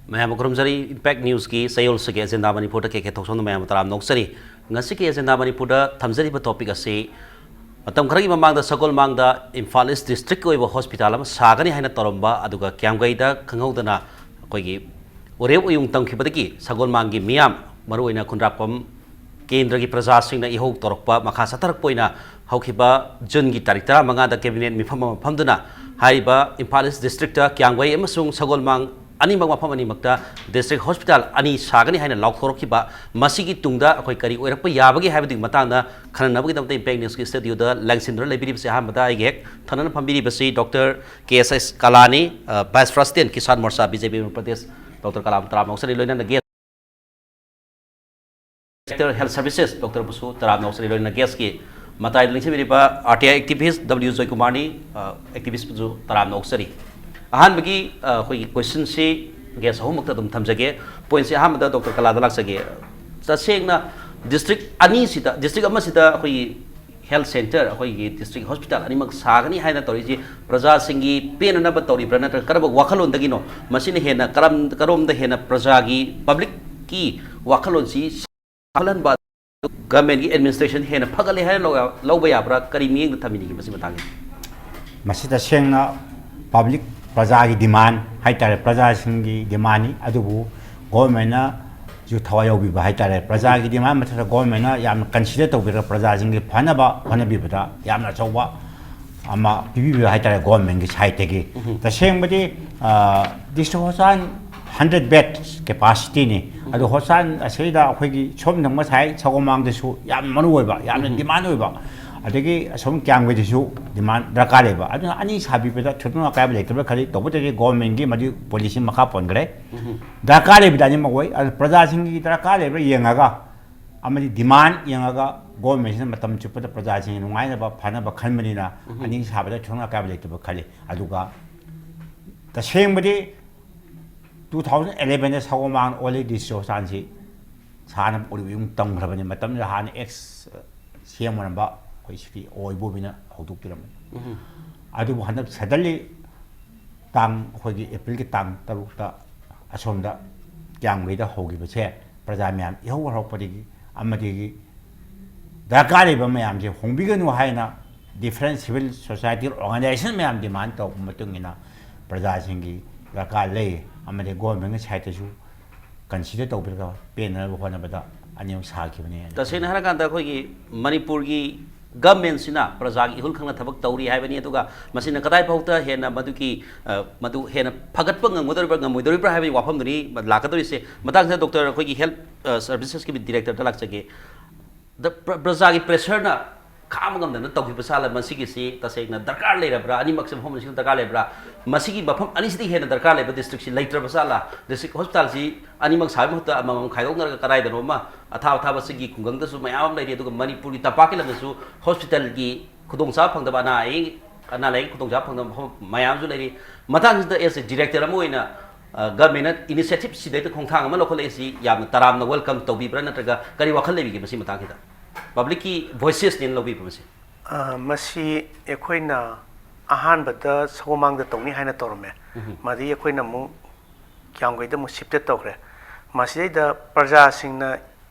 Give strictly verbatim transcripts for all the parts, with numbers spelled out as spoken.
ꯃꯌꯥꯝꯕꯨ ꯈꯨꯔꯨꯝꯖꯔꯤ꯫ Impact ꯅ꯭ꯌꯨꯁꯀꯤ ꯆꯌꯣꯜꯁꯤꯒꯤ agenda ꯃꯅꯤꯄꯨꯔꯗ ꯀꯦ ꯀꯦ ꯊꯣꯛꯆꯣꯝꯅ ꯃꯌꯥꯝꯕꯨ ꯇꯔꯥꯝꯅ ꯑꯣꯛꯆꯔꯤ꯫ ꯉꯁꯤꯒꯤ ꯑꯦꯖꯦꯟꯗꯥ ꯃꯅꯤꯄꯨꯔꯗ ꯊꯝꯖꯔꯤꯕ ꯇꯣꯄꯤꯛ ꯑꯁꯤ ꯃꯇꯝ ꯈꯔꯒꯤ ꯃꯃꯥꯡꯗ ꯁꯒꯣꯜꯃꯥꯡꯗ ꯏꯝꯐꯥꯜ ꯏꯁ ꯗꯤꯁꯇ꯭ꯔꯤꯛꯀꯤ ꯑꯣꯏꯕ ꯍꯣꯁꯄꯤꯇꯥꯜ ꯑꯃ ꯁꯥꯒꯅꯤ ꯍꯥꯏꯅ ꯇꯧꯔꯝꯕ, ꯑꯗꯨꯒ ꯀ꯭ꯌꯥꯝꯒꯩꯗ ꯈꯪꯍꯧꯗꯅ ꯑꯩꯈꯣꯏꯒꯤ ꯎꯔꯦꯞ ꯎꯌꯨꯡ ꯇꯝꯈꯤꯕꯗꯒꯤ ꯁꯒꯣꯜꯃꯥꯡꯒꯤ ꯃꯤꯌꯥꯝ, ꯃꯔꯨꯑꯣꯏꯅ ꯈꯨꯟꯗ꯭ꯔꯥꯛꯄꯝ ꯀꯦꯟꯗ꯭ꯔꯒꯤ ꯄ꯭ꯔꯖꯥꯁꯤꯡꯅ ꯏꯍꯧ ꯇꯧꯔꯛꯄ ꯃꯈꯥ ꯆꯠꯊꯔꯛꯄ ꯑꯣꯏꯅ ꯍꯧꯈꯤꯕ ꯖꯨꯟꯒꯤ ꯇꯥꯔꯤꯛ ꯇꯔꯥꯃꯉꯥꯗ ꯀꯦꯕꯤꯅꯦꯠ ꯃꯤꯐꯝ ꯑꯃ ꯐꯝꯗꯨꯅ ꯍꯥꯏꯔꯤꯕ ꯏꯝꯐꯥꯜ ꯏꯁ ꯗꯤꯁꯇ꯭ꯔꯤꯛꯇ ꯀ꯭ꯌꯥꯝꯒꯩ ꯑꯃꯁꯨꯡ ꯁꯒꯣꯜꯃꯥꯡ ꯑꯅꯤꯃꯛ, ꯃꯐꯝ ꯑꯅꯤꯃꯛꯇ ꯗꯤꯁꯇ꯭ꯔꯤꯛ ꯍꯣꯁꯄꯤꯇꯥꯜ ꯑꯅꯤ ꯁꯥꯒꯅꯤ ꯍꯥꯏꯅ ꯂꯥꯎꯊꯣꯔꯛꯈꯤꯕ, ꯃꯁꯤꯒꯤ ꯇꯨꯡꯗ ꯑꯩꯈꯣꯏ ꯀꯔꯤ ꯑꯣꯏꯔꯛꯄ ꯌꯥꯕꯒꯦ ꯍꯥꯏꯕꯗꯨꯒꯤ ꯃꯇꯥꯡꯗ ꯈꯟꯅꯅꯕꯒꯤꯗꯃꯛꯇ ꯏꯝꯄꯦꯛ ꯅ꯭ꯌꯨꯁꯀꯤ ꯁ꯭ꯇꯨꯗꯤꯑꯣꯗ ꯂꯦꯡꯁꯤꯟꯗꯨꯅ ꯂꯩꯕꯤꯔꯤꯕꯁꯤ ꯑꯍꯥꯟꯕꯗ ꯑꯩꯒꯤ ꯍꯦꯛ ꯊꯪꯅꯅ ꯐꯝꯕꯤꯔꯤꯕꯁꯤ ꯗꯣꯛꯇꯔ ꯀꯦ ꯑꯦꯁ ꯑꯦꯁ ꯀꯂꯥꯅꯤ, ꯑ, vice president Kisan Morcha B J P Uttar Pradesh, doctor Kala ꯇꯔꯥꯝꯅ ꯑꯣꯛꯆꯔꯤ, ꯂꯣꯏꯅꯅ ꯒꯦꯁ ꯗꯥꯏꯔꯦꯛꯇꯔ ꯍꯦꯜꯊ ꯁꯔꯚꯤꯁꯦꯁ ꯗꯣꯛꯇꯔꯕꯨꯁꯨ ꯇꯔꯥꯝꯅ ꯑꯣꯛꯆꯔꯤ, ꯂꯣꯏꯅꯅ ꯒꯦꯁꯀꯤ ꯃꯇꯥꯏꯗ ꯂꯦꯡꯁꯤꯟꯕꯤꯔꯤꯕ ꯑꯥꯔ ꯇꯤ ꯑꯥꯏ ꯑꯦꯛꯇꯤꯚꯤꯁ ꯗꯕ꯭ꯂꯤꯌꯨ ꯖꯣꯏꯀꯨꯃꯥꯔꯅꯤ, ꯑ, ꯑꯦꯛꯇꯤꯚꯤꯁꯄꯨꯁꯨ ꯇꯔꯥꯝꯅ ꯑꯣꯛꯆꯔꯤ꯫ ꯑꯍꯥꯟꯕꯒꯤ, ꯑ, ꯑꯩꯈꯣꯏꯒꯤ ꯀꯣꯏꯁꯟꯁꯤ ꯒꯦꯁ ꯑꯍꯨꯝꯃꯛꯇ ꯑꯗꯨꯝ ꯊꯝꯖꯒꯦ꯫ ꯄꯣꯏꯟꯁꯤ ꯑꯍꯥꯟꯕꯗ ꯗꯣꯛꯇꯔ ꯀꯂꯥꯗ ꯂꯥꯛꯆꯒꯦ꯫ ꯇꯁꯦꯡꯅ ꯗꯤꯁꯇ꯭ꯔꯤꯛ ꯑꯅꯤꯁꯤꯗ, ꯗꯤꯁꯇ꯭ꯔꯤꯛ ꯑꯃꯁꯤꯗ ꯑꯩꯈꯣꯏꯒꯤ ꯍꯦꯜꯊ ꯁꯦꯟꯇꯔ, ꯑꯩꯈꯣꯏꯒꯤ ꯗꯤꯁꯇ꯭ꯔꯤꯛ ꯍꯣꯁꯄꯤꯇꯥꯜ ꯑꯅꯤꯃꯛ ꯁꯥꯒꯅꯤ ꯍꯥꯏꯅ ꯇꯧꯔꯤꯁꯤ ꯄ꯭ꯔꯖꯥꯁꯤꯡꯒꯤ ꯄꯦꯟꯅꯅꯕ ꯇꯧꯔꯤꯕ꯭ꯔꯥ, ꯅꯠꯇ꯭ꯔꯒ ꯀꯔꯝꯕ ꯋꯥꯈꯜꯂꯣꯟꯗꯒꯤꯅꯣ? ꯃꯁꯤꯅ ꯍꯦꯟꯅ ꯀꯔꯝ-, ꯀꯔꯣꯝꯗ ꯍꯦꯟꯅ ꯄ꯭ꯔꯖꯥꯒꯤ, ꯄꯕ꯭ꯂꯤꯛꯀꯤ ꯋꯥꯈꯜꯂꯣꯟꯁꯤ ꯆꯥꯎꯈꯠꯍꯟꯕ, ꯒꯚꯔꯟꯃꯦꯟꯒꯤ ꯑꯦꯗꯃꯤꯅꯤꯁꯇ꯭ꯔꯦꯁꯟ ꯍꯦꯟꯅ ꯐꯒꯠꯂꯦ ꯍꯥꯏꯅ ꯂꯧ-, ꯂꯧꯕ ꯌꯥꯕ꯭ꯔꯥ? ꯀꯔꯤ ꯃꯤꯠꯌꯦꯡꯗ ꯊꯝꯕꯤꯅꯤꯡꯉꯤ ꯃꯁꯤ ꯃꯇꯥꯡꯗ? ꯃꯁꯤ ꯇꯁꯦꯡꯅ ꯄꯕ꯭ꯂꯤꯛ, ꯄ꯭ꯔꯖꯥꯒꯤ ꯗꯤꯃꯥꯟ ꯍꯥꯏꯇꯥꯔꯦ, ꯄ꯭ꯔꯖꯥꯁꯤꯡꯒꯤ ꯗꯤꯃꯥꯟꯅꯤ꯫ ꯑꯗꯨꯕꯨ ꯒꯣꯔꯃꯦꯟꯅꯁꯨ ꯊꯋꯥꯏ ꯌꯥꯎꯕꯤꯕ ꯍꯥꯏꯇꯥꯔꯦ, ꯄ꯭ꯔꯖꯥꯒꯤ ꯗꯤꯃꯥꯟ ꯃꯊꯛꯇ ꯒꯣꯔꯃꯦꯟꯅ ꯌꯥꯝꯅ ꯀꯟꯁꯤꯗꯔ ꯇꯧꯕꯤꯔꯒ ꯄ꯭ꯔꯖꯥꯁꯤꯡꯒꯤ ꯐꯅꯕ ꯍꯣꯠꯅꯕꯤꯕꯗ ꯌꯥꯝꯅ ꯑꯆꯧꯕ ꯑꯃ ꯄꯤꯕꯤꯕ ꯍꯥꯏꯇꯥꯔꯦ ꯒꯣꯔꯃꯦꯟꯒꯤ ꯁꯥꯏꯠꯇꯒꯤ꯫ ꯎꯝ꯫ ꯇꯁꯦꯡꯕꯗꯤ, ꯑ, ꯗꯤꯁꯇ꯭ꯔꯤꯛ ꯍꯣꯁꯄꯤꯇꯥꯜ ꯍꯟꯗ꯭ꯔꯦꯠ ꯕꯦꯗ ꯀꯦꯄꯥꯁꯤꯇꯤꯅꯤ꯫ ꯑꯗꯣ ꯍꯣꯁꯄꯤꯇꯥꯜ ꯑꯁꯤꯗ ꯑꯩꯈꯣꯏꯒꯤ ꯁꯣꯝꯗ ꯉꯁꯥꯏ ꯁꯒꯣꯜꯃꯥꯡꯗꯁꯨ ꯌꯥꯝ ꯃꯔꯨ ꯑꯣꯏꯕ, ꯌꯥꯝꯅ ꯎꯝ꯫ ꯗꯤꯃꯥꯟ ꯑꯣꯏꯕ, ꯑꯗꯒꯤ ꯑꯁꯣꯝ ꯀ꯭ꯌꯥꯝꯒꯩꯗꯁꯨ ꯗꯤꯃꯥꯟ ꯗꯔꯀꯥꯔ ꯂꯩꯕ, ꯑꯗꯨꯅ ꯑꯅꯤ ꯁꯥꯕꯤꯕꯗ ꯊꯣꯏꯗꯣꯛꯅ ꯑꯀꯥꯏꯕ ꯂꯩꯇꯕ꯭ꯔꯥ ꯈꯜꯂꯤ꯫ ꯇꯧꯕꯇꯗꯤ ꯒꯣꯔꯃꯦꯟꯒꯤ ꯃꯗꯨ ꯄꯣꯂꯤꯁꯤ ꯃꯈꯥ ꯄꯣꯟꯈ꯭ꯔꯦ꯫ ꯎꯝ꯫ ꯗꯔꯀꯥꯔ ꯂꯩꯕꯗ ꯑꯅꯤꯃꯛ ꯑꯣꯏ꯫ ꯑꯗꯨ ꯄ꯭ꯔꯖꯥꯁꯤꯡꯒꯤ ꯗꯔꯀꯥꯔ ꯂꯩꯕ꯭ꯔꯥ ꯌꯦꯡꯉꯒ, ꯑꯃꯗꯤ ꯗꯤꯃꯥꯟ ꯌꯦꯡꯉꯒ ꯒꯣꯔꯃꯦꯟꯁꯤꯅ ꯃꯇꯝ ꯆꯨꯞꯄꯗ ꯄ꯭ꯔꯖꯥꯁꯤꯡꯒꯤ ꯅꯨꯡꯉꯥꯏꯅꯕ ꯐꯅꯕ ꯈꯟꯕꯅꯤꯅ ꯎꯝ꯫ ꯑꯅꯤ ꯁꯥꯕꯗ ꯊꯣꯏꯗꯣꯛꯅ ꯑꯀꯥꯏꯕ ꯂꯩꯇꯕ ꯈꯜꯂꯤ꯫ ꯑꯗꯨꯒ ꯇꯁꯦꯡꯕꯗꯤ ꯇꯨ ꯊꯥꯎꯖꯟ ꯑꯦꯂꯦꯚꯦꯟꯗ ꯁꯒꯣꯜꯃꯥꯡ ꯑꯣꯜꯂꯤ ꯗꯤꯁꯇ꯭ꯔꯤꯛ ꯍꯣꯁꯄꯤꯇꯥꯜꯁꯤ ꯁꯥꯟꯅꯕ ꯎꯔꯤꯕ ꯌꯨꯝ ꯇꯝꯈ꯭ꯔꯕꯅꯤ꯫ ꯃꯇꯝꯗꯨꯗ ꯍꯥꯟꯅ ꯑꯦꯛꯁ ꯁꯤ ꯑꯦꯝ ꯑꯣꯏꯔꯝꯕ ꯑꯩꯈꯣꯏ ꯁ꯭ꯔꯤ ꯑꯣ ꯏꯕꯣꯕꯤꯅ ꯍꯧꯗꯣꯛꯄꯤꯔꯝꯕꯅꯤ꯫ ꯎꯝ꯫ ꯑꯗꯨꯕꯨ ꯍꯟꯗꯛ ꯁꯗꯟꯂꯤ ꯇꯥꯡ, ꯑꯩꯈꯣꯏꯒꯤ ꯑꯦꯄ꯭ꯔꯤꯜꯒꯤ ꯇꯥꯡ ꯇꯔꯨꯛꯇ ꯑꯁꯣꯝꯗ ꯀꯤꯌꯥꯝꯒꯩꯗ ꯍꯧꯈꯤꯕꯁꯦ ꯄ꯭ꯔꯖꯥ ꯃꯌꯥꯝ ꯏꯍꯧ ꯍꯧꯔꯛꯄꯗꯒꯤ ꯑꯃꯗꯤ ꯗꯔꯀꯥꯔ ꯂꯩꯕ ꯃꯌꯥꯝꯁꯦ ꯍꯣꯡꯕꯤꯒꯅꯨ ꯍꯥꯏꯅ different civil society organization ꯃꯌꯥꯝ demand ꯇꯧꯔꯛꯄ ꯃꯇꯨꯡ ꯏꯟꯅ ꯄ꯭ꯔꯖꯥꯁꯤꯡꯒꯤ ꯗꯔꯀꯥꯔ ꯂꯩ ꯑꯃꯗꯤ government ꯒꯤ side ꯇꯁꯨ consider ꯇꯧꯕꯤꯔꯒ ꯄꯦꯟꯅꯅꯕ ꯍꯣꯠꯅꯕꯗ ꯑꯅꯤꯃꯛ ꯁꯥꯈꯤꯕꯅꯤ꯫ ꯇꯁꯦꯡꯅ ꯍꯥꯏꯔꯀꯥꯟꯗ ꯑꯩꯈꯣꯏꯒꯤ ꯃꯅꯤꯄꯨꯔꯒꯤ government ꯁꯤꯅ ꯄ꯭ꯔꯖꯥꯒꯤ ꯏꯍꯨꯜ ꯈꯪꯅ ꯊꯕꯛ ꯇꯧꯔꯤ ꯍꯥꯏꯕꯅꯤ, ꯑꯗꯨꯒ ꯃꯁꯤꯅ ꯀꯗꯥꯏ ꯐꯥꯎꯗ ꯍꯦꯟꯅ ꯃꯗꯨꯒꯤ, ꯑ, ꯃꯗꯨ ꯍꯦꯟꯅ ꯐꯒꯠꯄ ꯉꯝꯒꯗꯧꯔꯤꯕ꯭ꯔꯥ ꯉꯝꯃꯣꯏꯗꯧꯔꯤꯕ꯭ꯔꯥ ꯍꯥꯏꯕꯒꯤ ꯋꯥꯐꯝꯗꯨꯅꯤ ꯂꯥꯛꯀꯗꯧꯔꯤꯁꯦ꯫ ꯃꯇꯥꯡꯁꯤꯗ ꯗꯣꯛꯇꯔ ꯑꯩꯈꯣꯏꯒꯤ health, ꯑ, services ꯀꯤ director ꯗ ꯂꯥꯛꯆꯒꯦ꯫ ꯗ-, ꯄ꯭ꯔ-, ꯄ꯭ꯔꯖꯥꯒꯤ pressure ꯅ ꯈꯥꯡꯕ ꯉꯝꯗꯅ ꯇꯧꯈꯤꯕ ꯁꯥꯂ ꯃꯁꯤꯒꯤꯁꯤ ꯇꯁꯦꯡꯅ ꯗꯔꯀꯥꯔ ꯂꯩꯔꯕ꯭ꯔꯥ? ꯑꯅꯤꯃꯛꯁꯦ ꯃꯐꯝ ꯑꯅꯤꯁꯤꯗ ꯗꯔꯀꯥꯔ ꯂꯩꯕ꯭ꯔꯥ? ꯃꯁꯤꯒꯤ ꯃꯐꯝ ꯑꯅꯤꯁꯤꯗꯒꯤ ꯍꯦꯟꯅ ꯗꯔꯀꯥꯔ ꯂꯩꯕ district ꯁꯤ ꯂꯩꯇ꯭ꯔꯕ ꯁꯥꯂ? District hospital ꯁꯤ ꯑꯅꯤꯃꯛ ꯁꯥꯕꯒꯤ ꯃꯍꯨꯠꯇ ꯑꯃꯃꯝ ꯈꯥꯏꯗꯣꯛꯅꯔꯒ ꯀꯗꯥꯏꯗꯅꯣ ꯑꯃ ꯑꯊꯥꯕ ꯑꯊꯥꯕ ꯁꯤꯒꯤ ꯈꯨꯡꯒꯪꯗꯁꯨ ꯃꯌꯥꯝ ꯑꯃ ꯂꯩꯔꯤ, ꯑꯗꯨꯒ ꯃꯅꯤꯄꯨꯔꯒꯤ ꯇꯝꯄꯥꯛꯀꯤ ꯂꯝꯗꯁꯨ hospital ꯒꯤ ꯈꯨꯗꯣꯡꯆꯥꯕ ꯐꯪꯗꯕ, ꯑꯅꯥ ꯑꯌꯦꯛ, ꯑꯅꯥ ꯂꯥꯏꯌꯦꯡ ꯈꯨꯗꯣꯡꯆꯥꯕ ꯐꯪꯗꯕ ꯃꯐꯝ ꯃꯌꯥꯝꯁꯨ ꯂꯩꯔꯤ꯫ ꯃꯇꯥꯡꯁꯤꯗ as a director ꯑꯃ ꯑꯣꯏꯅ, ꯑ, government ꯅ initiative ꯁꯤꯗꯩꯗ ꯈꯣꯡꯊꯥꯡ ꯑꯃ ꯂꯧꯈꯠꯂꯛꯏꯁꯤ ꯌꯥꯝꯅ ꯇꯔꯥꯝꯅ welcome ꯇꯧꯕꯤꯕ꯭ꯔꯥ, ꯅꯠꯇ꯭ꯔꯒ ꯀꯔꯤ ꯋꯥꯈꯜ ꯂꯩꯕꯤꯒꯦ ꯃꯁꯤ ꯃꯇꯥꯡꯁꯤꯗ? Public ꯀꯤ voices ꯅꯦꯅ ꯂꯧꯕꯤꯕ꯭ꯔꯥ ꯃꯁꯤ? ꯑ, ꯃꯁꯤ ꯑꯩꯈꯣꯏꯅ ꯑꯍꯥꯟꯕꯗ ꯁꯒꯣꯜꯃꯥꯡꯗ ꯇꯧꯅꯤ ꯍꯥꯏꯅ ꯇꯧꯔꯝꯃꯦ꯫ ꯎꯝ꯫ ꯃꯗꯒꯤ ꯑꯩꯈꯣꯏꯅ ꯑꯃꯨꯛ ꯀꯤꯌꯥꯝꯒꯩꯗ ꯑꯃꯨꯛ shifted ꯇꯧꯈ꯭ꯔꯦ꯫ ꯃꯁꯤꯗꯩꯗ ꯄ꯭ꯔꯖꯥꯁꯤꯡꯅ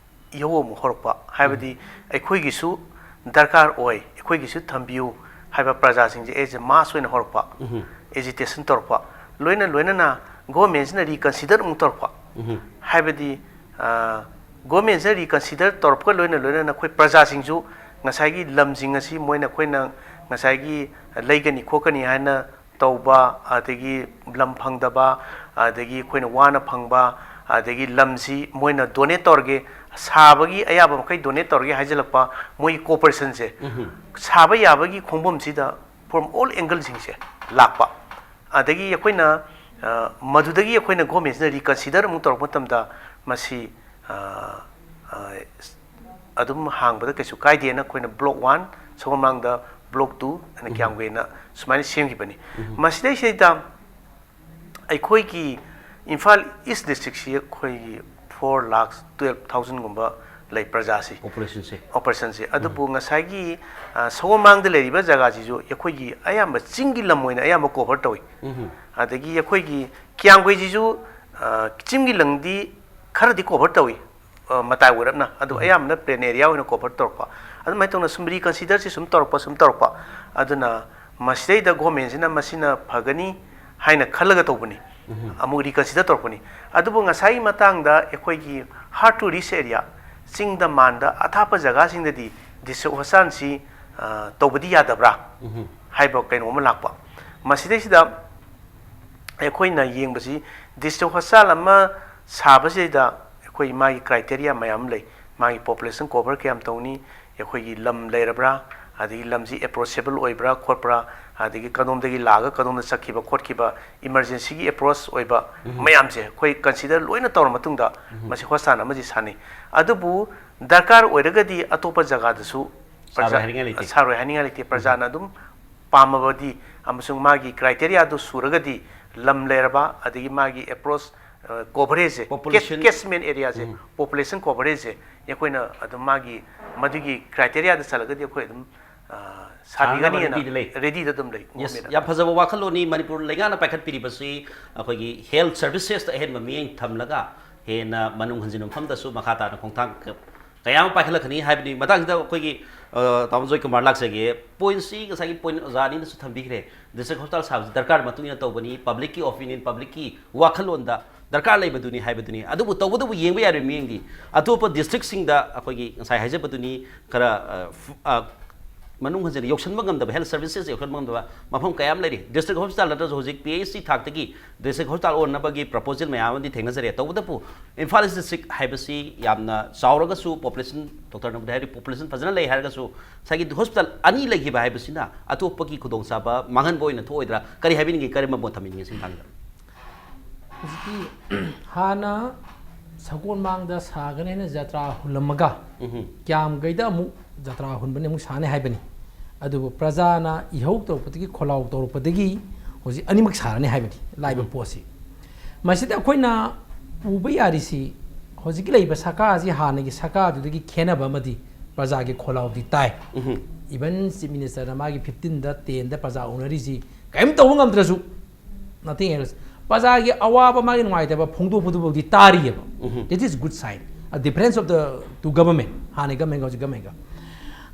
ꯏꯍꯧ ꯑꯃꯨꯛ ꯍꯧꯔꯛꯄ, ꯍꯥꯏꯕꯗꯤ ꯑꯩꯈꯣꯏꯒꯤꯁꯨ ꯗꯔꯀꯥꯔ ꯑꯣꯏ, ꯑꯩꯈꯣꯏꯒꯤꯁꯨ ꯊꯝꯕꯤꯌꯨ ꯍꯥꯏꯕ ꯄ꯭ꯔꯖꯥꯁꯤꯡꯁꯦ as a mass ꯑꯣꯏꯅ ꯍꯧꯔꯛꯄ, ꯎꯝ꯫ Agitation ꯇꯧꯔꯛꯄ, ꯂꯣꯏꯅ ꯂꯣꯏꯅꯅ government ꯁꯤꯅ reconsider ꯑꯃꯨꯛ ꯇꯧꯔꯛꯄ, ꯎꯝ꯫ ꯍꯥꯏꯕꯗꯤ, ꯑ, government ꯁꯤꯅ reconsider ꯇꯧꯔꯛꯄꯒ ꯂꯣꯏꯅ ꯂꯣꯏꯅꯅ ꯑꯩꯈꯣꯏ ꯄ꯭ꯔꯖꯥꯁꯤꯡꯁꯨ ꯉꯁꯥꯏꯒꯤ ꯂꯝꯁꯤꯡ ꯑꯁꯤ ꯃꯣꯏꯅ, ꯑꯩꯈꯣꯏꯅ ꯉꯁꯥꯏꯒꯤ ꯂꯩꯒꯅꯤ ꯈꯣꯠꯀꯅꯤ ꯍꯥꯏꯅ ꯇꯧꯕ, ꯑꯗꯒꯤ ꯂꯝ ꯐꯪꯗꯕ, ꯑꯗꯒꯤ ꯑꯩꯈꯣꯏꯅ ꯋꯥꯅ ꯐꯪꯕ, ꯑꯗꯒꯤ ꯂꯝꯁꯤ ꯃꯣꯏꯅ donate ꯇꯧꯔꯒꯦ, ꯁꯥꯕꯒꯤ ꯑꯌꯥꯕ ꯃꯈꯩ donate ꯇꯧꯔꯒꯦ ꯍꯥꯏꯖꯤꯜꯂꯛꯄ, ꯃꯣꯏꯒꯤ cooperation ꯁꯦ, ꯎꯝ꯫ ꯁꯥꯕ ꯌꯥꯕꯒꯤ ꯈꯣꯡꯐꯝꯁꯤꯗ from all angle ꯁꯤꯡꯁꯦ ꯂꯥꯛꯄ꯫ ꯑꯗꯒꯤ ꯑꯩꯈꯣꯏꯅ, ꯑ, ꯃꯗꯨꯗꯒꯤ ꯑꯩꯈꯣꯏꯅ government ꯁꯤꯅ reconsider ꯑꯃꯨꯛ ꯇꯧꯔꯛꯄ ꯃꯇꯝꯗ ꯃꯁꯤ, ꯑ, ꯑ, ꯑꯗꯨꯝ ꯍꯥꯡꯕꯗ ꯀꯩꯁꯨ ꯀꯥꯏꯗꯦꯅ ꯑꯩꯈꯣꯏꯅ block one, ꯁꯒꯣꯜꯃꯥꯡꯗ block two ꯑꯅ ꯎꯝ꯫ ꯀꯤꯌꯥꯝꯒꯩꯅ ꯁꯨꯃꯥꯏꯅ ꯁꯦꯝꯈꯤꯕꯅꯤ꯫ ꯎꯝ꯫ ꯃꯁꯤꯗꯩꯁꯤꯗꯩꯗ ꯑꯩꯈꯣꯏꯒꯤ ꯏꯝꯐꯥꯜ East district ꯁꯤ ꯑꯩꯈꯣꯏꯒꯤ four lakh twelve thousand ꯒꯨꯝꯕ ꯂꯩ ꯄ꯭ꯔꯖꯥꯁꯤ꯫ Population ꯁꯦ꯫ Population ꯁꯦ꯫ ꯎꯝ꯫ ꯑꯗꯨꯕꯨ ꯉꯁꯥꯏꯒꯤ, ꯑ, ꯁꯒꯣꯜꯃꯥꯡꯗ ꯂꯩꯔꯤꯕ ꯖꯒꯥꯁꯤꯁꯨ ꯑꯩꯈꯣꯏꯒꯤ ꯑꯌꯥꯝꯕ ꯆꯤꯡꯒꯤ ꯂꯝ ꯑꯣꯏꯅ ꯑꯌꯥꯝꯕ cover ꯇꯧꯏ꯫ ꯎꯝ꯫ ꯑꯗꯒꯤ ꯑꯩꯈꯣꯏꯒꯤ ꯀꯤꯌꯥꯝꯒꯩꯁꯤꯁꯨ, ꯑ, ꯆꯤꯡꯒꯤ ꯂꯝꯗꯤ ꯈꯔꯗꯤ cover ꯇꯧꯏ, ꯑ, ꯃꯇꯥꯏ ꯑꯣꯏꯔꯞꯅ, ꯑꯗꯨ ꯑꯌꯥꯝꯕꯅ plain area ꯑꯣꯏꯅ cover ꯇꯧꯔꯛꯄ꯫ ꯑꯗꯨꯃꯥꯏꯅ ꯇꯧꯅ ꯁꯨꯝ reconsiderꯁꯤ ꯁꯨꯝ ꯇꯧꯔꯛꯄ, ꯁꯨꯝ ꯇꯧꯔꯛꯄ꯫ ꯑꯗꯨꯅ ꯃꯁꯤꯗꯩꯗ governmentꯁꯤꯅ ꯃꯁꯤꯅ ꯐꯒꯅꯤ ꯍꯥꯏꯅ ꯈꯜꯂꯒ ꯇꯧꯕꯅꯤ, ꯑꯃꯨꯛ reconsider ꯇꯧꯔꯛꯄꯅꯤ꯫ ꯑꯗꯨꯕꯨ ꯉꯁꯥꯏꯒꯤ ꯃꯇꯥꯡꯗ ꯑꯩꯈꯣꯏꯒꯤ hard to reach area, ꯆꯤꯡꯗ ꯃꯥꯟꯗ ꯑꯊꯥꯞꯄ ꯖꯒꯥꯁꯤꯡꯗꯗꯤ district hospitalꯁꯤ, ꯑ, ꯇꯧꯕꯗꯤ ꯌꯥꯗꯕ꯭ꯔꯥ ꯍꯥꯏꯕ ꯀꯩꯅꯣ ꯑꯃ ꯂꯥꯛꯄ꯫ ꯃꯁꯤꯗꯩꯁꯤꯗ ꯑꯩꯈꯣꯏꯅ ꯌꯦꯡꯕꯁꯤ district hospital ꯑꯃ ꯁꯥꯕꯁꯤꯗ ꯑꯩꯈꯣꯏ ꯃꯥꯒꯤ criteria ꯃꯌꯥꯝ ꯑꯃ ꯂꯩ꯫ ꯃꯥꯒꯤ population cover ꯀꯌꯥꯝ ꯇꯧꯅꯤ, ꯑꯩꯈꯣꯏꯒꯤ ꯂꯝ ꯂꯩꯔꯕ꯭ꯔꯥ, ꯑꯗꯒꯤ ꯂꯝꯁꯤ approachable ꯑꯣꯏꯕ꯭ꯔꯥ ꯈꯣꯠꯄ꯭ꯔꯥ, ꯑꯗꯒꯤ ꯀꯗꯣꯝꯗꯒꯤ ꯂꯥꯛꯑꯒ ꯀꯗꯣꯝꯗ ꯆꯠꯈꯤꯕ ꯈꯣꯠꯈꯤꯕ, emergencyꯒꯤ approach ꯑꯣꯏꯕ ꯃꯌꯥꯝꯁꯦ ꯑꯩꯈꯣꯏ consider ꯂꯣꯏꯅ ꯇꯧꯔ ꯃꯇꯨꯡꯗ ꯃꯁꯤ hospital ꯑꯃꯁꯤ ꯁꯥꯅꯩ꯫ ꯑꯗꯨꯕꯨ ꯗꯔꯀꯥꯔ ꯑꯣꯏꯔꯒꯗꯤ ꯑꯇꯣꯞꯄ ꯖꯒꯥꯗꯁꯨ ꯁꯥꯔꯣꯏ ꯄ꯭ꯔꯖꯥ-, ꯍꯥꯏꯅꯤꯡꯉꯥꯏ ꯂꯩꯇꯦ꯫ ꯁꯥꯔꯣꯏ ꯍꯥꯏꯅꯤꯡꯉꯥꯏ ꯂꯩꯇꯦ꯫ ꯄ꯭ꯔꯖꯥꯅ ꯑꯗꯨꯝ ꯄꯥꯝꯃꯕꯗꯤ ꯑꯃꯁꯨꯡ ꯃꯥꯒꯤ criteriaꯗꯨ ꯁꯨꯔꯒꯗꯤ, ꯂꯝ ꯂꯩꯔꯕ, ꯑꯗꯒꯤ ꯃꯥꯒꯤ approach, ꯑ, coverageꯁꯦ, cat-, Population. catchment areaꯁꯦ, population coverageꯁꯦ ꯑꯩꯈꯣꯏꯅ ꯑꯗꯨꯝ ꯃꯥꯒꯤ ꯃꯗꯨꯒꯤ criteriaꯗ ꯆꯠꯂꯒꯗꯤ ꯑꯩꯈꯣꯏ ꯑꯗꯨꯝ, ꯑ, ꯁꯥꯅꯅꯕ ꯁꯥꯕꯤꯒꯅꯤꯅ readyꯗ ꯂꯩ꯫ Readyꯗ ꯑꯗꯨꯝ ꯂꯩ, Yes, governmentꯅ꯫ ꯌꯥꯝ ꯐꯖꯕ ꯋꯥꯈꯜꯂꯣꯟꯅꯤ꯫ ꯃꯅꯤꯄꯨꯔ ꯂꯩꯉꯥꯛꯅ ꯄꯥꯏꯈꯠꯄꯤꯔꯤꯕꯁꯤ ꯑꯩꯈꯣꯏꯒꯤ health servicesꯇ ꯑꯍꯦꯟꯕ ꯃꯤꯠꯌꯦꯡ ꯊꯝꯂꯒ ꯍꯦꯟꯅ ꯃꯅꯨꯡ ꯍꯟꯖꯤꯟꯕ ꯃꯐꯝꯗꯁꯨ ꯃꯈꯥ ꯇꯥꯅ ꯈꯣꯡꯊꯥꯡ ꯀ-, ꯀꯌꯥ ꯑꯃ ꯄꯥꯏꯈꯠꯂꯛꯀꯅꯤ ꯍꯥꯏꯕꯅꯤ꯫ ꯃꯇꯥꯡꯁꯤꯗ ꯑꯩꯈꯣꯏꯒꯤ, ꯑ, ꯇꯥꯃꯣ ꯖꯣꯏ ꯀꯨꯃꯥꯔ ꯂꯥꯛꯆꯒꯦ꯫ Pointꯁꯤ ꯉꯁꯥꯏꯒꯤ point ꯑꯣꯖꯥ ꯑꯅꯤꯅꯁꯨ ꯊꯝꯕꯤꯈ꯭ꯔꯦ꯫ District hospital ꯁꯥꯕꯁꯤ ꯗꯔꯀꯥꯔ ꯃꯇꯨꯡ ꯏꯟꯅ ꯇꯧꯕꯅꯤ, publicꯀꯤ opinion, publicꯀꯤ ꯋꯥꯈꯜꯂꯣꯟꯗ ꯗꯔꯀꯥꯔ ꯂꯩꯕꯗꯨꯅꯤ ꯍꯥꯏꯕꯗꯨꯅꯤ꯫ ꯑꯗꯨꯕꯨ ꯇꯧꯕꯇꯕꯨ ꯌꯦꯡꯕ ꯌꯥꯔꯤꯕ ꯃꯤꯠꯌꯦꯡꯗꯤ ꯑꯇꯣꯞꯄ districtꯁꯤꯡꯗ ꯑꯩꯈꯣꯏꯒꯤ ꯉꯁꯥꯏ ꯍꯥꯏꯖꯕꯗꯨꯅꯤ, ꯈꯔ, ꯑ, ꯐ-, ꯑ, ꯃꯅꯨꯡ ꯍꯟꯖꯤꯟꯅ ꯌꯧꯁꯤꯟꯕ ꯉꯝꯗꯕ, health services ꯌꯧꯁꯤꯟꯕ ꯉꯝꯗꯕ ꯃꯐꯝ ꯀꯌꯥ ꯑꯃ ꯂꯩꯔꯤ꯫ District hospital ꯅꯠꯇ꯭ꯔꯁꯨ ꯍꯧꯖꯤꯛ P H C ꯊꯥꯛꯇꯒꯤ district hospital ꯑꯣꯟꯅꯕꯒꯤ proposal ꯃꯌꯥꯝ ꯑꯃꯗꯤ ꯊꯦꯡꯅꯖꯔꯦ꯫ ꯇꯧꯕꯇꯕꯨ ꯏꯝꯐꯥꯜ East district ꯍꯥꯏꯕꯁꯤ ꯌꯥꯝꯅ ꯆꯥꯎꯔꯒꯁꯨ, population, ꯗꯣꯛꯇꯔ ꯅꯕꯨꯗ ꯍꯥꯏꯔꯤ, population ꯐꯖꯅ ꯂꯩ ꯍꯥꯏꯔꯒꯁꯨ ꯉꯁꯥꯏꯒꯤ hospital ꯑꯅꯤ ꯂꯩꯈꯤꯕ ꯍꯥꯏꯕꯁꯤꯅ ꯑꯇꯣꯞꯄꯒꯤ ꯈꯨꯗꯣꯡꯆꯥꯕ ꯃꯥꯡꯍꯟꯕ ꯑꯣꯏꯅ ꯊꯣꯛꯑꯣꯏꯗ꯭ꯔꯥ? ꯀꯔꯤ ꯍꯥꯏꯕꯤꯅꯤꯡꯉꯤ? ꯀꯔꯝꯕ ꯃꯣꯠ ꯊꯝꯕꯤꯅꯤꯡꯉꯤ ꯁꯤ ꯃꯇꯥꯡꯗ? ꯍꯧꯖꯤꯛꯀꯤ ꯍꯥꯟꯅ ꯁꯒꯣꯜꯃꯥꯡꯗ ꯁꯥꯒꯅꯤ ꯍꯥꯏꯅ ꯖꯇ꯭ꯔꯥ ꯍꯨꯜꯂꯝꯃꯒ, ꯎꯝꯍꯨꯝ꯫ ꯀ꯭ꯌꯥꯝꯒꯩꯗ ꯑꯃꯨꯛ ꯖꯇ꯭ꯔꯥ ꯍꯨꯟꯕꯅꯤ, ꯑꯃꯨꯛ ꯁꯥꯅꯤ ꯍꯥꯏꯕꯅꯤ꯫ ꯑꯗꯨꯕꯨ ꯄ꯭ꯔꯖꯥꯅ ꯏꯍꯧ ꯇꯧꯔꯛꯄꯗꯒꯤ, ꯈꯣꯜꯂꯥꯎ ꯇꯧꯔꯛꯄꯗꯒꯤ ꯍꯧꯖꯤꯛ ꯑꯅꯤꯃꯛ ꯁꯥꯔꯅꯤ ꯍꯥꯏꯕꯅꯤ ꯂꯥꯛꯏꯕ ꯎꯝ꯫ ꯄꯣꯠꯁꯤ꯫ ꯃꯁꯤꯗ ꯑꯩꯈꯣꯏꯅ ꯎꯕ ꯌꯥꯔꯤꯁꯤ, ꯍꯧꯖꯤꯛꯀꯤ ꯂꯩꯔꯤꯕ ꯁꯔꯀꯥꯔꯁꯤ ꯍꯥꯟꯅꯒꯤ ꯁꯔꯀꯥꯔꯗꯨꯗꯒꯤ ꯈꯦꯠꯅꯕ ꯑꯃꯗꯤ ꯄ꯭ꯔꯖꯥꯒꯤ ꯈꯣꯜꯂꯥꯎꯗꯤ ꯇꯥꯏ꯫ ꯎꯝꯍꯨꯝ꯫ Even Chief Ministerꯅ ꯃꯥꯒꯤ fifteenꯗ tenꯗ ꯄ꯭ꯔꯖꯥ ꯎꯅꯔꯤꯁꯤ ꯀꯔꯤꯝ ꯇꯧꯕ ꯉꯝꯗ꯭ꯔꯁꯨ, nothing else, ꯄ꯭ꯔꯖꯥꯒꯤ ꯑꯋꯥꯕ, ꯃꯥꯒꯤ ꯅꯨꯡꯉꯥꯏꯇꯕ ꯐꯣꯡꯗꯣꯛꯄꯗꯨꯐꯥꯎꯗꯤ ꯇꯥꯔꯤꯑꯕ꯫ That is good sign, a difference of the two government, ꯍꯥꯟꯅꯒꯤ government ꯍꯧꯖꯤꯛ government ꯒ꯫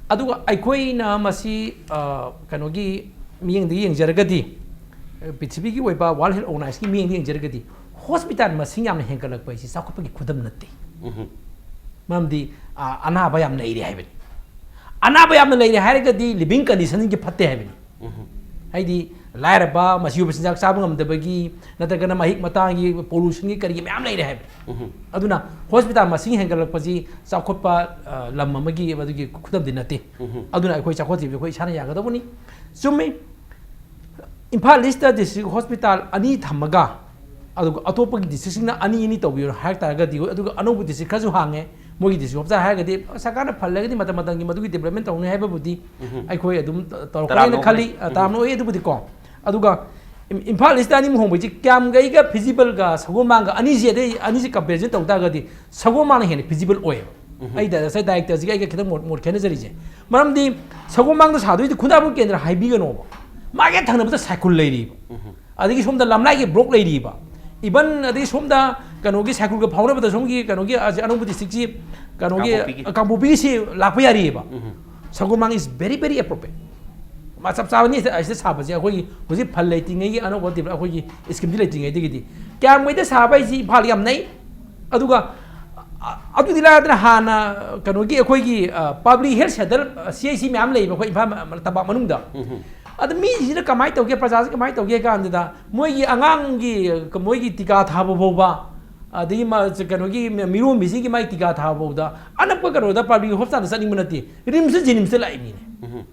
ꯑꯗꯨꯒ ꯑꯩꯈꯣꯏꯅ ꯃꯁꯤ, ꯑ, ꯀꯩꯅꯣꯒꯤ ꯃꯤꯠꯌꯦꯡꯗ ꯌꯦꯡꯖꯔꯒꯗꯤ, ꯑ, ꯄ꯭ꯔꯤꯊꯤꯕꯤꯒꯤ ꯑꯣꯏꯕ World Health Organization ꯒꯤ ꯃꯤꯠꯌꯦꯡꯗ ꯌꯦꯡꯖꯔꯒꯗꯤ, hospital ꯃꯁꯤꯡ ꯌꯥꯝꯅ ꯍꯦꯟꯒꯠꯂꯛꯄ ꯍꯥꯏꯁꯤ ꯆꯥꯎꯈꯠꯄꯒꯤ ꯈꯨꯗꯝ ꯅꯠꯇꯦ꯫ ꯃꯔꯝꯗꯤ, ꯑ, ꯑꯅꯥꯕ ꯌꯥꯝ ꯂꯩꯔꯦ ꯍꯥꯏꯕꯅꯤ꯫ ꯑꯅꯥꯕ ꯌꯥꯝꯅ ꯂꯩꯔꯦ ꯍꯥꯏꯔꯒꯗꯤ living condition ꯁꯤ ꯐꯠꯇꯦ ꯍꯥꯏꯕꯅꯤ꯫ ꯍꯥꯏꯗꯤ ꯂꯥꯏꯔꯕ, ꯃꯆꯤ ꯑꯣꯏꯕ ꯆꯤꯟꯖꯥꯛ ꯆꯥꯕ ꯉꯝꯗꯕꯒꯤ, ꯅꯠꯇ꯭ꯔꯒꯅ ꯃꯍꯤꯛ ꯃꯇꯥꯡꯒꯤ, pollution ꯒꯤ, ꯀꯔꯤꯒꯤ ꯃꯌꯥꯝ ꯂꯩꯔꯦ ꯍꯥꯏꯕꯅꯤ꯫ ꯑꯗꯨꯅ hospital ꯃꯁꯤꯡ ꯍꯦꯟꯒꯠꯂꯛꯄꯁꯤ ꯆꯥꯎꯈꯠꯄ, ꯑ, ꯂꯝ ꯑꯃꯒꯤ ꯃꯗꯨꯒꯤ ꯈꯨꯗꯝꯗꯤ ꯅꯠꯇꯦ꯫ ꯑꯗꯨꯅ ꯑꯩꯈꯣꯏ ꯆꯥꯎꯈꯠꯇ꯭ꯔꯤꯕꯁꯤ ꯑꯩꯈꯣꯏ ꯏꯁꯥꯅ ꯌꯥꯒꯗꯧꯕꯅꯤ꯫ ꯆꯨꯝꯃꯤ, ꯏꯝꯐꯥꯜ East ꯇ district hospital ꯑꯅꯤ ꯊꯝꯃꯒ, ꯑꯗꯨꯒ ꯑꯇꯣꯞꯄꯒꯤ district ꯁꯤꯡꯅ ꯑꯅꯤ ꯑꯅꯤ ꯇꯧꯕꯤꯌꯨ ꯍꯥꯏꯔꯛ ꯇꯥꯔꯒꯗꯤ, ꯑꯗꯨꯒ ꯑꯅꯧꯕ district ꯈꯔꯁꯨ ꯍꯥꯡꯉꯦ, ꯃꯣꯏꯒꯤ district hospital ꯍꯥꯏꯔꯒꯗꯤ ꯁꯔꯀꯥꯔꯅ ꯐꯜꯂꯒꯗꯤ ꯃꯇꯝ ꯃꯇꯝꯒꯤ ꯃꯗꯨꯒꯤ development ꯇꯧꯅꯤ ꯍꯥꯏꯕꯕꯨꯗꯤ ꯑꯩꯈꯣꯏ ꯑꯗꯨꯝ ꯇꯧꯔꯛꯀꯅꯤꯅ ꯇꯔꯥꯝꯅ ꯈꯜꯂꯤ꯫ ꯑꯣꯛꯀꯅꯤ꯫ ꯑ, ꯇꯔꯥꯝꯅ ꯑꯣꯛꯏ ꯑꯗꯨꯕꯨꯗꯤꯀꯣ꯫ ꯑꯗꯨꯒ ꯏꯝ-, ꯏꯝꯐꯥꯜ East ꯇ ꯑꯅꯤꯃꯨꯛ ꯍꯣꯡꯕꯁꯤ ꯀꯌꯥꯝꯒꯩꯒ feasible ꯒ ꯁꯒꯣꯜꯕꯟꯒ ꯑꯅꯤꯁꯦ, ꯑꯗꯩ ꯑꯅꯤꯁꯦ comparison ꯇꯧ ꯇꯥꯔꯒꯗꯤ ꯁꯒꯣꯜꯕꯟꯅ ꯍꯦꯟꯅ feasible ꯑꯣꯏꯌꯦꯕ꯫ ꯑꯩ ꯗ-, ꯉꯁꯥꯏ director ꯁꯤꯒ ꯑꯩꯒ ꯈꯤꯇꯪ ꯃꯣꯠ, ꯃꯣꯠ ꯈꯦꯠꯅꯖꯔꯤꯁꯦ꯫ ꯃꯔꯝꯗꯤ ꯁꯒꯣꯜꯕꯟꯗ ꯁꯥꯗꯣꯏꯗꯤ ꯈꯨꯟꯗ꯭ꯔꯥꯛꯄꯝ ꯀꯦꯟꯗ꯭ꯔ ꯍꯥꯏꯕꯤꯒꯅꯣꯕ꯫ ꯃꯥꯒꯤ ꯍꯦꯛ ꯊꯪꯅꯕꯗ ꯁꯥꯏꯈꯨꯜ ꯂꯩꯔꯤꯕ꯫ ꯑꯗꯒꯤ ꯁꯣꯝꯗ ꯂꯝꯂꯥꯏꯒꯤ block ꯂꯩꯔꯤꯕ꯫ Even ꯑꯗꯒꯤ ꯁꯣꯝꯗ ꯀꯩꯅꯣꯒꯤ ꯁꯥꯏꯈꯨꯜꯒ ꯐꯥꯎꯅꯕꯗ ꯁꯣꯝꯒꯤ ꯀꯩꯅꯣꯒꯤ ꯑꯁꯤ ꯑꯅꯧꯕ district ꯁꯤ ꯀꯩꯅꯣꯒꯤ ꯀꯥꯡꯄꯣꯛꯄꯤꯒꯤ꯫ ꯀꯥꯡꯄꯣꯛꯄꯤꯒꯤꯁꯤ ꯂꯥꯛꯄ ꯌꯥꯔꯤꯑꯕ꯫ ꯁꯒꯣꯜꯕꯟ is very, very appropriate꯫ ꯃꯥ ꯆꯞ ꯆꯥꯕꯅꯤ ꯑꯁꯤꯗ ꯁꯥꯕꯁꯦ, ꯑꯩꯈꯣꯏꯒꯤ ꯍꯧꯖꯤꯛ ꯐꯜ ꯂꯩꯇ꯭ꯔꯤꯉꯩꯒꯤ ꯑꯅꯧꯕ ꯗꯤꯕ-, ꯑꯩꯈꯣꯏꯒꯤ scheme ꯗꯤ ꯂꯩꯇ꯭ꯔꯤꯉꯩꯗꯒꯤꯗꯤ꯫ ꯀꯌꯥꯝꯒꯩꯗ ꯁꯥꯕ ꯍꯥꯏꯁꯤ ꯏꯝꯐꯥꯜ ꯌꯥꯝ ꯅꯛꯏ꯫ ꯑꯗꯨꯒ, ꯑ-, ꯑꯗꯨꯗꯤ ꯂꯥꯏꯔꯗꯅ ꯍꯥꯟꯅ ꯀꯩꯅꯣꯒꯤ ꯑꯩꯈꯣꯏꯒꯤ, ꯑ, public health center, ꯑ, C H C ꯃꯌꯥꯝ ꯂꯩꯕ ꯑꯩꯈꯣꯏ ꯏꯝꯐꯥꯜ ꯃ-, ꯇꯝꯄꯥꯛ ꯃꯅꯨꯡꯗ꯫ ꯑꯗ ꯃꯤꯁꯤꯅ ꯀꯃꯥꯏꯅ ꯇꯧꯒꯦ, ꯄ꯭ꯔꯖꯥꯁꯤ ꯀꯃꯥꯏꯅ ꯇꯧꯒꯦ ꯍꯥꯏ ꯀꯥꯟꯗ ꯃꯣꯏꯒꯤ ꯑꯉꯥꯡꯒꯤ, ꯃꯣꯏꯒꯤ ꯇꯤꯀꯥ ꯊꯥꯕ ꯐꯥꯎꯕ, ꯑꯗꯒꯤ ꯃ-, ꯀꯩꯅꯣꯒꯤ ꯃꯤꯔꯣꯟꯕꯤꯁꯤꯡꯒꯤ ꯃꯥꯒꯤ ꯇꯤꯀꯥ ꯊꯥꯕ ꯐꯥꯎꯗ ꯑꯅꯛꯄ ꯀꯩꯅꯣꯗ public hospital ꯗ ꯆꯠꯅꯤꯡꯕ ꯅꯠꯇꯦ, ꯔꯤꯝꯁ ꯖꯦꯅꯤꯝꯁꯇ ꯂꯥꯛꯏ ꯃꯤꯅꯦ꯫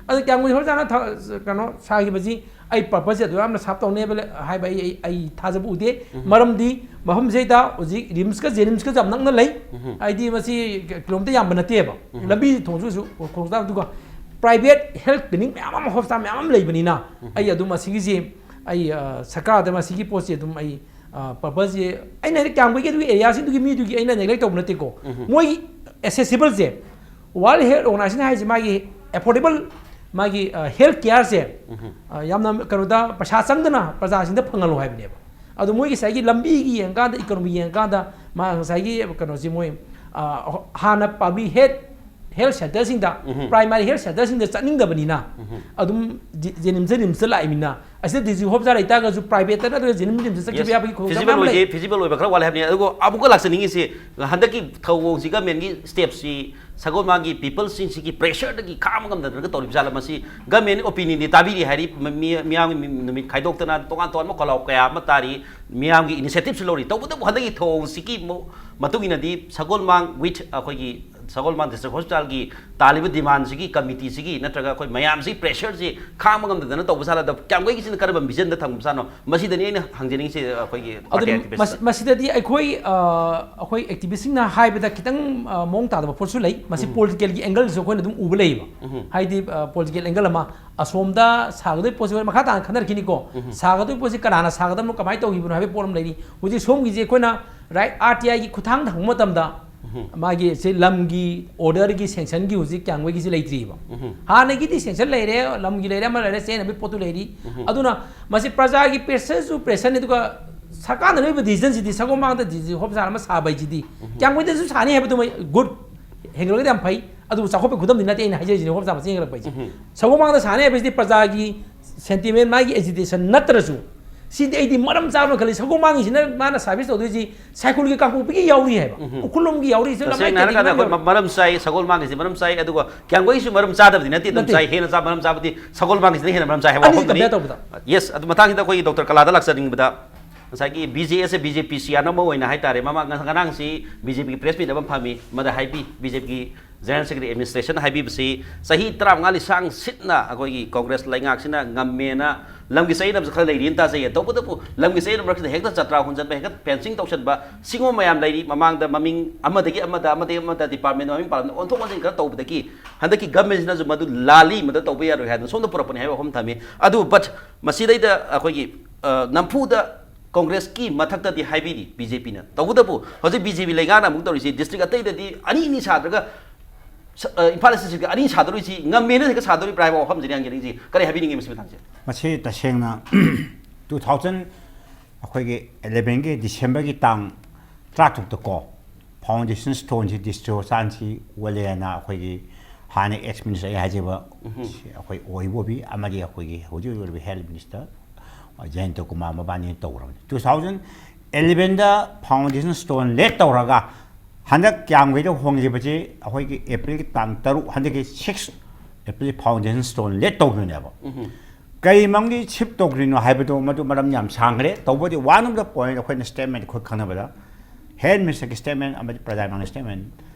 ꯑꯗꯣ ꯀꯌꯥꯝꯒꯩ ꯍꯣꯁꯄꯤꯇꯥꯜꯅ ꯊ-, ꯀꯩꯅꯣ ꯁꯥꯈꯤꯕꯁꯤ ꯑꯩ purpose ꯁꯦ ꯑꯗꯨ ꯌꯥꯝꯅ ꯁꯥꯔꯞ ꯇꯧꯅꯦꯕ ꯂꯩ-, ꯍꯥꯏꯕ ꯑꯩ, ꯑꯩ, ꯑꯩ ꯊꯥꯖꯕ ꯎꯗꯦ꯫ ꯃꯔꯝꯗꯤ ꯃꯐꯝꯁꯤꯗ ꯍꯧꯖꯤꯛ ꯔꯤꯝꯁꯀ ꯖꯦꯅꯤꯝꯁꯀꯁꯨ ꯌꯥꯝ ꯅꯛꯅ ꯂꯩ꯫ ꯍꯥꯏꯗꯤ ꯃꯁꯤ ꯀꯤꯂꯣꯃꯤꯇꯔ ꯌꯥꯝꯕ ꯅꯠꯇꯦꯕ꯫ ꯂꯝꯕꯤ ꯊꯣꯡꯁꯨ ꯀꯩꯁꯨ ꯈꯣꯡ-, ꯈꯣꯡ-, ꯑꯗꯨꯒ private health clinic ꯃꯌꯥꯝ ꯑꯃ, ꯍꯣꯁꯄꯤꯇꯥꯜ ꯃꯌꯥꯝ ꯑꯃ ꯂꯩꯕꯅꯤꯅ ꯑꯩ ꯑꯗꯨꯝ ꯑꯁꯤꯒꯤꯁꯤ ꯑꯩ, ꯑ, ꯁꯔꯀꯥꯔꯗ ꯃꯁꯤꯒꯤ ꯄꯣꯠꯁꯤ ꯑꯗꯨꯝ ꯑꯩ, ꯑ, purpose ꯁꯤ ꯑꯩꯅ ꯍꯥꯏꯗꯤ ꯀꯌꯥꯝꯒꯩꯒꯤ ꯑꯗꯨꯒꯤ area ꯁꯤꯡꯗꯨꯒꯤ ꯃꯤꯗꯨꯒꯤ ꯑꯩꯅ neglect ꯇꯧꯕ ꯅꯠꯇꯦꯀꯣ꯫ ꯃꯣꯏꯒꯤ accessible ꯁꯦ World Health Organization ꯍꯥꯏꯁꯦ ꯃꯥꯒꯤ affordable, ꯃꯥꯒꯤ, ꯑ, health care ꯁꯦ, ꯑ, ꯌꯥꯝꯅ ꯀꯩꯅꯣꯗ ꯄꯩꯁꯥ ꯆꯪꯗꯅ ꯄ꯭ꯔꯖꯥꯁꯤꯡꯗ ꯐꯪꯍꯜꯂꯣ ꯍꯥꯏꯕꯅꯦꯕ꯫ ꯑꯗꯣ ꯃꯣꯏꯒꯤ ꯉꯁꯥꯏꯒꯤ ꯂꯝꯕꯤꯒꯤ ꯌꯦꯡꯉꯀꯥꯟꯗ, ꯏꯀꯣꯅꯣꯃꯤ ꯌꯦꯡꯉꯀꯥꯟꯗ, ꯃꯥ ꯉꯁꯥꯏꯒꯤ ꯀꯩꯅꯣꯁꯤ ꯃꯣꯏ, ꯑ, ꯍꯥꯟꯅ ꯄꯥꯕ꯭ꯂꯤꯛ ꯍꯦꯜꯊ, ꯍꯦꯜꯊ ꯁꯦꯟꯇꯔꯁꯤꯡꯗ, ꯎꯝꯍꯨꯝ꯫ ꯄ꯭ꯔꯥꯏꯃꯥꯔꯤ ꯍꯦꯜꯊ ꯁꯦꯟꯇꯔꯁꯤꯡꯗ ꯆꯠꯅꯤꯡꯗꯕꯅꯤꯅ, ꯎꯝꯍꯨꯝ꯫ ꯑꯗꯨꯝ ꯖꯤ-, ꯖꯦꯅꯤꯝꯁꯇ, ꯔꯤꯝꯁꯇ ꯂꯥꯛꯏꯃꯤꯅ, ꯑꯁꯤꯗ ꯗꯤꯁꯇ꯭ꯔꯤꯛ ꯍꯣꯁꯄꯤꯇꯥꯜ ꯂꯩꯇꯥꯔꯒꯁꯨ ꯄ꯭ꯔꯥꯏꯚꯦꯠꯇ ꯅꯠꯇ꯭ꯔꯒ ꯖꯦꯅꯤꯝꯁ, ꯔꯤꯝꯁꯇ ꯆꯠꯈꯤꯕ ꯌꯥꯕꯒꯤ ꯈꯨꯗꯣꯡꯆꯥꯕ ꯐꯤꯖꯤꯕꯜ ꯃꯌꯥꯝ ꯂꯩ꯫ ꯑꯣꯏꯗꯦ, ꯐꯤꯖꯤꯕꯜ ꯑꯣꯏꯕ ꯈꯔ ꯋꯥꯠꯂꯦ ꯍꯥꯏꯕꯅꯤ꯫ ꯑꯗꯨꯒ ꯑꯃꯨꯛꯀ ꯂꯥꯛꯆꯅꯤꯡꯉꯤꯁꯤ, ꯍꯟꯗꯛꯀꯤ ꯊꯧꯑꯣꯡꯁꯤ, ꯒꯃꯦꯟꯒꯤ ꯁ꯭ꯇꯦꯞꯁꯤ ꯁꯒꯣꯜꯃꯥꯡꯒꯤ ꯄꯤꯄꯜꯁꯤꯡꯁꯤꯒꯤ ꯄ꯭ꯔꯦꯁꯔꯗꯒꯤ ꯈꯥꯡꯕ ꯉꯝꯗꯗꯅꯒ ꯇꯧꯔꯤꯕ ꯖꯥꯠꯂ? ꯃꯁꯤ ꯒꯃꯦꯟ ꯑꯣꯄꯤꯅꯤꯌꯟꯗꯤ ꯇꯥꯕꯤꯔꯤ ꯍꯥꯏꯔꯤ, ꯃ-, ꯃꯤ-, ꯃꯤꯌꯥꯝꯒꯤ ꯃꯤ-, ꯅꯨꯃꯤꯠ ꯈꯥꯏꯗꯣꯛꯇꯅ ꯇꯣꯉꯥꯟ ꯇꯣꯉꯥꯟꯕ ꯈꯣꯜꯂꯥꯎ ꯀꯌꯥ ꯑꯃ ꯇꯥꯔꯤ, ꯃꯤꯌꯥꯝꯒꯤ ꯏꯅꯤꯁꯤꯌꯦꯇꯤꯚꯁꯨ ꯂꯧꯔꯤ꯫ ꯇꯧꯕꯇꯕꯨ ꯍꯟꯗꯛꯀꯤ ꯊꯧꯑꯣꯡꯁꯤꯒꯤ ꯃ-, ꯃꯇꯨꯡ ꯏꯟꯅꯗꯤ ꯁꯒꯣꯜꯃꯥꯡ ꯋꯤꯠ ꯑꯩꯈꯣꯏꯒꯤ ꯁꯒꯣꯜꯃꯥꯡ ꯗꯤꯁꯇ꯭ꯔꯤꯛ ꯍꯣꯁꯄꯤꯇꯥꯜꯒꯤ ꯇꯥꯜꯂꯤꯕ ꯗꯤꯃꯥꯟꯁꯤꯒꯤ ꯀꯃꯤꯇꯤꯁꯤꯒꯤ ꯅꯠꯇ꯭ꯔꯒ ꯑꯩꯈꯣꯏ ꯃꯌꯥꯝꯁꯤꯒꯤ ꯄ꯭ꯔꯦꯁꯔꯁꯤ ꯈꯥꯡꯕ ꯉꯝꯗꯗꯅ ꯇꯧꯕ ꯁꯥꯠꯂꯗ ꯀꯌꯥꯝꯒꯩꯒꯤꯁꯤꯅ ꯀꯔꯝꯕ ꯚꯤꯖꯟꯗ ꯊꯝꯕ ꯁꯥꯠꯅꯣ? ꯃꯁꯤꯗꯅꯤ ꯑꯩꯅ ꯍꯪꯖꯅꯤꯡꯉꯤꯁꯦ ꯑꯩꯈꯣꯏꯒꯤ ꯑꯗꯨ ꯄꯥꯔꯇꯤ ꯑꯦꯛꯇꯤꯚꯤꯁꯇ꯫ ꯃꯁꯤ-, ꯃꯁꯤꯗꯗꯤ ꯑꯩꯈꯣꯏ, ꯑ, ꯑꯩꯈꯣꯏ ꯑꯦꯛꯇꯤꯚꯤꯁꯁꯤꯡꯅ ꯍꯥꯏꯕꯗ ꯈꯤꯇꯪ, ꯑ, ꯃꯑꯣꯡ ꯇꯥꯗꯕ ꯄꯣꯠꯁꯨ ꯂꯩ꯫ ꯃꯁꯤ ꯎꯝ꯫ ꯄꯣꯂꯤꯇꯤꯀꯦꯜꯒꯤ ꯑꯦꯡꯒꯜꯁꯨ ꯑꯩꯈꯣꯏꯅ ꯑꯗꯨꯝ ꯎꯕ ꯂꯩꯌꯦꯕ꯫ ꯎꯝ꯫ ꯍꯥꯏꯗꯤ, ꯑ, ꯄꯣꯂꯤꯇꯤꯀꯦꯜ ꯑꯦꯡꯒꯜ ꯑꯃ, ꯑꯁꯣꯝꯗ ꯁꯥꯒꯗꯣꯏ ꯄꯣꯠꯁꯤ ꯃꯈꯥ ꯇꯥꯅ ꯈꯟꯅꯔꯛꯈꯤꯅꯤꯀꯣ꯫ ꯎꯝ꯫ ꯁꯥꯒꯗꯣꯏ ꯄꯣꯠꯁꯤ ꯀꯅꯥꯅ ꯁꯥꯒꯗꯕꯅꯣ, ꯀꯃꯥꯏꯅ ꯇꯧꯈꯤꯕꯅꯣ ꯍꯥꯏꯕꯒꯤ ꯄꯣꯠ ꯑꯃ ꯂꯩꯔꯤ꯫ ꯍꯧꯖꯤꯛ ꯁꯣꯝꯒꯤꯁꯦ ꯑꯩꯈꯣꯏꯅ ꯔꯥꯏꯠ ꯑꯥꯔ ꯇꯤ ꯑꯥꯏꯒꯤ ꯈꯨꯠꯊꯥꯡꯗ ꯍꯪꯕ ꯃꯇꯝꯗ, ꯎꯝ꯫ ꯃꯥꯒꯤ ꯁꯤ ꯂꯝꯒꯤ ꯑꯣꯔꯗꯔꯒꯤ ꯁꯦꯡꯁꯟꯒꯤ ꯍꯧꯖꯤꯛ ꯀꯌꯥꯝꯒꯩꯒꯤꯁꯤ ꯂꯩꯇ꯭ꯔꯤꯕ꯫ ꯎꯝ꯫ ꯍꯥꯟꯅꯒꯤꯗꯤ ꯁꯦꯡꯁꯟ ꯂꯩꯔꯦ, ꯂꯝꯒꯤ ꯂꯩꯔꯦ, ꯑꯃ ꯂꯩꯔꯦ, ꯆꯦꯟꯅꯕꯒꯤ ꯄꯣꯠꯇꯨ ꯂꯩꯔꯤ꯫ ꯎꯝ꯫ ꯑꯗꯨꯅ ꯃꯁꯤ ꯄ꯭ꯔꯖꯥꯒꯤ ꯄ꯭ꯔꯦꯁꯔꯁꯨ ꯄ꯭ꯔꯦꯁꯔꯅꯤ, ꯑꯗꯨꯒ ꯁꯔꯀꯥꯔꯅ ꯂꯧꯔꯤꯕ ꯗꯤꯁꯤꯖꯟꯁꯤꯗꯤ ꯁꯒꯣꯜꯃꯥꯡꯗ ꯗꯤꯁꯇ꯭ꯔꯤꯛ ꯍꯣꯁꯄꯤꯇꯥꯜ ꯑꯃ ꯁꯥꯕ ꯍꯥꯏꯁꯤꯗꯤ ꯎꯝ꯫ ꯀꯌꯥꯝꯒꯩꯗꯁꯨ ꯁꯥꯅꯤ ꯍꯥꯏꯕꯗꯨꯃ ꯒꯨꯗ, ꯍꯦꯟꯒꯠꯂꯒꯗꯤ ꯌꯥꯝ ꯐꯩ꯫ ꯑꯗꯨꯕꯨ ꯆꯥꯎꯈꯠꯄꯒꯤ ꯈꯨꯗꯝꯗꯤ ꯅꯠꯇꯦ ꯑꯩꯅ ꯍꯥꯏꯖꯔꯤꯁꯤꯅꯦ, ꯍꯣꯝ ꯁꯥꯕ ꯆꯦꯟꯈꯠꯂꯛꯄ ꯍꯥꯏꯁꯦ꯫ ꯎꯝ꯫ ꯁꯒꯣꯜꯃꯥꯡꯗ ꯁꯥꯅꯤ ꯍꯥꯏꯕꯁꯤꯗꯤ ꯄ꯭ꯔꯖꯥꯒꯤ ꯁꯦꯟꯇꯤꯃꯦꯟ, ꯃꯥꯒꯤ ꯑꯦꯖꯤꯇꯦꯁꯟ ꯅꯠꯇ꯭ꯔꯁꯨ, ꯁꯤꯗꯤ ꯑꯩꯗꯤ ꯃꯔꯝ ꯆꯥꯕ ꯈꯜꯂꯤ꯫ ꯁꯒꯣꯜꯃꯥꯡꯒꯤꯁꯤꯅ ꯃꯥꯅ ꯁꯥꯔꯚꯤꯁ ꯇꯧꯗꯣꯏꯁꯤ ꯁꯥꯏꯈꯨꯜꯒꯤ ꯀꯥꯡꯄꯣꯛꯄꯤꯒꯤ ꯌꯥꯎꯔꯤ ꯍꯥꯏꯕ, ꯎꯝ꯫ ꯎꯈ꯭ꯔꯨꯜꯂꯣꯝꯒꯤ ꯌꯥꯎꯔꯤ, ꯁꯤ ꯂꯝꯂꯥꯏ ꯇꯁꯦꯡꯅ ꯍꯥꯏꯔꯀꯥꯟꯗ ꯀꯦꯟꯗꯤꯡ ꯑꯩꯈꯣꯏ ꯌꯥꯎꯔꯤ꯫ ꯃ-, ꯃꯔꯝ ꯆꯥꯏ, ꯁꯒꯣꯜꯃꯥꯡꯒꯤꯁꯤ ꯃꯔꯝ ꯆꯥꯏ, ꯑꯗꯨꯒ ꯀꯌꯥꯝꯒꯩꯁꯨ ꯃꯔꯝ ꯆꯥꯗꯕꯗꯤ ꯅꯠꯇꯦ, ꯑꯗꯨꯝ ꯅꯠꯇꯦ꯫ ꯆꯥꯏ, ꯍꯦꯟꯅ ꯆꯥ-, ꯃꯔꯝ ꯆꯥꯕꯗꯤ ꯁꯒꯣꯜꯃꯥꯡꯒꯤꯁꯤꯅ ꯍꯦꯟꯅ ꯃꯔꯝ ꯆꯥꯏ ꯍꯥꯏꯕ ꯑꯅꯤꯁꯤ ꯋꯥꯐꯝꯗꯨꯅꯤ꯫ Compare ꯇꯧꯕꯗ꯫ Yes, ꯑꯗꯨ ꯃꯇꯥꯡꯁꯤꯗ ꯑꯩꯈꯣꯏꯒꯤ ꯗꯣꯛꯇꯔ ꯀꯂꯥꯗ ꯂꯥꯛꯆꯅꯤꯡꯕꯗ, ꯉꯁꯥꯏꯒꯤ B J S, B J P C ꯑꯅꯧꯕ ꯑꯣꯏꯅ ꯍꯥꯏꯇꯥꯔꯦ, ꯃꯃꯥꯡ ꯉ-, ꯉꯔꯥꯡꯁꯤ ꯕꯤ ꯖꯦ ꯄꯤꯒꯤ ꯄ꯭ꯔꯦꯁ ꯃꯤꯠ ꯑꯃ ꯐꯝꯃꯤ, ꯃꯗ ꯍꯥꯏꯕꯤ, ꯕꯤ ꯖꯦ ꯄꯤꯒꯤ ꯖꯦꯅꯔꯦꯜ ꯁꯦꯀ꯭ꯔꯦꯇꯔꯤ ꯑꯦꯗꯃꯤꯅꯤꯁꯇ꯭ꯔꯦꯁꯟ ꯍꯥꯏꯕꯤꯕꯁꯤ ꯆꯍꯤ ꯇꯔꯥꯃꯉꯥ ꯂꯤꯁꯥꯡ ꯁꯤꯠꯅ ꯑꯩꯈꯣꯏꯒꯤ ꯀꯣꯡꯒ꯭ꯔꯦꯁ ꯂꯩꯉꯥꯛꯁꯤꯅ ꯉꯝꯃꯦꯅ ꯂꯝꯒꯤ ꯆꯌꯦꯠꯅꯕꯁꯨ ꯈꯔ ꯂꯩꯔꯤꯅ ꯇꯥꯖꯩꯌꯦ꯫ ꯇꯧꯕꯇꯕꯨ ꯂꯝꯒꯤ ꯆꯌꯦꯠꯅꯕ ꯃꯔꯛꯁꯤꯗ ꯍꯦꯛꯇ ꯆꯇ꯭ꯔꯥ ꯍꯨꯟꯖꯟꯕ, ꯍꯦꯛꯇ ꯐꯦꯟꯁꯤꯡ ꯇꯧꯁꯟꯕ, ꯁꯤꯒꯨꯝꯕ ꯃꯌꯥꯝ ꯂꯩꯔꯤ꯫ ꯃꯃꯥꯡꯗ ꯃꯃꯤꯡ ꯑꯃꯗꯒꯤ ꯑꯃꯗ, ꯑꯃꯗꯒꯤ ꯑꯃꯗ ꯗꯤꯄꯥꯔꯠꯃꯦꯟ ꯃꯃꯤꯡ ꯄꯥꯜꯂꯝꯗ ꯑꯣꯟꯊꯣꯛ ꯑꯣꯟꯁꯤꯟ ꯈꯔ ꯇꯧꯕꯗꯒꯤ ꯍꯟꯗꯛꯀꯤ ꯒꯚꯔꯟꯃꯦꯟꯁꯤꯅꯁꯨ ꯃꯗꯨ ꯂꯥꯜꯂꯤ, ꯃꯗꯨ ꯇꯧꯕ ꯌꯥꯔꯣꯏ ꯍꯥꯏꯗꯅ ꯁꯣꯝꯗ ꯄꯨꯔꯛꯄꯅꯤ ꯍꯥꯏꯕ ꯋꯥꯐꯝ ꯊꯝꯃꯤ꯫ ꯑꯗꯨ, but ꯃꯁꯤꯗꯩꯗ ꯑꯩꯈꯣꯏꯒꯤ, ꯑ, ꯅꯝꯐꯨꯗ ꯀꯣꯡꯒ꯭ꯔꯦꯁꯀꯤ ꯃꯊꯛꯇꯗꯤ ꯍꯥꯏꯕꯤꯔꯤ ꯕꯤ ꯖꯦ ꯄꯤꯅ꯫ ꯇꯧꯕꯇꯕꯨ ꯍꯧꯖꯤꯛ ꯕꯤ ꯖꯦ ꯄꯤ ꯂꯩꯉꯥꯛꯅ ꯑꯃꯨꯛ ꯇꯧꯔꯤꯁꯤ ꯗꯤꯁꯇ꯭ꯔꯤꯛ ꯑꯇꯩꯗꯗꯤ ꯑꯅꯤ ꯑꯅꯤ ꯁꯥꯗ꯭ꯔꯒ ꯁ-, ꯑ, ꯏꯝꯐꯥꯜ ꯏꯁ ꯗꯤꯁꯇ꯭ꯔꯤꯛꯇ ꯑꯅꯤ ꯁꯥꯗꯣꯔꯤꯁꯤ ꯉꯝꯃꯦꯅ ꯍꯦꯛꯇ ꯁꯥꯗꯣꯔꯤꯕ꯭ꯔꯥ ꯍꯥꯏꯕ ꯋꯥꯐꯝꯁꯤꯅꯤ ꯍꯪꯖꯅꯤꯡꯉꯤꯁꯤ꯫ ꯀꯔꯤ ꯍꯥꯏꯕꯤꯅꯤꯡꯉꯤ ꯃꯁꯤ ꯃꯇꯥꯡꯁꯦ? ꯃꯁꯤ ꯇꯁꯦꯡꯅ two thousand ꯑꯩꯈꯣꯏꯒꯤ elevenꯒꯤ Decemberꯒꯤ ꯇꯥꯡ ꯇꯔꯥꯇꯔꯨꯛꯇꯀꯣ, foundation stoneꯁꯤ ꯗꯤꯁꯇ꯭ꯔꯤꯛ ꯍꯣꯁꯄꯤꯇꯥꯜꯁꯤ ꯑꯣꯜꯂꯦꯅ ꯑꯩꯈꯣꯏꯒꯤ ꯍꯥꯟꯅ ex minister ꯑꯩ ꯍꯥꯏꯖꯕ ꯑꯩꯈꯣꯏ ꯑꯣꯏꯕꯣꯕꯤ ꯑꯃꯗꯤ ꯑꯩꯈꯣꯏꯒꯤ ꯍꯧꯖꯤꯛ ꯑꯣꯏꯔꯤꯕ health minister ꯖꯌꯟꯇ ꯀꯨꯃꯥꯔ ꯃꯕꯥꯅꯤ ꯇꯧꯈ꯭ꯔꯕꯅꯤ꯫ Two thousand elevenꯗ foundation stone laid ꯇꯧꯔꯒ ꯍꯟꯗꯛ ꯀꯌꯥꯝꯒꯩꯗ ꯍꯣꯡꯈꯤꯕꯁꯤ ꯑꯩꯈꯣꯏꯒꯤ Aprilꯒꯤ ꯇꯥꯡ ꯇꯔꯨꯛ, ꯍꯟꯗꯛꯀꯤ six April foundation stone laid ꯇꯧꯈꯤꯕꯅꯦꯕ꯫ ꯀꯔꯤ ꯃꯔꯝꯒꯤ shift ꯇꯧꯈ꯭ꯔꯤꯅꯣ ꯍꯥꯏꯕꯗꯣ ꯃꯗꯨ ꯃꯔꯝ ꯌꯥꯝ ꯁꯥꯡꯈ꯭ꯔꯦ꯫ ꯇꯧꯕꯗꯤ one of the point ꯑꯩꯈꯣꯏꯅ statement ꯑꯩꯈꯣꯏ ꯈꯪꯅꯕꯗ health ministerꯒꯤ statement ꯑꯃꯗꯤ ꯄ꯭ꯔꯙꯥꯟ ꯃꯟꯇ꯭ꯔꯤ statement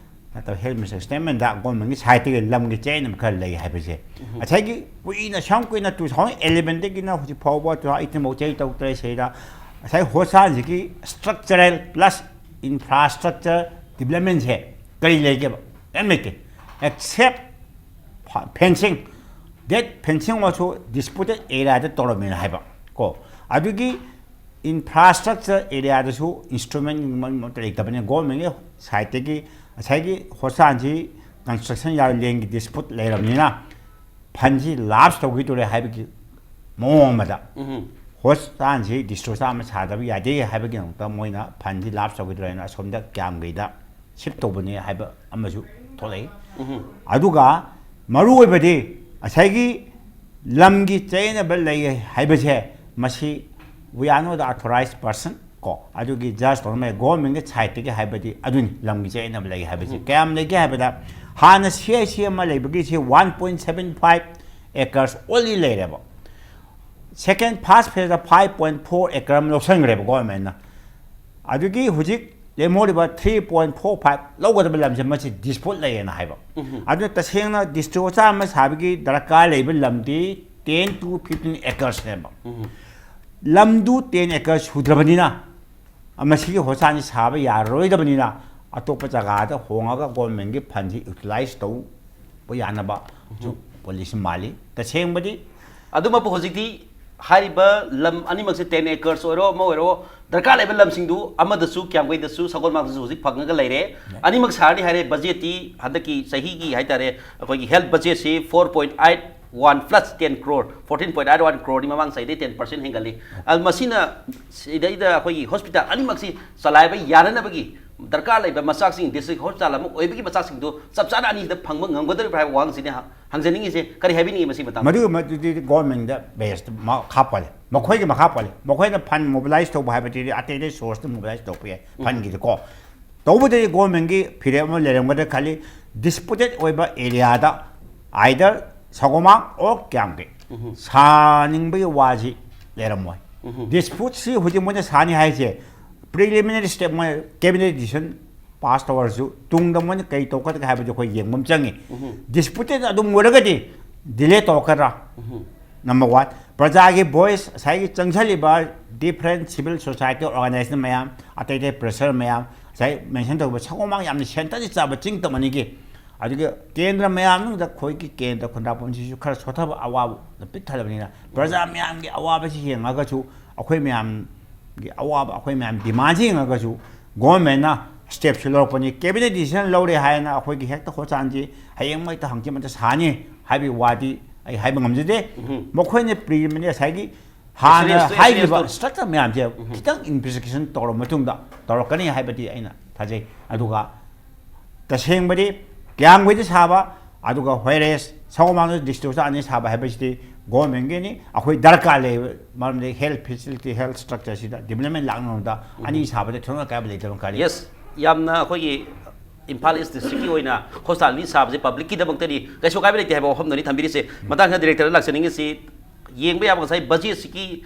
ꯅꯠꯇ꯭ꯔꯒ health ministerꯒꯤ statementꯗ governmentꯀꯤ sideꯇꯒꯤ ꯂꯝꯒꯤ ꯆꯌꯦꯠꯅꯕ ꯈꯔ ꯂꯩ ꯍꯥꯏꯕꯁꯦ ꯉꯁꯥꯏꯒꯤ ꯀꯨꯏꯅ ꯁꯨꯝ ꯀꯨꯏꯅ two thousand elevenꯗꯒꯤꯅ ꯍꯧꯖꯤꯛ ꯐꯥꯎꯕ two thousand eighteen ꯐꯥꯎ ꯆꯍꯤ ꯇꯔꯨꯛ ꯇꯔꯦꯠ ꯁꯤꯗ ꯉꯁꯥꯏ ꯍꯣꯁꯄꯤꯇꯥꯜꯁꯤꯒꯤ structural plus infrastructure developmentꯁꯦ ꯀꯔꯤ ꯂꯩꯒꯦꯕ? ꯀꯔꯤꯝ ꯂꯩꯇꯦ, except fencing꯫ That fencing ꯑꯣꯏꯔꯁꯨ disputed areaꯗ ꯇꯧꯔꯝꯃꯦꯅ ꯍꯥꯏꯕ ꯀꯣ꯫ ꯑꯗꯨꯒꯤ infrastructure areaꯗꯁꯨ instrument ꯑꯃꯠꯇ ꯂꯩꯇꯕꯅꯤꯅ governmentꯀꯤ sideꯇꯒꯤ ꯉꯁꯥꯏꯒꯤ ꯍꯣꯁꯄꯤꯇꯥꯜꯁꯤ construction ꯌꯥꯔꯣꯏ, landꯒꯤ dispute ꯂꯩꯔꯕꯅꯤꯅ fundꯁꯤ lapse ꯇꯧꯈꯤꯗꯣꯔꯦ ꯍꯥꯏꯕꯒꯤ ꯃꯑꯣꯡ ꯑꯃꯗ ꯍꯣꯁꯄꯤꯇꯥꯜꯁꯤ ꯗꯤꯁꯇ꯭ꯔꯤꯛ ꯍꯣꯁꯄꯤꯇꯥꯜ ꯑꯃ ꯁꯥꯗꯕ ꯌꯥꯗꯦ ꯍꯥꯏꯕꯒꯤꯗꯃꯛꯇ ꯃꯣꯏꯅ fundꯁꯤ lapse ꯇꯧꯈꯤꯗꯣꯔꯦꯅ ꯑꯁꯣꯝꯗ ꯀꯌꯥꯝꯒꯩꯗ shift ꯇꯧꯕꯅꯤ ꯍꯥꯏꯕ ꯑꯃꯁꯨ ꯊꯣꯛꯂꯛꯏ꯫ ꯑꯗꯨꯒ ꯃꯔꯨꯑꯣꯏꯕꯗꯤ ꯉꯁꯥꯏꯒꯤ ꯂꯝꯒꯤ ꯆꯌꯦꯠꯅꯕ ꯂꯩ ꯍꯥꯏꯕꯁꯦ ꯃꯁꯤ we are not the authorized person ꯀꯣ, ꯑꯗꯨꯒꯤ judge ꯇꯧꯅꯕ governmentꯀꯤ sideꯇꯒꯤ ꯍꯥꯏꯕꯗꯤ ꯑꯗꯨꯅꯤ꯫ ꯂꯝꯒꯤ ꯆꯌꯦꯠꯅꯕ ꯂꯩ ꯍꯥꯏꯕꯁꯤ ꯀꯌꯥꯝ ꯂꯩꯒꯦ ꯍꯥꯏꯕꯗ ꯍꯥꯟꯅ CHC ꯑꯃ ꯂꯩꯕꯒꯤꯁꯤ one point seven five acres only ꯂꯩꯔꯦꯕ꯫ Second first phaseꯇ five point four acre ꯑꯃ ꯂꯧꯁꯟꯈ꯭ꯔꯦꯕ governmentꯅ꯫ ꯑꯗꯨꯒꯤ ꯍꯧꯖꯤꯛ ꯂꯦꯝꯍꯧꯔꯤꯕ three point four five ꯂꯧꯒꯗꯕ ꯂꯝꯁꯦ ꯃꯁꯤ dispute ꯂꯩꯌꯦꯅ ꯍꯥꯏꯕ꯫ ꯑꯗꯨꯅ ꯇꯁꯦꯡꯅ ꯗꯤꯁꯇ꯭ꯔꯤꯛ ꯍꯣꯁꯄꯤꯇꯥꯜ ꯑꯃ ꯁꯥꯕꯒꯤ ꯗꯔꯀꯥꯔ ꯂꯩꯕ ꯂꯝꯗꯤ ten to fifteen acresꯅꯦꯕ꯫ ꯂꯝꯗꯨ ten acre ꯁꯨꯗ꯭ꯔꯕꯅꯤꯅ ꯃꯁꯤꯒꯤ ꯍꯣꯁꯄꯤꯇꯥꯜꯁꯤ ꯁꯥꯕ ꯌꯥꯔꯔꯣꯏꯗꯕꯅꯤꯅ ꯑꯇꯣꯞꯄ ꯖꯒꯥꯗ ꯍꯣꯡꯉꯒ governmentꯀꯤ fundꯁꯤ utilize ꯇꯧꯕ ꯌꯥꯅꯕ ꯁꯨ policy ꯃꯥꯜꯂꯤ꯫ ꯇꯁꯦꯡꯕꯗꯤ ꯑꯗꯨꯃꯛꯄꯨ ꯍꯧꯖꯤꯛꯇꯤ ꯍꯥꯏꯔꯤꯕ ꯂꯝ ꯑꯅꯤꯃꯛꯁꯦ ten acres ꯑꯣꯏꯔꯣ ꯑꯃ ꯑꯣꯏꯔꯣ ꯗꯔꯀꯥꯔ ꯂꯩꯕ ꯂꯝꯁꯤꯡꯗꯨ ꯑꯃꯗꯁꯨ ꯀ꯭ꯌꯥꯝꯒꯩꯗꯁꯨ ꯁꯒꯣꯜꯕꯟꯗꯁꯨ ꯍꯧꯖꯤꯛ ꯐꯪꯉꯒ ꯂꯩꯔꯦ꯫ ꯑꯅꯤꯃꯛ ꯁꯥꯔꯅꯤ ꯍꯥꯏꯔꯦ꯫ Budgetꯇꯤ ꯍꯟꯗꯛꯀꯤ ꯆꯍꯤꯒꯤ ꯍꯥꯏꯇꯥꯔꯦ ꯑꯩꯈꯣꯏꯒꯤ health budgetꯁꯤ four point eight One plus ten crore, fourteen point eight one crore ꯅꯤ, ꯃꯃꯥꯡ ꯆꯍꯤꯗꯩ ten percent ꯍꯦꯟꯒꯠꯂꯤ꯫ ꯑꯗꯨ ꯃꯁꯤꯅ ꯁꯤꯗꯩꯗ ꯑꯩꯈꯣꯏꯒꯤ ꯍꯣꯁꯄꯤꯇꯥꯜ ꯑꯅꯤꯃꯛꯁꯤ ꯆꯂꯥꯏꯕ ꯌꯥꯅꯅꯕꯒꯤ ꯗꯔꯀꯥꯔ ꯂꯩꯕ ꯃꯆꯥꯛꯁꯤꯡ, ꯗꯤꯁꯇ꯭ꯔꯤꯛ ꯍꯣꯁꯄꯤꯇꯥꯜ ꯑꯃ ꯑꯣꯏꯕꯒꯤ ꯃꯆꯥꯛꯁꯤꯡꯗꯨ ꯆꯞ ꯆꯥꯅ ꯑꯅꯤꯗ ꯐꯪꯕ ꯉꯝꯒꯗꯧꯔꯤꯕ꯭ꯔꯥ ꯍꯥꯏꯕ ꯋꯥꯍꯪꯁꯤꯅꯤ ꯍ-, ꯍꯪꯖꯅꯤꯡꯉꯤꯁꯦ꯫ ꯀꯔꯤ ꯍꯥꯏꯕꯤꯅꯤꯡꯉꯤ ꯃꯁꯤꯒꯤ ꯃꯇꯥꯡꯗ? ꯃꯗꯨꯒꯤ ꯃꯗꯨꯗꯤ ꯒꯣꯔꯃꯦꯟꯗ ꯕꯦꯁꯇ ꯃꯈꯥ ꯄꯣꯜꯂꯦ, ꯃꯈꯣꯏꯒꯤ ꯃꯈꯥ ꯄꯣꯜꯂꯦ꯫ ꯃꯈꯣꯏꯅ ꯐꯟ ꯃꯣꯕꯤꯂꯥꯏꯁ ꯇꯧꯕ ꯍꯥꯏꯕꯗꯨꯗꯤ ꯑꯇꯩ ꯑꯇꯩ ꯁꯣꯔꯁꯇ ꯃꯣꯕꯤꯂꯥꯏꯁ ꯇꯧꯕ ꯌꯥꯏ, ꯐꯟꯒꯤꯗꯤꯀꯣ꯫ ꯇꯧꯕꯗꯗꯤ ꯒꯣꯔꯃꯦꯟꯒꯤ ꯐꯤꯔꯦꯞ ꯑꯃ ꯂꯩꯔꯝꯒꯗ꯭ꯔꯥ ꯈꯜꯂꯤ꯫ ꯗꯤꯁꯄ꯭ꯌꯨꯇꯦꯠ ꯑꯣꯏꯕ ꯑꯦꯔꯤꯌꯥꯗ, either ꯁꯒꯣꯃꯥꯡ or ꯀ꯭ꯌꯥꯝꯒꯩ, ꯁꯥꯅꯤꯡꯕꯒꯤ ꯋꯥꯁꯤ ꯂꯩꯔꯝꯃꯣꯏ꯫ ꯗꯤꯁꯄ꯭ꯌꯨꯠꯁꯤ ꯍꯧꯖꯤꯛ ꯃꯣꯏꯅ ꯁꯥꯅꯤ ꯍꯥꯏꯁꯦ, ꯄ꯭ꯔꯤꯂꯤꯃꯤꯅꯔꯤ ꯁ꯭ꯇꯦꯞ, ꯃꯣꯏ ꯀꯦꯕꯤꯅꯦꯠ ꯗꯤꯁꯤꯖꯟ ꯄꯥꯁ ꯇꯧꯔꯁꯨ, ꯇꯨꯡꯗ ꯃꯣꯏꯅ ꯀꯩ ꯇꯧꯔꯛꯀꯗꯒꯦ ꯍꯥꯏꯕꯗꯨ ꯑꯩꯈꯣꯏ ꯌꯦꯡꯕ ꯑꯃ ꯆꯪꯉꯤ꯫ ꯗꯤꯁꯄ꯭ꯌꯨꯇꯦꯠ ꯑꯗꯨꯝ ꯑꯣꯏꯔꯒꯗꯤ ꯗꯤꯂꯦ ꯇꯧꯔꯛꯀꯗ꯭ꯔꯥ? Number one. ꯄ꯭ꯔꯖꯥꯒꯤ ꯚꯣꯏꯁ, ꯉꯁꯥꯏꯒꯤ ꯆꯪꯁꯜꯂꯤꯕ ꯗꯤꯐ꯭ꯔꯦꯟ ꯁꯤꯚꯤꯜ ꯁꯣꯁꯥꯏꯇꯤ ꯑꯣꯔꯒꯅꯥꯏꯖꯦꯁꯟ ꯃꯌꯥꯝ, ꯑꯇꯩ ꯑꯇꯩ ꯄ꯭ꯔꯦꯁꯔ ꯃꯌꯥꯝ, ꯉꯁꯥꯏ ꯃꯦꯟꯁꯟ ꯇꯧꯕ ꯁꯒꯣꯜ ꯃꯥꯡ ꯌꯥꯝꯅ ꯁꯦꯟꯇꯔꯗꯤ ꯆꯥꯕ ꯆꯤꯡ ꯇꯝ ꯑꯅꯤꯒꯤ, ꯑꯗꯨꯒ ꯀꯦꯟꯗ꯭ꯔ ꯃꯌꯥꯝꯗꯨꯗ ꯑꯩꯈꯣꯏꯒꯤ ꯀꯦꯟꯗ꯭ꯔ ꯈꯨꯟꯗ꯭ꯔꯥꯛꯄꯝꯁꯤꯁꯨ ꯈꯔ ꯁꯣꯠꯊꯕ, ꯑꯋꯥꯕꯅ ꯄꯤꯛ ꯊꯜꯂꯕꯅꯤꯅ, ꯄ꯭ꯔꯖꯥ ꯃꯌꯥꯝꯒꯤ ꯑꯋꯥꯕꯁꯤ ꯌꯦꯡꯉꯒꯁꯨ, ꯑꯩꯈꯣꯏ ꯃꯌꯥꯝꯒꯤ ꯑꯋꯥꯕ, ꯑꯩꯈꯣꯏ ꯃꯌꯥꯝ ꯗꯤꯃꯥꯟꯁꯤ ꯌꯦꯡꯉꯒꯁꯨ ꯒꯣꯔꯃꯦꯟꯅ ꯁ꯭ꯇꯦꯞꯁꯨ ꯂꯧꯔꯛꯄꯅꯤ꯫ ꯀꯦꯕꯤꯅꯦꯠ ꯗꯤꯁꯤꯖꯟ ꯂꯧꯔꯦ ꯍꯥꯏꯅ ꯑꯩꯈꯣꯏꯒꯤ ꯍꯦꯛꯇ ꯍꯣꯁꯄꯤꯇꯥꯜꯁꯤ ꯍꯌꯦꯡꯃꯛꯇ ꯍꯪꯆꯤꯠꯃꯛꯇ ꯁꯥꯅꯤ ꯍꯥꯏꯕꯒꯤ ꯋꯥꯗꯤ ꯑꯩ ꯍꯥꯏꯕ ꯉꯝꯖꯗꯦ꯫ ꯃꯈꯣꯏꯅ ꯄ꯭ꯔꯤꯂꯤꯃꯤꯅꯔꯤ ꯉꯁꯥꯏꯒꯤ ꯍꯥꯟꯅ ꯑꯦꯁꯨꯔꯦꯟꯁꯇꯨ, ꯍꯥꯏꯈꯤꯕ ꯑꯦꯁꯨꯔꯦꯟꯁꯇꯨ꯫ ꯁ꯭ꯇ꯭ꯔꯛꯆꯔ ꯃꯌꯥꯝꯁꯦ ꯈꯤꯇꯪ ꯏꯟꯚꯦꯁꯇꯤꯒꯦꯁꯟ ꯇꯧꯔꯕ ꯃꯇꯨꯡꯗ ꯇꯧꯔꯛꯀꯅꯤ ꯍꯥꯏꯕꯗꯤ ꯑꯩꯅ ꯊꯥꯖꯩ꯫ ꯑꯗꯨꯒ ꯇꯁꯦꯡꯕꯗꯤ ꯀ꯭ꯌꯥꯝꯒꯩꯗ ꯁꯥꯕ, ꯑꯗꯨꯒ ꯍꯣꯏꯔꯦꯁ ꯁꯒꯣꯜꯕꯟꯗ ꯗꯤꯁꯇ꯭ꯔꯤꯛ ꯍꯣꯁꯄꯤꯇꯥꯜ ꯑꯅꯤ ꯁꯥꯕ ꯍꯥꯏꯕꯁꯤꯗꯤ ꯒꯣꯔꯃꯦꯟꯒꯤꯅꯤ, ꯑꯩꯈꯣꯏ ꯗꯔꯀꯥꯔ ꯂꯩꯕ ꯃꯔꯝꯗꯤ ꯍꯦꯜꯊ ꯐꯦꯁꯤꯂꯤꯇꯤ, ꯍꯦꯜꯊ ꯁ꯭ꯇ꯭ꯔꯛꯆꯔꯁꯤꯗ ꯗꯤꯕ꯭ꯂꯞꯃꯦꯟ ꯂꯥꯛꯅꯕꯗ ꯑꯅꯤ ꯁꯥꯕꯗ ꯊꯣꯏꯗꯣꯛꯅ ꯑꯀꯥꯏꯕ ꯂꯩꯇꯕ ꯈꯜꯂꯤ꯫ ꯌꯦꯁ, ꯌꯥꯝꯅ ꯑꯩꯈꯣꯏꯒꯤ ꯏꯝꯐꯥꯜ ꯏꯁ ꯗꯤꯁꯇ꯭ꯔꯤꯛꯀꯤ ꯑꯣꯏꯅ ꯍꯣꯁꯄꯤꯇꯥꯜ ꯑꯅꯤ ꯁꯥꯕꯁꯦ ꯄꯕ꯭ꯂꯤꯛꯀꯤꯗꯃꯛꯇꯗꯤ ꯀꯩꯁꯨ ꯑꯀꯥꯏꯕ ꯂꯩꯇꯦ ꯍꯥꯏꯕ ꯋꯥꯐꯝꯗꯨꯅꯤ ꯊꯝꯕꯤꯔꯤꯁꯦ꯫ ꯃꯇꯥꯡꯁꯤꯗ ꯗꯤꯔꯦꯛꯇꯔꯗ ꯂꯥꯛꯆꯅꯤꯡꯉꯤꯁꯤ, ꯌꯦꯡꯕ ꯌꯥꯕ ꯉꯁꯥꯏ ꯕꯖꯦꯠꯁꯤꯒꯤ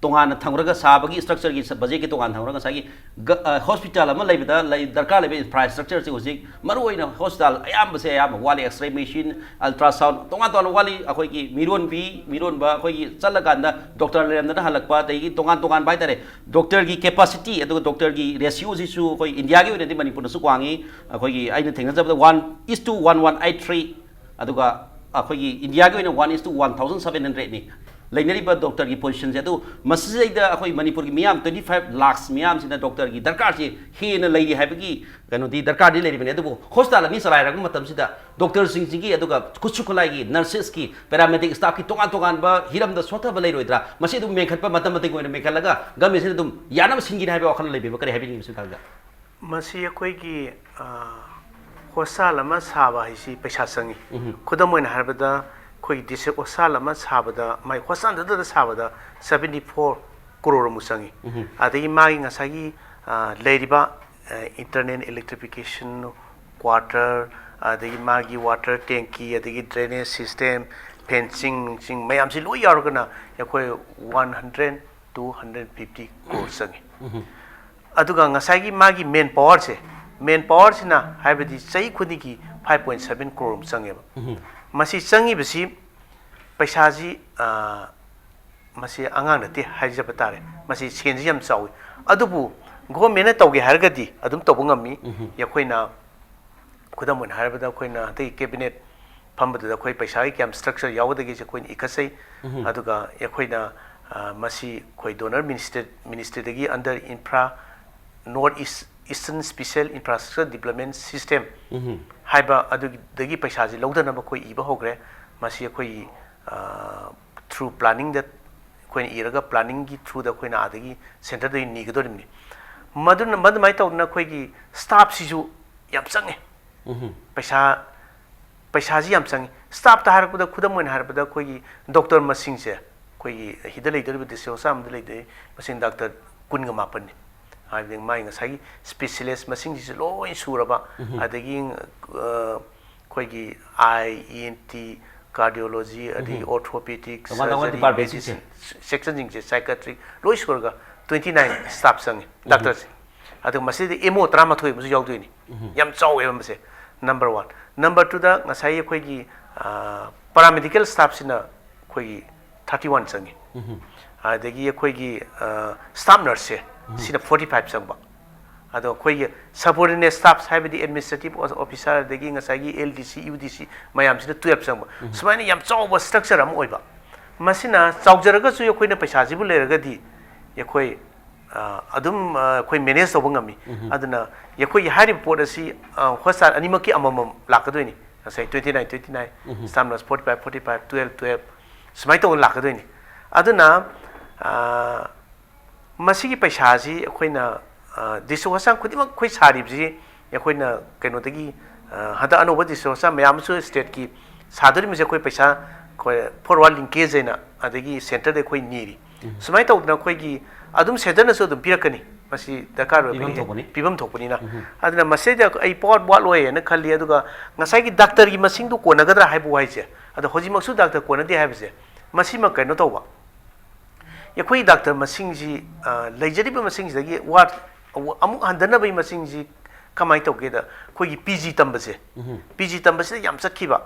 ꯇꯣꯉꯥꯟꯅ ꯊꯝꯈ꯭ꯔꯒ ꯁꯥꯕꯒꯤ ꯁ꯭ꯇ꯭ꯔꯛꯆꯔꯒꯤ ꯁ-, ꯕꯖꯦꯠꯀꯤ ꯇꯣꯉꯥꯟꯅ ꯊꯝꯈ꯭ꯔꯒ ꯉꯁꯥꯏꯒꯤ ꯒ-, ꯑ, ꯍꯣꯁꯄꯤꯇꯥꯜ ꯑꯃ ꯂꯩꯕꯗ ꯂꯩ-, ꯗꯔꯀꯥꯔ ꯂꯩꯕ ꯏꯟꯐ꯭ꯔꯥꯁ꯭ꯇ꯭ꯔꯛꯆꯔꯁꯦ ꯍꯧꯖꯤꯛ ꯃꯔꯨꯑꯣꯏꯅ ꯍꯣꯁꯄꯤꯇꯥꯜ ꯑꯌꯥꯝꯕꯁꯦ ꯑꯌꯥꯝꯕ ꯋꯥꯠꯂꯤ꯫ ꯑꯦꯛꯁꯔꯦ ꯃꯦꯁꯤꯟ, ꯑꯜꯇ꯭ꯔꯥꯁꯥꯎꯟ, ꯇꯣꯉꯥꯟ ꯇꯣꯉꯥꯟꯕ ꯋꯥꯠꯂꯤ꯫ ꯑꯩꯈꯣꯏꯒꯤ ꯃꯤꯔꯣꯟꯕꯤ, ꯃꯤꯔꯣꯟꯕ ꯑꯩꯈꯣꯏꯒꯤ ꯆꯠꯂꯀꯥꯟꯗ ꯗꯣꯛꯇꯔ ꯂꯩꯔꯝꯗꯅ ꯍꯜꯂꯛꯄ, ꯑꯗꯒꯤ ꯇꯣꯉꯥꯟ ꯇꯣꯉꯥꯟꯕ ꯍꯥꯏꯇꯥꯔꯦ, ꯗꯣꯛꯇꯔꯒꯤ ꯀꯦꯄꯥꯁꯤꯇꯤ ꯑꯗꯨꯒ ꯗꯣꯛꯇꯔꯒꯤ ꯔꯦꯁꯤꯌꯣꯁꯤꯁꯨ ꯑꯩꯈꯣꯏ ꯏꯟꯗꯤꯌꯥꯒꯤ ꯑꯣꯏꯅꯗꯤ ꯃꯅꯤꯄꯨꯔꯗꯁꯨ ꯋꯥꯡꯉꯤ꯫ ꯑꯩꯈꯣꯏꯒꯤ ꯑꯩꯅ ꯊꯦꯡꯅꯖꯕꯗ one is to one one eight three, ꯑꯗꯨꯒ ꯑꯩꯈꯣꯏꯒꯤ ꯏꯟꯗꯤꯌꯥꯒꯤ ꯑꯣꯏꯅ one is to one thousand seven hundredꯅꯤ꯫ ꯂꯩꯅꯔꯤꯕ ꯗꯣꯛꯇꯔꯒꯤ ꯄꯣꯖꯤꯁꯟꯁꯦ꯫ ꯑꯗꯨ ꯃꯁꯤꯗꯩꯗ ꯑꯩꯈꯣꯏ ꯃꯅꯤꯄꯨꯔꯒꯤ ꯃꯤꯌꯥꯝ twenty five lakhs ꯃꯤꯌꯥꯝꯁꯤꯅ ꯗꯣꯛꯇꯔꯒꯤ ꯗꯔꯀꯥꯔꯁꯤ ꯍꯦꯟꯅ ꯂꯩꯔꯤ ꯍꯥꯏꯕꯒꯤ ꯀꯩꯅꯣꯗꯤ ꯗꯔꯀꯥꯔꯗꯤ ꯂꯩꯔꯤꯕꯅꯤ꯫ ꯑꯗꯨꯕꯨ ꯍꯣꯁꯄꯤꯇꯥꯜ ꯑꯅꯤ ꯆꯂꯥꯏꯔꯛꯄ ꯃꯇꯝꯁꯤꯗ ꯗꯣꯛꯇꯔꯁꯤꯡꯁꯤꯒꯤ, ꯑꯗꯨꯒ ꯈꯨꯠꯁꯨ ꯈꯨꯠꯂꯥꯏꯒꯤ, ꯅꯔꯁꯦꯁꯀꯤ, ꯄꯦꯔꯥꯃꯦꯗꯤꯛ ꯁ꯭ꯇꯥꯐꯀꯤ ꯇꯣꯉꯥꯟ ꯇꯣꯉꯥꯟꯕ ꯍꯤꯔꯝꯗ ꯁꯣꯠꯊꯕ ꯂꯩꯔꯣꯏꯗ꯭ꯔꯥ? ꯃꯁꯤ ꯑꯗꯨꯝ ꯃꯦꯟꯈꯠꯄ, ꯃꯇꯝ ꯃꯇꯝꯒꯤ ꯑꯣꯏꯅ ꯃꯦꯟꯈꯠꯂꯒ ꯒꯃꯦꯟꯁꯤꯅ ꯑꯗꯨꯝ ꯌꯥꯅꯕ ꯁꯤꯟꯈꯤꯅꯤ ꯍꯥꯏꯕ ꯋꯥꯈꯜ ꯂꯩꯕꯤꯕ꯭ꯔꯥ? ꯀꯔꯤ ꯍꯥꯏꯕꯤꯅꯤꯡꯉꯤ ꯃꯁꯤ ꯃꯇꯥꯡꯗ? ꯃꯁꯤ ꯑꯩꯈꯣꯏꯒꯤ, ꯑ, ꯍꯣꯁꯄꯤꯇꯥꯜ ꯑꯃ ꯁꯥꯕ ꯍꯥꯏꯁꯤ ꯄꯩꯁꯥ ꯆꯪꯉꯤ꯫ ꯎꯝ꯫ ꯈꯨꯗꯝ ꯑꯣꯏꯅ ꯍꯥꯏꯔꯕꯗ, ꯑꯩꯈꯣꯏꯒꯤ ꯗꯤꯁꯇ꯭ꯔꯤꯛ ꯍꯣꯁꯄꯤꯇꯥꯜ ꯑꯃ ꯁꯥꯕꯗ ꯃꯥꯏ ꯍꯣꯁꯄꯤꯇꯥꯜꯗꯨꯗ ꯁꯥꯕꯗ seventy four crore ꯑꯃꯨꯛ ꯆꯪꯉꯤ꯫ ꯎꯝ꯫ ꯑꯗꯒꯤ ꯃꯥꯒꯤ ꯉꯁꯥꯏꯒꯤ, ꯑ, ꯂꯩꯔꯤꯕ, ꯑ, internal electrification, quarter, ꯑꯗꯒꯤ ꯃꯥꯒꯤ water tank, ꯑꯗꯒꯤ drainage system, fencing ꯅꯨꯡꯁꯤꯡ ꯃꯌꯥꯝꯁꯤ ꯂꯣꯏ ꯌꯥꯎꯔꯒꯅ ꯑꯩꯈꯣꯏ one hundred to hundred fifty crore ꯆꯪꯉꯤ꯫ ꯎꯝ꯫ ꯑꯗꯨꯒ ꯉꯁꯥꯏꯒꯤ ꯃꯥꯒꯤ ꯃꯦꯟ ꯄꯥꯋꯔꯁꯦ, ꯃꯦꯟ ꯄꯥꯋꯔꯁꯤꯅ ꯍꯥꯏꯕꯗꯤ ꯆꯍꯤ ꯈꯨꯗꯤꯡꯒꯤ five point seven crore ꯑꯃ ꯆꯪꯉꯦꯕ꯫ ꯎꯝ꯫ ꯃꯁꯤ ꯆꯪꯉꯤꯕꯁꯤ ꯄꯩꯁꯥꯁꯤ, ꯑ, ꯃꯁꯤ ꯑꯉꯥꯡ ꯅꯠꯇꯦ ꯍꯥꯏꯖꯕ ꯇꯥꯔꯦ꯫ ꯃꯁꯤ ꯁꯦꯟꯁꯤ ꯌꯥꯝ ꯆꯥꯎꯏ꯫ ꯑꯗꯨꯕꯨ ꯒꯣꯚꯔꯟꯃꯦꯟꯅ ꯇꯧꯒꯦ ꯍꯥꯏꯔꯒꯗꯤ ꯑꯗꯨꯝ ꯇꯧꯕ ꯉꯝꯃꯤ꯫ ꯎꯝ꯫ ꯑꯩꯈꯣꯏꯅ ꯈꯨꯗꯝ ꯑꯣꯏꯅ ꯍꯥꯏꯔꯕꯗ, ꯑꯩꯈꯣꯏꯅ ꯍꯟꯗꯛꯀꯤ ꯀꯦꯕꯤꯅꯦꯠ ꯐꯝꯕꯗꯨꯗ ꯑꯩꯈꯣꯏ ꯄꯩꯁꯥꯒꯤ ꯀꯌꯥꯝ ꯁ꯭ꯇ꯭ꯔꯛꯆꯔ ꯌꯥꯎꯒꯗꯒꯦꯁꯦ ꯑꯩꯈꯣꯏꯅ ꯏꯈꯠꯆꯩ꯫ ꯎꯝ꯫ ꯑꯗꯨꯒ ꯑꯩꯈꯣꯏꯅ, ꯑ, ꯃꯁꯤ ꯑꯩꯈꯣꯏ ꯗꯣꯅꯔ ꯃꯤꯅꯤꯁꯇꯔ, ꯃꯤꯅꯤꯁꯇ꯭ꯔꯤꯗꯒꯤ under infra, North East, Eastern Special Infrastructure Development System ꯎꯝ꯫ ꯍꯥꯏꯕ ꯑꯗꯨꯗꯒꯤ ꯄꯩꯁꯥꯁꯤ ꯂꯧꯊꯅꯕ ꯑꯩꯈꯣꯏ ꯏꯕ ꯍꯧꯈ꯭ꯔꯦ꯫ ꯃꯁꯤ ꯑꯩꯈꯣꯏꯒꯤ, ꯑ, through planningꯗ ꯑꯩꯈꯣꯏꯅ ꯏꯔꯒ planningꯒꯤ throughꯗ ꯑꯩꯈꯣꯏꯅ ꯑꯥꯗꯒꯤ ꯁꯦꯟꯇꯔꯗꯒꯤ ꯅꯤꯒꯗꯧꯔꯤꯕꯅꯤ꯫ ꯃꯗꯨꯅ, ꯃꯗꯨꯃꯥꯏꯅ ꯇꯧꯗꯅ ꯑꯩꯈꯣꯏꯒꯤ ꯁ꯭ꯇꯥꯐꯁꯤꯁꯨ ꯌꯥꯝ ꯆꯪꯉꯦ꯫ ꯎꯝ꯫ ꯄꯩꯁꯥ, ꯄꯩꯁꯥꯁꯤ ꯌꯥꯝ ꯆꯪꯉꯤ꯫ ꯁ꯭ꯇꯥꯐꯇ ꯍꯥꯏꯔꯛꯄꯗ, ꯈꯨꯗꯝ ꯑꯣꯏꯅ ꯍꯥꯏꯔꯕꯗ, ꯑꯩꯈꯣꯏꯒꯤ ꯗꯣꯛꯇꯔ ꯃꯁꯤꯡꯁꯦ, ꯑꯩꯈꯣꯏꯒꯤ ꯁꯤꯗ ꯂꯩꯗꯧꯔꯤꯕ ꯗꯤꯁꯇ꯭ꯔꯤꯛ ꯍꯣꯁꯄꯤꯇꯥꯜ ꯑꯃꯗ ꯂꯩꯗꯣꯏ ꯃꯁꯤꯡ ꯗꯥꯛꯇꯔ ꯀꯨꯟꯒ ꯃꯥꯄꯟꯅꯤ꯫ ꯍꯥꯏꯕꯗꯤ ꯃꯥꯒꯤ ꯉꯁꯥꯏꯒꯤ ꯁ꯭ꯄꯦꯁꯤꯌꯦꯂꯤꯁ ꯃꯁꯤꯡꯁꯤꯁꯨ ꯂꯣꯏ ꯁꯨꯔꯕ, ꯎꯝ꯫ ꯑꯗꯒꯤ, ꯑ, ꯑꯩꯈꯣꯏꯒꯤ eye, E N T, cardiology, ꯑꯗꯒꯤ ꯎꯝ꯫ orthopedics, ꯇꯣꯉꯥꯟ ꯇꯣꯉꯥꯟꯕ surgery, ꯗꯤꯄꯥꯔꯠꯃꯦꯟꯁꯤꯡꯁꯦ꯫ Medicine, ꯁꯦꯛꯁꯟꯁꯤꯡꯁꯦ, psychiatric ꯂꯣꯏ ꯁꯨꯔꯒ twenty nine ꯁ꯭ꯇꯥꯐ ꯆꯪꯉꯤ, ꯎꯝ꯫ ꯗꯥꯛꯇꯔꯁꯦ꯫ ꯑꯗꯨꯒ ꯃꯁꯤꯗ M O ꯇꯔꯥꯃꯥꯊꯣꯏ ꯑꯃꯁꯨ ꯌꯥꯎꯗꯣꯏꯅꯤ꯫ ꯎꯝ꯫ ꯌꯥꯝ ꯆꯥꯎꯋꯦꯕ ꯃꯁꯦ꯫ Number one꯫ Number twoꯗ ꯉꯁꯥꯏ ꯑꯩꯈꯣꯏꯒꯤ, ꯑ, ꯄꯦꯔꯥꯃꯦꯗꯤꯀꯦꯜ ꯁ꯭ꯇꯥꯐꯁꯤꯅ ꯑꯩꯈꯣꯏꯒꯤ thirty one ꯆꯪꯉꯤ꯫ ꯎꯝ꯫ ꯑꯗꯒꯤ ꯑꯩꯈꯣꯏꯒꯤ, ꯑ, ꯁ꯭ꯇꯥꯐ ꯅꯔꯁꯁꯦ, ꯎꯝ꯫ ꯁꯤꯅ forty five ꯆꯪꯕ꯫ ꯑꯗꯣ ꯑꯩꯈꯣꯏꯒꯤ subordinate staffs ꯍꯥꯏꯕꯗꯤ administrative officer, ꯑꯗꯒꯤ ꯉꯁꯥꯏꯒꯤ L D C, U D C ꯃꯌꯥꯝꯁꯤꯅ twelve ꯆꯪꯕ꯫ ꯎꯝ꯫ ꯁꯨꯃꯥꯏꯅ ꯌꯥꯝ ꯆꯥꯎꯕ ꯁ꯭ꯇ꯭ꯔꯛꯆꯔ ꯑꯃ ꯑꯣꯏꯕ꯫ ꯃꯁꯤꯅ ꯆꯥꯎꯖꯔꯒꯁꯨ ꯑꯩꯈꯣꯏꯅ ꯄꯩꯁꯥꯁꯤꯕꯨ ꯂꯩꯔꯒꯗꯤ ꯑꯩꯈꯣꯏ ꯑ, ꯑꯗꯨꯝ ꯑ, ꯑꯩꯈꯣꯏ ꯃꯦꯅꯦꯖ ꯇꯧꯕ ꯉꯝꯃꯤ꯫ ꯑꯗꯨꯅ ꯑꯩꯈꯣꯏꯒꯤ ꯍꯥꯏꯔꯤꯕ ꯄꯣꯠ ꯑꯁꯤ ꯍꯣꯁꯄꯤꯇꯥꯜ ꯑꯅꯤꯃꯛꯀꯤ ꯑꯃꯃꯝ ꯂꯥꯛꯀꯗꯣꯏꯅꯤ꯫ ꯉꯁꯥꯏ twenty nine twenty nine, staff nurse forty five forty five, twelve twelve, ꯁꯨꯃꯥꯏꯅ ꯇꯧꯗꯅ ꯂꯥꯛꯀꯗꯣꯏꯅꯤ꯫ ꯑꯗꯨꯅ ꯑ, ꯃꯁꯤꯒꯤ ꯄꯩꯁꯥꯁꯤ ꯑꯩꯈꯣꯏꯅ ꯗꯤꯁꯇ꯭ꯔꯤꯛ ꯍꯣꯁꯄꯤꯇꯥꯜ ꯈꯨꯗꯤꯡꯃꯛ ꯑꯩꯈꯣꯏ ꯁꯥꯔꯤꯕꯁꯤ ꯑꯩꯈꯣꯏꯅ ꯀꯩꯅꯣꯗꯒꯤ, ꯑ, ꯍꯟꯗꯛ ꯑꯅꯧꯕ ꯗꯤꯁꯇ꯭ꯔꯤꯛ ꯍꯣꯁꯄꯤꯇꯥꯜ ꯃꯌꯥꯝ ꯑꯃꯁꯨ ꯁ꯭ꯇꯦꯠꯀꯤ ꯁꯥꯗꯣꯔꯤꯕꯁꯦ ꯑꯩꯈꯣꯏ ꯄꯩꯁꯥ ꯑꯩꯈꯣꯏ forward linkage ꯍꯥꯏꯅ ꯑꯗꯒꯤ ꯁꯦꯟꯇꯔꯗ ꯑꯩꯈꯣꯏ ꯅꯤꯔꯤ꯫ ꯁꯨꯃꯥꯏꯅ ꯇꯧꯗꯅ ꯑꯩꯈꯣꯏꯒꯤ ꯑꯗꯨꯝ ꯁꯦꯟꯇꯔꯅꯁꯨ ꯑꯗꯨꯝ ꯄꯤꯔꯛꯀꯅꯤ꯫ ꯃꯁꯤ ꯗꯔꯀꯥꯔ ꯑꯣꯏꯕ ꯄꯤꯐꯝ ꯊꯣꯛꯄꯅꯤ꯫ ꯄꯤꯐꯝ ꯊꯣꯛꯄꯅꯤꯅ꯫ ꯑꯗꯨꯅ ꯃꯁꯤꯗ ꯑꯩ ꯄꯥꯎ ꯋꯥꯠꯂꯣꯏꯅ ꯈꯜꯂꯤ꯫ ꯑꯗꯨꯒ ꯉꯁꯥꯏꯒꯤ ꯗꯥꯛꯇꯔꯒꯤ ꯃꯁꯤꯡꯗꯨ ꯀꯣꯟꯅꯒꯗ꯭ꯔꯥ ꯍꯥꯏꯕ ꯋꯥꯍꯩꯁꯦ, ꯑꯗꯣ ꯍꯧꯖꯤꯛꯃꯛꯁꯨ ꯗꯥꯛꯇꯔ ꯀꯣꯟꯅꯗꯦ ꯍꯥꯏꯕꯁꯦ, ꯃꯁꯤꯃ ꯀꯩꯅꯣ ꯇꯧꯕ, ꯑꯩꯈꯣꯏ ꯗꯥꯛꯇꯔ ꯃꯁꯤꯡꯁꯤ, ꯑ, ꯂꯩꯖꯔꯤꯕ ꯃꯁꯤꯡꯁꯤꯗꯒꯤ ꯋꯥꯠ-, ꯑꯃꯨꯛ ꯍꯟꯊꯅꯕꯒꯤ ꯃꯁꯤꯡꯁꯤ ꯀꯃꯥꯏꯅ ꯇꯧꯒꯦꯗ, ꯑꯩꯈꯣꯏꯒꯤ ꯄꯤ ꯖꯤ ꯇꯝꯕꯁꯦ, ꯄꯤ ꯖꯤ ꯇꯝꯕꯁꯤꯗ ꯌꯥꯝ ꯆꯠꯈꯤꯕ,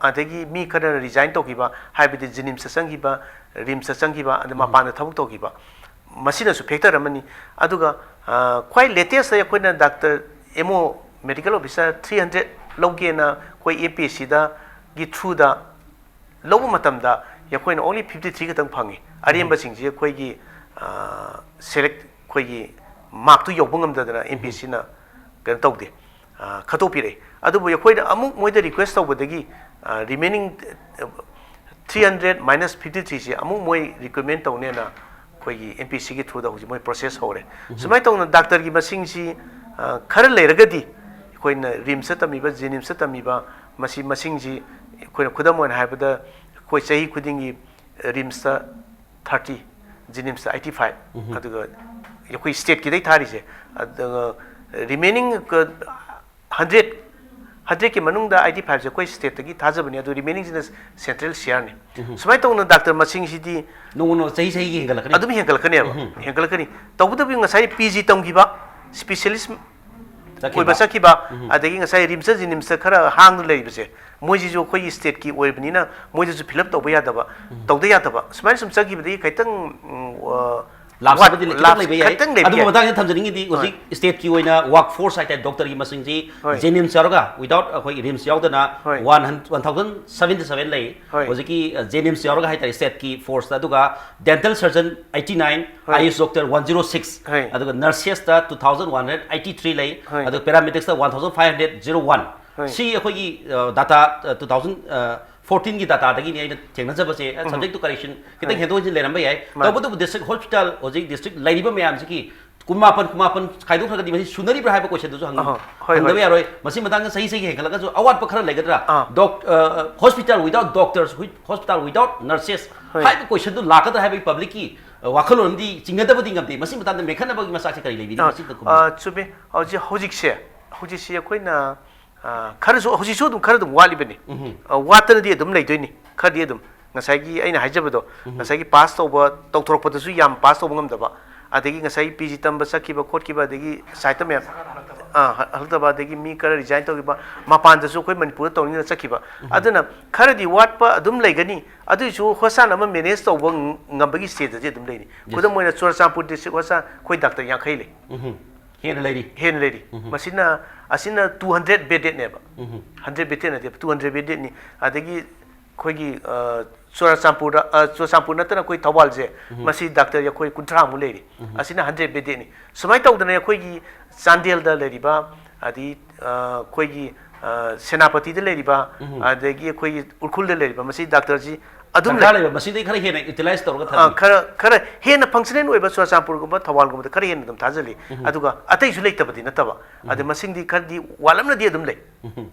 ꯑꯗꯒꯤ ꯃꯤ ꯈꯔꯅ ꯔꯤꯖꯥꯏꯟ ꯇꯧꯈꯤꯕ, ꯍꯥꯏꯕꯗꯤ ꯖꯤꯅꯤꯝꯁꯇ ꯆꯪꯈꯤꯕ, ꯔꯤꯝꯁꯇ ꯆꯪꯈꯤꯕ, ꯑꯗ ꯃꯄꯥꯟꯗ ꯊꯕꯛ ꯇꯧꯈꯤꯕ, ꯃꯁꯤꯅꯁꯨ ꯐꯦꯛꯇꯔ ꯑꯃꯅꯤ꯫ ꯑꯗꯨꯒ, ꯑ, ꯈ꯭ꯋꯥꯏ ꯂꯦꯇꯦꯁꯇ ꯑꯩꯈꯣꯏꯅ doctor M O medical officer three hundred ꯂꯧꯒꯦꯅ ꯑꯩꯈꯣꯏ ꯑꯦꯝ ꯄꯤ ꯑꯦꯁ ꯁꯤꯗꯒꯤ ꯊ꯭ꯔꯨꯗ ꯂꯧꯕ ꯃꯇꯝꯗ ꯑꯩꯈꯣꯏꯅ only fifty three ꯈꯛꯇꯪ ꯐꯪꯉꯤ꯫ ꯑꯔꯦꯝꯕꯁꯤꯡꯁꯤ ꯑꯩꯈꯣꯏꯒꯤ, ꯑ, ꯁꯦꯂꯦꯛ-, ꯑꯩꯈꯣꯏꯒꯤ ꯃꯥꯔꯛꯇꯨ ꯌꯧꯕ ꯉꯝꯗꯗꯅ ꯑꯦꯝ ꯄꯤ ꯑꯦꯁ ꯁꯤꯅ ꯀꯩꯅꯣ ꯇꯧꯗꯦ, ꯑ, ꯈꯟꯇꯣꯛꯄꯤꯔꯛꯏ꯫ ꯑꯗꯨꯕꯨ ꯑꯩꯈꯣꯏꯅ ꯑꯃꯨꯛ ꯃꯣꯏꯗ ꯔꯤꯀ꯭ꯋꯦꯁ ꯇꯧꯕꯗꯒꯤ, ꯑ, ꯔꯤꯃꯦꯅꯤꯡ three hundred minus fifty three ꯁꯤ ꯑꯃꯨꯛ ꯃꯣꯏ ꯔꯤꯀ꯭ꯔꯨꯠꯃꯦꯟ ꯇꯧꯅꯦꯅ ꯑꯩꯈꯣꯏꯒꯤ ꯑꯦꯝ ꯄꯤ ꯑꯦꯁ ꯁꯤꯒꯤ ꯊ꯭ꯔꯨꯗ ꯍꯧꯖꯤꯛ ꯃꯣꯏ ꯄ꯭ꯔꯣꯁꯦꯁ ꯍꯧꯔꯦ꯫ ꯁꯨꯃꯥꯏꯅ ꯇꯧꯅ ꯗꯥꯛꯇꯔꯒꯤ ꯃꯁꯤꯡꯁꯤ, ꯑ, ꯈꯔ ꯂꯩꯔꯒꯗꯤ ꯑꯩꯈꯣꯏꯅ ꯔꯤꯝꯁꯇ ꯇꯝꯃꯤꯕ, ꯖꯦꯅꯤꯝꯁꯇ ꯇꯝꯃꯤꯕ, ꯃꯁꯤ ꯃꯁꯤꯡꯁꯤ ꯑꯩꯈꯣꯏꯅ ꯈꯨꯗꯝ ꯑꯣꯏꯅ ꯍꯥꯏꯔꯕꯗ ꯑꯩꯈꯣꯏ ꯆꯍꯤ ꯈꯨꯗꯤꯡꯒꯤ ꯔꯤꯝꯁꯇ thirty, ꯖꯦꯅꯤꯝꯁꯇ eighty five, ꯑꯗꯨꯒ ꯑꯩꯈꯣꯏ ꯁ꯭ꯇꯦꯠꯀꯤꯗꯩ ꯊꯥꯔꯤꯁꯦ, ꯑꯗꯨꯒ ꯔꯤꯃꯦꯅꯤꯡ hundred, hundred ꯀꯤ ꯃꯅꯨꯡꯗ eighty five ꯁꯦ ꯑꯩꯈꯣꯏ ꯁ꯭ꯇꯦꯠꯇꯒꯤ ꯊꯥꯖꯕꯅꯤ, ꯑꯗꯨ ꯔꯤꯃꯦꯅꯤꯡꯁꯤꯅ ꯁꯦꯟꯇ꯭ꯔꯦꯜ ꯁꯤꯌꯥꯔꯅꯤ꯫ ꯁꯨꯃꯥꯏꯅ ꯇꯧꯗꯅ ꯗꯥꯛꯇꯔ ꯃꯁꯤꯡꯁꯤꯗꯤ ꯅꯣꯡꯃ ꯅꯣꯡꯃ ꯆꯍꯤ ꯆꯍꯤꯒꯤ ꯍꯦꯟꯒꯠꯂꯛꯀꯅꯤ꯫ ꯑꯗꯨꯝ ꯍꯦꯟꯒꯠꯂꯛꯀꯅꯦꯕ꯫ ꯍꯦꯟꯒꯠꯂꯛꯀꯅꯤ꯫ ꯇꯧꯕꯇꯕꯨ ꯉꯁꯥꯏ ꯄꯤ ꯖꯤ ꯇꯝꯈꯤꯕ, ꯁ꯭ꯄꯦꯁꯤꯌꯦꯂꯤꯁ ꯆꯠꯈꯤꯕ꯫ ꯑꯣꯏꯕ ꯆꯠꯈꯤꯕ, ꯑꯗꯒꯤ ꯉꯁꯥꯏ ꯔꯤꯝꯁꯇ, ꯖꯦꯅꯤꯝꯁꯇ ꯈꯔ ꯍꯥꯡꯗꯨꯅ ꯂꯩꯔꯤꯕꯁꯦ, ꯃꯣꯏꯁꯤꯁꯨ ꯑꯩꯈꯣꯏꯒꯤ ꯁ꯭ꯇꯦꯠꯀꯤ ꯑꯣꯏꯕꯅꯤꯅ ꯃꯣꯏꯗꯁꯨ ꯐꯤꯜ ꯑꯞ ꯇꯧꯕ ꯌꯥꯗꯕ, ꯇꯧꯗ ꯌꯥꯗꯕ, ꯁꯨꯃꯥꯏꯅ ꯁꯨꯝ ꯆꯠꯈꯤꯕꯗꯒꯤ ꯈꯤꯇꯪ, ꯎꯝ, ꯑ, ꯂꯥꯞꯁꯕꯗꯤ ꯈꯤꯇꯪ ꯂꯩꯕ ꯌꯥꯏ꯫ ꯈꯤꯇꯪ ꯂꯩꯕ ꯑꯗꯨꯕꯨ ꯌꯥꯏ꯫ ꯃꯇꯥꯡꯁꯤꯗ ꯊꯝꯖꯅꯤꯡꯉꯤꯗꯤ, ꯍꯧꯖꯤꯛ stateꯀꯤ ꯑꯣꯏꯅ workforce ꯍꯥꯏꯇꯥꯔꯦ, doctorꯒꯤ ꯃꯁꯤꯡꯁꯤ ꯍꯣꯏ꯫ JNIMS ꯌꯥꯎꯔꯒ, without ꯑꯩꯈꯣꯏꯒꯤ RIMS ꯌꯥꯎꯗꯅ, ꯍꯣꯏ꯫ one thousand seventy seven ꯂꯩ꯫ ꯍꯣꯏ꯫ ꯍꯧꯖꯤꯛꯀꯤ JNIMS ꯌꯥꯎꯔꯒ ꯍꯥꯏꯇꯥꯔꯦ, stateꯀꯤ forceꯇ, ꯑꯗꯨꯒ dental surgeon eighty nine, ꯍꯣꯏ꯫ IUS doctor one zero six, ꯍꯣꯏ꯫ ꯑꯗꯨꯒ nursesꯇ two thousand one hundred eighty three ꯂꯩ, ꯍꯣꯏ꯫ ꯑꯗꯨꯒ paramedicsꯇ one thousand five hundred zero one꯫ ꯍꯣꯏ꯫ ꯁꯤ ꯑꯩꯈꯣꯏꯒꯤ data, two thousand fourteenꯒꯤ dataꯗꯒꯤꯅꯤ ꯑꯩꯅ ꯊꯦꯡꯅꯖꯕꯁꯦ, subject to correction, ꯈꯤꯇꯪ ꯍꯣꯏ꯫ ꯍꯦꯟꯗꯣꯛ ꯍꯦꯟꯖꯤꯟ ꯂꯩꯔꯝꯕ ꯌꯥꯏ꯫ ꯃꯥꯅꯤ꯫ ꯇꯧꯕꯇꯕꯨ district hospital, ꯍꯧꯖꯤꯛ district ꯂꯩꯔꯤꯕ ꯃꯌꯥꯝꯁꯤꯒꯤ ꯀꯨꯟꯃꯥꯄꯟ, ꯀꯨꯟꯃꯥꯄꯟ ꯈꯥꯏꯗꯣꯛꯈ꯭ꯔꯒꯗꯤ ꯃꯁꯤ ꯁꯨꯅꯔꯤꯕ꯭ꯔꯥ ꯍꯥꯏꯕ questionꯗꯨꯁꯨ ꯍꯪ-, ꯑꯍꯣ, ꯍꯣꯏ, ꯍꯪꯗꯕ ꯍꯣꯏ꯫ ꯌꯥꯔꯣꯏ꯫ ꯃꯁꯤ ꯃꯇꯥꯡꯗ ꯆꯍꯤ ꯆꯍꯤꯒꯤ ꯍꯦꯟꯒꯠꯂꯒꯁꯨ ꯑꯋꯥꯠꯄ ꯈꯔ ꯂꯩꯒꯗ꯭ꯔꯥ? ꯑꯥ꯫ Doc-, ꯑ, hospital without doctors, hui-, hospital without nurses ꯍꯣꯏ꯫ ꯍꯥꯏꯕ questionꯗꯨ ꯂꯥꯛꯀꯗ꯭ꯔꯥ ꯍꯥꯏꯕꯒꯤ publicꯀꯤ, ꯑ, ꯋꯥꯈꯜꯂꯣꯟ ꯑꯃꯗꯤ ꯆꯤꯡꯅꯗꯕꯗꯤ ꯉꯝꯗꯦ꯫ ꯃꯁꯤ ꯃꯇꯥꯡꯗ ꯃꯦꯟꯈꯠꯅꯕꯒꯤ ꯃꯆꯥꯛꯁꯤ ꯀꯔꯤ ꯂꯩꯕꯤꯔꯤ? ꯑꯥ, ꯃꯁꯤꯗ ꯈꯨꯝꯕꯤꯌꯨ꯫ ꯑꯥ, ꯆꯨꯝꯃꯤ꯫ ꯍꯧꯖꯤꯛ, ꯍꯧꯖꯤꯛꯁꯦ, ꯍꯧꯖꯤꯛꯁꯤ ꯑꯩꯈꯣꯏꯅ, ꯑꯥ, ꯈꯔꯁꯨ, ꯍꯧꯖꯤꯛꯁꯨ ꯑꯗꯨꯝ ꯈꯔ ꯑꯗꯨꯝ ꯋꯥꯠꯂꯤꯕꯅꯤ꯫ ꯎꯝꯍꯨꯝ꯫ ꯑꯥ, ꯋꯥꯠꯇꯅꯗꯤ ꯑꯗꯨꯝ ꯂꯩꯗꯣꯏꯅꯤ꯫ ꯈꯔꯗꯤ ꯑꯗꯨꯝ ꯉꯁꯥꯏꯒꯤ ꯑꯩꯅ ꯍꯥꯏꯖꯕꯗꯣ, ꯉꯁꯥꯏꯒꯤ pass ꯇꯧꯕ, ꯇꯧꯊꯣꯔꯛꯄꯗꯁꯨ ꯌꯥꯝ pass ꯇꯧꯕ ꯉꯝꯗꯕ, ꯑꯗꯒꯤ ꯉꯁꯥꯏꯒꯤ PG ꯇꯝꯕ ꯆꯠꯈꯤꯕ ꯈꯣꯠꯈꯤꯕ, ꯑꯗꯒꯤ siteꯇ ꯃꯌꯥꯝ, ꯑꯥ, ꯍ-, ꯍꯜꯂꯛꯇꯕ, ꯑꯗꯒꯤ ꯃꯤ ꯈꯔ resign ꯇꯧꯈꯤꯕ, ꯃꯄꯥꯟꯗꯁꯨ ꯑꯩꯈꯣꯏ ꯃꯅꯤꯄꯨꯔꯗ ꯇꯧꯅꯤꯡꯗꯅ ꯆꯠꯈꯤꯕ꯫ ꯑꯗꯨꯅ ꯈꯔꯗꯤ ꯋꯥꯠꯄ ꯑꯗꯨꯝ ꯂꯩꯒꯅꯤ꯫ ꯑꯗꯨꯏꯁꯨ hospital ꯑꯃ manage ꯇꯧꯕ ꯉ-, ꯉꯝꯕꯒꯤ stageꯇꯗꯤ ꯑꯗꯨꯝ ꯂꯩꯅꯤ꯫ ꯈꯨꯗꯝ ꯑꯣꯏꯅ ꯆꯨꯔꯆꯥꯟꯄꯨꯔ district hospital ꯑꯩꯈꯣꯏ doctor ꯌꯥꯡꯈꯩ ꯂꯩ꯫ ꯎꯝꯍꯨꯝ꯫ ꯍꯦꯟꯅ ꯂꯩꯔꯤ꯫ ꯍꯦꯟꯅ ꯂꯩꯔꯤ꯫ ꯃꯁꯤꯅ, ꯑꯁꯤꯅ two hundred beddedꯅꯦꯕ꯫ ꯎꯝꯍꯨꯝ꯫ Hundred bedded ꯅꯠꯇꯦꯕ, two hundred beddedꯅꯤ꯫ ꯑꯗꯒꯤ ꯑꯩꯈꯣꯏꯒꯤ, ꯑ, ꯆꯨꯔꯆꯥꯟꯄꯨꯔꯗ, ꯑ, ꯆꯨꯔꯆꯥꯟꯄꯨꯔ ꯅꯠꯇꯅ ꯑꯩꯈꯣꯏ ꯊꯧꯕꯥꯜꯁꯦ, ꯃꯁꯤ doctor ꯑꯩꯈꯣꯏ ꯀꯨꯟꯊ꯭ꯔꯥꯃꯨꯛ ꯂꯩꯔꯤ꯫ ꯑꯁꯤꯅ hundred beddedꯅꯤ꯫ ꯁꯨꯃꯥꯏꯅ ꯇꯧꯗꯅ ꯑꯩꯈꯣꯏꯒꯤ ꯆꯥꯟꯗꯦꯜꯗ ꯂꯩꯔꯤꯕ, ꯑꯗꯒꯤ, ꯑ, ꯑꯩꯈꯣꯏꯒꯤ, ꯑ, ꯁꯦꯅꯥꯄꯇꯤꯗ ꯂꯩꯔꯤꯕ, ꯑꯗꯒꯤ ꯑꯩꯈꯣꯏꯒꯤ ꯎꯈ꯭ꯔꯨꯜꯗ ꯂꯩꯔꯤꯕ, ꯃꯁꯤ doctorꯁꯤ ꯑꯗꯨꯝ ꯗꯔꯀꯥꯔ ꯂꯩ꯫ ꯂꯩꯕ ꯃꯁꯤꯗꯩ ꯈꯔ ꯍꯦꯟꯅ utilize ꯇꯧꯔꯒ ꯑ, ꯊꯝꯕꯤ꯫ ꯈꯔ, ꯈꯔ ꯍꯦꯟꯅ functional ꯑꯣꯏꯕ ꯆꯨꯔꯆꯥꯟꯄꯨꯔꯒꯨꯝꯕ, ꯊꯧꯕꯥꯜꯒꯨꯝꯕꯗ ꯈꯔ ꯍꯦꯟꯅ ꯑꯗꯨꯝ ꯊꯥꯖꯜꯂꯤ꯫ ꯑꯗꯨꯒ ꯑꯇꯩꯁꯨ ꯂꯩꯇꯕꯗꯤ ꯅꯠꯇꯕ꯫ ꯑꯗ ꯃꯁꯤꯡꯗꯤ ꯈꯔꯗꯤ ꯋꯥꯠꯂꯝꯅꯗꯤ ꯑꯗꯨꯝ ꯂꯩ꯫ ꯎꯝꯍꯨꯝ꯫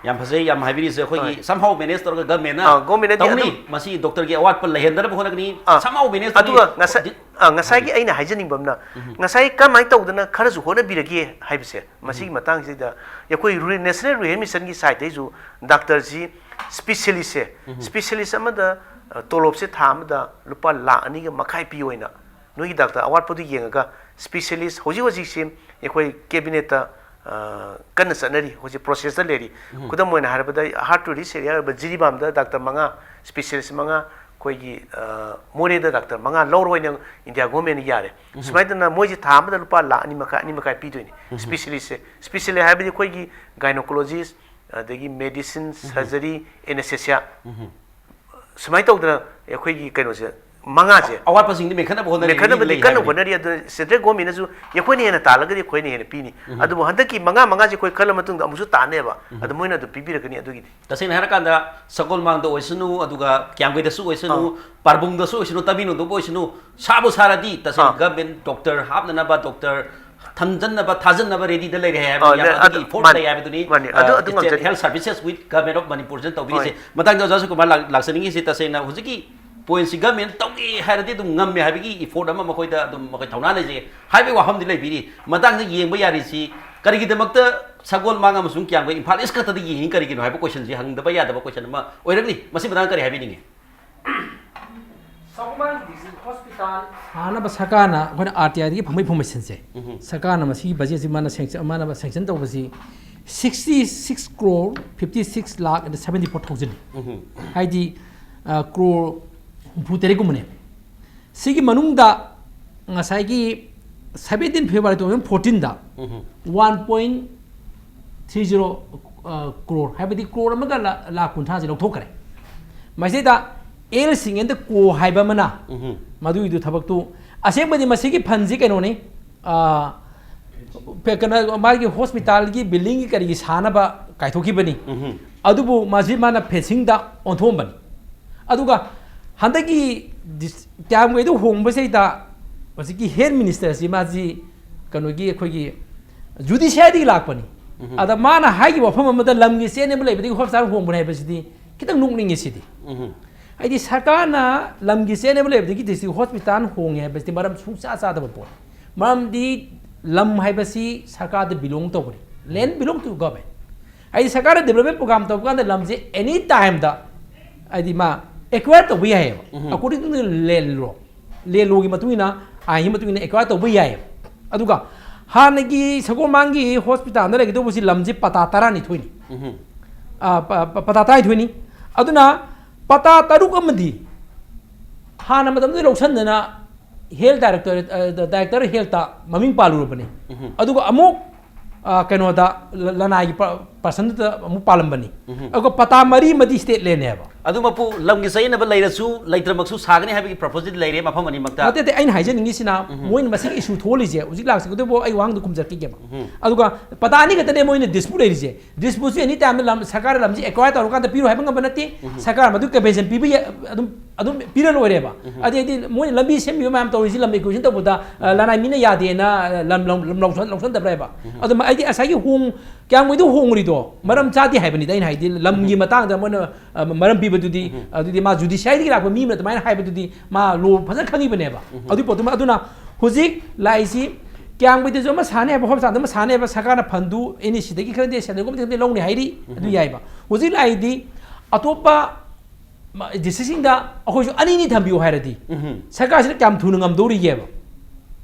ꯌꯥꯝ ꯐꯖꯩ, ꯌꯥꯝ ꯍꯥꯏꯕꯤꯔꯤꯁꯦ꯫ ꯑꯩꯈꯣꯏꯒꯤ ꯍꯣꯏ꯫ somehow manage ꯇꯧꯔꯒ governmentꯅ ꯑ, governmentꯅꯗꯤ ꯇꯧꯅꯤ꯫ ꯑꯗꯨꯝ ꯃꯁꯤ doctorꯒꯤ ꯑꯋꯥꯠꯄ ꯂꯩꯍꯟꯗꯅꯕ ꯍꯣꯠꯅꯒꯅꯤ꯫ ꯑ, Somehow manage ꯑꯗꯨꯒ ꯇꯧꯅꯤ꯫ ꯉꯁꯥꯏ, ꯑ, ꯉꯁꯥꯏꯒꯤ ꯑꯩꯅ ꯍꯥꯏꯖꯅꯤꯡꯕ ꯑꯃꯅ, ꯉꯁꯥꯏ ꯀꯃꯥꯏꯅ ꯇꯧꯗꯅ ꯈꯔꯁꯨ ꯍꯣꯠꯅꯕꯤꯔꯒꯦ ꯍꯥꯏꯕꯁꯦ, ꯃꯁꯤꯒꯤ ꯃꯇꯥꯡꯁꯤꯗ ꯑꯩꯈꯣꯏ ꯔꯨ-, National Rehab Missionꯒꯤ sideꯇꯩꯁꯨ doctorꯁꯤ specialistꯁꯦ, specialist ꯑꯃꯗ, ꯑ, ꯇꯣꯂꯣꯞꯁꯦ ꯊꯥ ꯑꯃꯗ ꯂꯨꯄꯥ ꯂꯥꯈ ꯑꯅꯤꯒ ꯃꯈꯥꯏ ꯄꯤꯌꯣ ꯍꯥꯏꯅ ꯅꯣꯏꯒꯤ doctor ꯑꯋꯥꯠꯄꯗꯨ ꯌꯦꯡꯉꯒ specialist ꯍꯧꯖꯤꯛ ꯍꯧꯖꯤꯛꯁꯤ ꯑꯩꯈꯣꯏ cabinetꯇ, ꯑ, ꯀꯟꯅ ꯆꯠꯅꯔꯤ, ꯍꯧꯖꯤꯛ processꯇ ꯂꯩꯔꯤ꯫ ꯈꯨꯗꯝ ꯑꯣꯏꯅ ꯍꯥꯏꯔꯕꯗ, hard to reach area ꯑꯣꯏꯕ ꯖꯤꯔꯤꯕꯥꯝꯗ doctor ꯃꯉꯥ, specialist ꯃꯉꯥ, ꯑꯩꯈꯣꯏꯒꯤ ꯃꯣꯔꯦꯗ ꯗꯥꯛꯇꯔ ꯃꯉꯥ ꯂꯧꯔꯣꯏꯅ ꯏꯟꯗꯤꯌꯥ ꯒꯣꯔꯃꯦꯟꯅ ꯌꯥꯔꯦ꯫ ꯁꯨꯃꯥꯏꯅ ꯇꯧꯗꯅ ꯃꯣꯏꯁꯦ ꯊꯥ ꯑꯃꯗ ꯂꯨꯄꯥ ꯂꯥꯈ ꯑꯅꯤ ꯃꯈꯥꯏ, ꯑꯅꯤ ꯃꯈꯥꯏ ꯄꯤꯗꯣꯏꯅꯤ꯫ ꯁ꯭ꯄꯤꯁꯦꯂꯤꯁꯁꯦ, ꯁ꯭ꯄꯤꯁꯦꯂꯤ ꯍꯥꯏꯕꯗꯤ ꯑꯩꯈꯣꯏꯒꯤ ꯒꯥꯏꯅꯣꯀꯣꯂꯣꯖꯤꯁ, ꯑꯗꯒꯤ ꯃꯦꯗꯤꯁꯤꯟ, ꯁꯔꯖꯔꯤ, ꯑꯦꯅꯦꯁꯊꯦꯁꯤꯌꯥ, ꯁꯨꯃꯥꯏꯅ ꯇꯧꯗꯅ ꯑꯩꯈꯣꯏꯒꯤ ꯀꯩꯅꯣꯁꯦ ꯃꯉꯥꯁꯦ ꯑꯋꯥꯠꯄꯁꯤꯡꯗꯤ ꯃꯦꯟꯈꯠꯅꯕ ꯍꯣꯠꯅꯔꯤ, ꯃꯦꯟꯈꯠꯅꯕꯗꯤ ꯂꯩ ꯀꯟꯅ ꯍꯥꯏꯕꯅꯤ꯫ ꯍꯣꯠꯅꯔꯤ꯫ ꯑꯗꯨ ꯁꯦꯟꯇ꯭ꯔꯦꯜ ꯒꯣꯔꯃꯦꯟꯅꯁꯨ ꯑꯩꯈꯣꯏꯅ ꯍꯦꯟꯅ ꯇꯥꯜꯂꯒꯗꯤ ꯑꯩꯈꯣꯏꯅ ꯍꯦꯟꯅ ꯄꯤꯅꯤ꯫ ꯑꯗꯨꯕꯨ ꯍꯟꯗꯛꯀꯤ ꯃꯉꯥ ꯃꯉꯥꯁꯦ ꯑꯩꯈꯣꯏ ꯈꯜꯂ ꯃꯇꯨꯡꯗ ꯑꯃꯨꯛꯁꯨ ꯇꯥꯟꯅꯦꯕ꯫ ꯑꯗꯨ ꯃꯣꯏꯅ ꯑꯗꯨꯝ ꯄꯤꯕꯤꯔꯛꯀꯅꯤ꯫ ꯑꯗꯨꯒꯤꯗꯤ ꯇꯁꯦꯡꯅ ꯍꯥꯏꯔꯀꯥꯟꯗ ꯁꯒꯣꯜꯃꯥꯡꯗ ꯑꯣꯏꯁꯅꯨ, ꯑꯗꯨꯒ ꯀ꯭ꯌꯥꯝꯒꯩꯗꯁꯨ ꯑꯣꯏꯁꯅꯨ, ꯑꯥ꯫ ꯄꯥꯔꯕꯨꯡꯗꯁꯨ ꯑꯣꯏꯁꯅꯨ, ꯇꯃꯦꯡꯂꯣꯡꯗꯕꯨ ꯑꯣꯏꯁꯅꯨ, ꯁꯥꯕꯨ ꯁꯥꯔꯗꯤ ꯇꯁꯦꯡꯅ ꯑꯥ꯫ ꯒꯚꯔꯟꯃꯦꯟ ꯗꯣꯛꯇꯔ ꯍꯥꯞꯅꯅꯕ, ꯗꯣꯛꯇꯔ ꯊꯝꯖꯟꯅꯕ, ꯊꯥꯖꯟꯅꯕ ꯔꯦꯗꯤꯗ ꯂꯩꯔꯦ ꯍꯥꯏꯕꯅꯤ꯫ ꯑꯥ, ꯂꯩ-, ꯌꯥꯝꯅ ꯑꯗꯨ ꯑꯗꯨꯒꯤ ꯏꯐꯣꯔꯠ ꯃꯥꯅꯤ, ꯂꯩ ꯍꯥꯏꯕꯗꯨꯅꯤ꯫ ꯃꯥꯅꯤ, ꯑꯗꯨ, ꯑꯥ, ꯑꯗꯨ State ꯉꯝꯖꯅꯤ꯫ Health Services with Government ofꯃꯅꯤꯄꯨꯔꯁꯤꯅ ꯇꯧꯕꯤꯔꯤꯁꯦ꯫ ꯍꯣꯏ꯫ ꯃꯇꯥꯡꯗ ꯑꯣꯖꯥ ꯁꯨꯀꯨꯃꯥꯔ ꯂꯥꯛ-, ꯂꯥꯛꯆꯅꯤꯡꯉꯤꯁꯤ ꯇꯁꯦꯡꯅ ꯍꯧꯖꯤꯛꯀꯤ ꯄꯣꯏꯟꯠꯁꯤ ꯒꯚꯔꯟꯃꯦꯟ ꯇꯧꯒꯦ ꯍꯥꯏꯔꯗꯤ ꯑꯗꯨꯝ ꯉꯝꯃꯦ ꯍꯥꯏꯕꯒꯤ ꯏꯐꯣꯔꯠ ꯑꯃ ꯃꯈꯣꯏꯗ ꯑꯗꯨꯝ ꯃꯈꯣꯏ ꯊꯧꯅꯥ ꯂꯩꯖꯩ ꯍꯥꯏꯕꯒꯤ ꯋꯥꯐꯝꯗꯤ ꯂꯩꯕꯤꯔꯤ꯫ ꯃꯇꯥꯡꯗ ꯌꯦꯡꯕ ꯌꯥꯔꯤꯁꯤ ꯀꯔꯤꯒꯤꯗꯃꯛꯇ ꯁꯒꯣꯜꯃꯥꯡ ꯑꯃꯁꯨꯡ ꯀ꯭ꯌꯥꯝꯒꯩ ꯏꯝꯐꯥꯜ ꯏꯁ ꯈꯛꯇꯗ ꯌꯦꯡꯉꯤ ꯀꯔꯤꯒꯤꯅꯣ ꯍꯥꯏꯕ ꯀꯣꯏꯁꯟꯁꯤ ꯍꯪꯗꯕ ꯌꯥꯗꯕ ꯀꯣꯏꯁꯟ ꯑꯃ ꯑꯣꯏꯔꯛꯂꯤ꯫ ꯃꯁꯤ ꯃꯇꯥꯡꯗ ꯀꯔꯤ ꯍꯥꯏꯕꯤꯅꯤꯡꯉꯤ? ꯁꯒꯣꯜꯃꯥꯡ ꯗꯤꯁꯇ꯭ꯔꯤꯛ ꯍꯣꯁꯄꯤꯇꯥꯜ ꯁꯥꯅꯕ ꯁꯔꯀꯥꯔꯅ ꯑꯩꯈꯣꯏꯅ ꯑꯥꯔ ꯇꯤ ꯑꯥꯏꯗꯒꯤ ꯐꯪꯕ ꯏꯟꯐꯣꯔꯃꯦꯁꯟꯁꯦ, ꯎꯝ꯫ ꯁꯔꯀꯥꯔꯅ ꯃꯁꯤꯒꯤ ꯕꯖꯦꯠꯁꯤ ꯃꯥꯅ ꯁꯦꯡꯁ-, ꯃꯥꯅ ꯁꯦꯡꯁꯟ ꯇꯧꯕꯁꯤ sixty six crore fifty six lakh and seventy four thousand꯫ ꯎꯝ꯫ ꯍꯥꯏꯗꯤ, ꯑ, ꯀ꯭ꯔꯣꯔ ꯍꯨꯝꯐꯨ ꯇꯔꯦꯠꯀꯨꯝꯕꯅꯦ꯫ ꯁꯤꯒꯤ ꯃꯅꯨꯡꯗ ꯉꯁꯥꯏꯒꯤ seventeen February two thousand fourteenꯗ ꯎꯝ꯫ One point three zero, ꯑ, ꯀ꯭ꯔꯣꯔ, ꯍꯥꯏꯕꯗꯤ ꯀ꯭ꯔꯣꯔ ꯑꯃꯒ ꯂꯥ-, ꯂꯥꯈ ꯀꯨꯟꯊ꯭ꯔꯥꯁꯦ ꯂꯧꯊꯣꯛꯈ꯭ꯔꯦ꯫ ꯃꯁꯤꯗ ꯑꯦꯜ ꯁꯤꯡ ꯑꯦꯟ ꯀꯣ ꯍꯥꯏꯕ ꯑꯃꯅ ꯎꯝ꯫ ꯃꯗꯨꯒꯤꯗꯨ ꯊꯕꯛꯇꯨ, ꯑꯁꯦꯡꯕꯗꯤ ꯃꯁꯤꯒꯤ ꯐꯟꯁꯤ ꯀꯩꯅꯣꯅꯤ, ꯑ, ꯄꯦ-, ꯀꯩꯅꯣ, ꯃꯥꯒꯤ ꯍꯣꯁꯄꯤꯇꯥꯜꯒꯤ ꯕꯤꯜꯗꯤꯡꯒꯤ ꯀꯔꯤꯒꯤ ꯁꯥꯅꯕ ꯀꯥꯏꯊꯣꯛꯈꯤꯕꯅꯤ꯫ ꯎꯝ꯫ ꯑꯗꯨꯕꯨ ꯃꯁꯤ ꯃꯥꯅ ꯐꯦꯟꯁꯤꯡꯗ ꯑꯣꯟꯊꯣꯛꯑꯝꯕꯅꯤ꯫ ꯑꯗꯨꯒ ꯍꯟꯗꯛꯀꯤ ꯗꯤꯁ-, ꯀ꯭ꯌꯥꯝꯒꯩꯗ ꯍꯣꯡꯕꯁꯤꯗ ꯍꯧꯖꯤꯛꯀꯤ ꯍꯦꯜꯊ ꯃꯤꯅꯤꯁꯇꯔꯁꯤ ꯃꯥꯁꯤ ꯀꯩꯅꯣꯒꯤ ꯑꯩꯈꯣꯏꯒꯤ ꯖꯨꯗꯤꯁꯤꯌꯥꯔꯤꯗꯒꯤ ꯂꯥꯛꯄꯅꯤ꯫ ꯎꯝ꯫ ꯑꯗ ꯃꯥꯅ ꯍꯥꯏꯈꯤꯕ ꯋꯥꯐꯝ ꯑꯃꯗ ꯂꯝꯒꯤ ꯆꯦꯟꯅꯕ ꯂꯩꯕꯗꯒꯤ ꯍꯣꯁꯄꯤꯇꯥꯜ ꯍꯣꯡꯕꯅꯤ ꯍꯥꯏꯕꯁꯤꯗꯤ ꯈꯤꯇꯪ ꯅꯣꯛꯅꯤꯡꯉꯤ ꯁꯤꯗꯤ꯫ ꯎꯝ꯫ ꯍꯥꯏꯗꯤ ꯁꯔꯀꯥꯔꯅ ꯂꯝꯒꯤ ꯆꯦꯟꯅꯕ ꯂꯩꯕꯗꯒꯤ ꯗꯤꯁꯇ꯭ꯔꯤꯛ ꯍꯣꯁꯄꯤꯇꯥꯜ ꯍꯣꯡꯉꯦ ꯍꯥꯏꯕꯁꯤꯗꯤ ꯃꯔꯝ ꯁꯨꯡꯆꯥ ꯆꯥꯗꯕ ꯄꯣꯠꯅꯤ꯫ ꯃꯔꯝꯗꯤ ꯂꯝ ꯍꯥꯏꯕꯁꯤ ꯁꯔꯀꯥꯔꯗ ꯕꯤꯂꯣꯡ ꯇꯧꯕꯅꯤ꯫ Land belong to government꯫ ꯍꯥꯏꯗꯤ ꯁꯔꯀꯥꯔꯅ ꯗꯤꯕ꯭ꯂꯞꯃꯦꯟ ꯄ꯭ꯔꯣꯒ꯭ꯔꯥꯝ ꯇꯧꯕ ꯀꯥꯟꯗ ꯂꯝꯁꯦ ꯑꯦꯅꯤ ꯇꯥꯏꯝꯗ ꯍꯥꯏꯗꯤ ꯃꯥ ꯑꯦꯀ꯭ꯋꯥꯌꯔ ꯇꯧꯕ ꯌꯥꯏꯑꯕ꯫ ꯎꯝ꯫ According to the land law, land lawꯒꯤ ꯃꯇꯨꯡ ꯏꯟꯅ, ꯑꯥꯏꯟꯒꯤ ꯃꯇꯨꯡ ꯏꯟꯅ ꯑꯦꯀ꯭ꯋꯥꯌꯔ ꯇꯧꯕ ꯌꯥꯏꯑꯕ꯫ ꯑꯗꯨꯒ ꯍꯥꯟꯅꯒꯤ ꯁꯒꯣꯜꯃꯥꯡꯒꯤ ꯍꯣꯁꯄꯤꯇꯥꯜꯗ ꯂꯩꯒꯗꯧꯕꯁꯤ ꯂꯝꯁꯤ ꯄꯇꯥ ꯇꯔꯥꯅꯤꯊꯣꯏꯅꯤ꯫ ꯎꯝ꯫ ꯑ, ꯄ-, ꯄ-, ꯄꯇꯥ ꯇꯔꯥꯅꯤꯊꯣꯏꯅꯤ꯫ ꯑꯗꯨꯅ ꯄꯇꯥ ꯇꯔꯨꯛ ꯑꯃꯗꯤ ꯍꯥꯟꯅ ꯃꯇꯝꯗꯨꯗ ꯂꯧꯁꯟꯗꯅ ꯍꯦꯜꯊ ꯗꯥꯏꯔꯦꯛꯇꯣꯔꯦꯠ, ꯗꯥꯏꯔꯦꯛꯇꯔ ꯍꯦꯜꯊꯇ ꯃꯃꯤꯡ ꯄꯥꯜꯂꯨꯔꯕꯅꯤ꯫ ꯑꯗꯨꯒ ꯑꯃꯨꯛ, ꯑ, ꯀꯩꯅꯣꯗ, ꯂ-, ꯂꯅꯥꯏꯒꯤ ꯄ-, ꯄꯔꯁꯟꯗꯨꯗ ꯑꯃꯨꯛ ꯄꯥꯜꯂꯝꯕꯅꯤ꯫ ꯑꯗꯨꯒ ꯄꯇꯥ ꯃꯔꯤ ꯑꯃꯗꯤ ꯁ꯭ꯇꯦꯠ ꯂꯦꯟꯅꯦꯕ꯫ ꯑꯗꯨ ꯃꯄꯨ, ꯂꯝꯒꯤ ꯆꯌꯦꯠꯅꯕ ꯂꯩꯔꯁꯨ ꯂꯩꯇ꯭ꯔꯃꯛꯁꯨ ꯁꯥꯒꯅꯤ ꯍꯥꯏꯕꯒꯤ ꯄ꯭ꯔꯄꯣꯖꯦꯜ ꯂꯩꯔꯦ ꯃꯐꯝ ꯑꯅꯤꯃꯛꯇ꯫ ꯅꯠꯇꯦ, ꯅꯠꯇꯦ, ꯑꯩꯅ ꯍꯥꯏꯖꯅꯤꯡꯉꯤꯁꯤꯅ, ꯃꯣꯏꯅ ꯃꯁꯤꯒꯤ ꯏꯁꯨ ꯊꯣꯛꯍꯜꯂꯤꯁꯦ, ꯍꯧꯖꯤꯛ ꯂꯥꯛꯆꯒꯗꯕ ꯑꯩ ꯋꯥꯍꯪꯗꯣ ꯈꯨꯝꯖꯔꯛꯈꯤꯒꯦꯕ꯫ ꯑꯗꯨꯒ ꯄꯇꯥ ꯑꯅꯤ ꯈꯛꯇꯅꯦ ꯃꯣꯏꯅ ꯗꯤꯁꯄ꯭ꯌꯨꯠ ꯂꯩꯔꯤꯁꯦ꯫ ꯗꯤꯁꯄ꯭ꯌꯨꯠꯁꯨ ꯑꯦꯅꯤ ꯇꯥꯏꯝꯗ ꯂꯝ, ꯁꯔꯀꯥꯔꯅ ꯂꯝꯁꯤ ꯑꯦꯀ꯭ꯋꯥꯌꯔ ꯇꯧꯔꯀꯥꯟꯗ ꯄꯤꯔꯣ ꯍꯥꯏꯕ ꯉꯝꯕ ꯅꯠꯇꯦ꯫ ꯁꯔꯀꯥꯔ ꯃꯗꯨ ꯀꯝꯄꯦꯟꯁꯦꯁꯟ ꯄꯤꯕ ꯌꯥ-, ꯑꯗꯨꯝ, ꯑꯗꯨꯝ ꯄꯤꯔ ꯂꯣꯏꯔꯦꯕ꯫ ꯑꯗꯩꯗꯤ ꯃꯣꯏꯅ ꯂꯝꯕꯤ ꯁꯦꯝꯕꯤꯕ ꯃꯌꯥꯝ ꯇꯧꯔꯤꯁꯤ, ꯂꯝ ꯑꯦꯀ꯭ꯋꯤꯖꯤꯁꯟ ꯇꯧꯕꯗ, ꯑ, ꯂꯅꯥꯏ ꯃꯤꯅ ꯌꯥꯗꯦꯅ, ꯑ, ꯂꯝ, ꯂꯝ, ꯂꯝ ꯂꯧꯁꯟ-, ꯂꯧꯁꯟꯗꯕ꯭ꯔꯥ ꯍꯥꯏꯕ꯫ ꯑꯗꯨ ꯃ-, ꯑꯩꯗꯤ ꯉꯁꯥꯏꯒꯤ ꯍꯣꯡ-, ꯀꯌꯥꯝꯒꯩꯗꯣ ꯍꯣꯡꯉꯨꯔꯤꯗꯣ ꯃꯔꯝ ꯆꯥꯗꯦ ꯍꯥꯏꯕꯅꯤꯗ ꯑꯩꯅ ꯍꯥꯏꯗꯤ, ꯂꯝꯒꯤ ꯃꯇꯥꯡꯗ ꯃꯣꯏꯅ, ꯑ, ꯃꯔꯝ ꯄꯤꯕꯗꯨꯗꯤ, ꯑꯗꯨꯗꯤ ꯃꯥ ꯖꯨꯗꯤꯁꯤꯌꯥꯔꯤꯗꯒꯤ ꯂꯥꯛꯄ ꯃꯤ ꯑꯃꯅ ꯑꯗꯨꯃꯥꯏꯅ ꯍꯥꯏꯕꯗꯨꯗꯤ ꯃꯥ ꯂꯣ ꯐꯖꯅ ꯈꯪꯉꯤꯕꯅꯦꯕ꯫ ꯑꯗꯨꯒꯤ ꯄꯣꯠꯇꯨꯃ, ꯑꯗꯨꯅ ꯍꯧꯖꯤꯛ ꯂꯥꯛꯏꯁꯤ ꯀꯌꯥꯝꯒꯩꯗꯁꯨ ꯑꯃ ꯁꯥꯅꯤ ꯍꯥꯏꯕ, ꯍꯣꯁꯄꯤꯇꯥꯜꯗ ꯑꯃ ꯁꯥꯅꯤ ꯍꯥꯏꯕ, ꯁꯔꯀꯥꯔꯅ ꯐꯟꯗꯨ ꯑꯦꯟ ꯏ ꯁꯤꯗꯒꯤ ꯈꯪꯗꯦ, ꯁꯦꯟꯇ꯭ꯔꯦꯜ ꯒꯣꯔꯃꯦꯟꯠꯇꯒꯤ ꯈꯪꯗꯦ ꯂꯧꯅꯤ ꯍꯥꯏꯔꯤ, ꯑꯗꯨ ꯌꯥꯏꯕ꯫ ꯍꯧꯖꯤꯛ ꯂꯥꯛꯏꯗꯤ ꯑꯇꯣꯞꯄ ꯃ-, ꯗꯤꯁꯇ꯭ꯔꯤꯛꯁꯤꯡꯗ ꯑꯩꯈꯣꯏꯁꯨ ꯑꯅꯤ ꯑꯅꯤ ꯊꯝꯕꯤꯌꯨ ꯍꯥꯏꯔꯗꯤ, ꯁꯔꯀꯥꯔꯁꯤꯅ ꯀꯌꯥꯝ ꯊꯨꯅ ꯉꯝꯗꯧꯔꯤꯒꯦꯕ?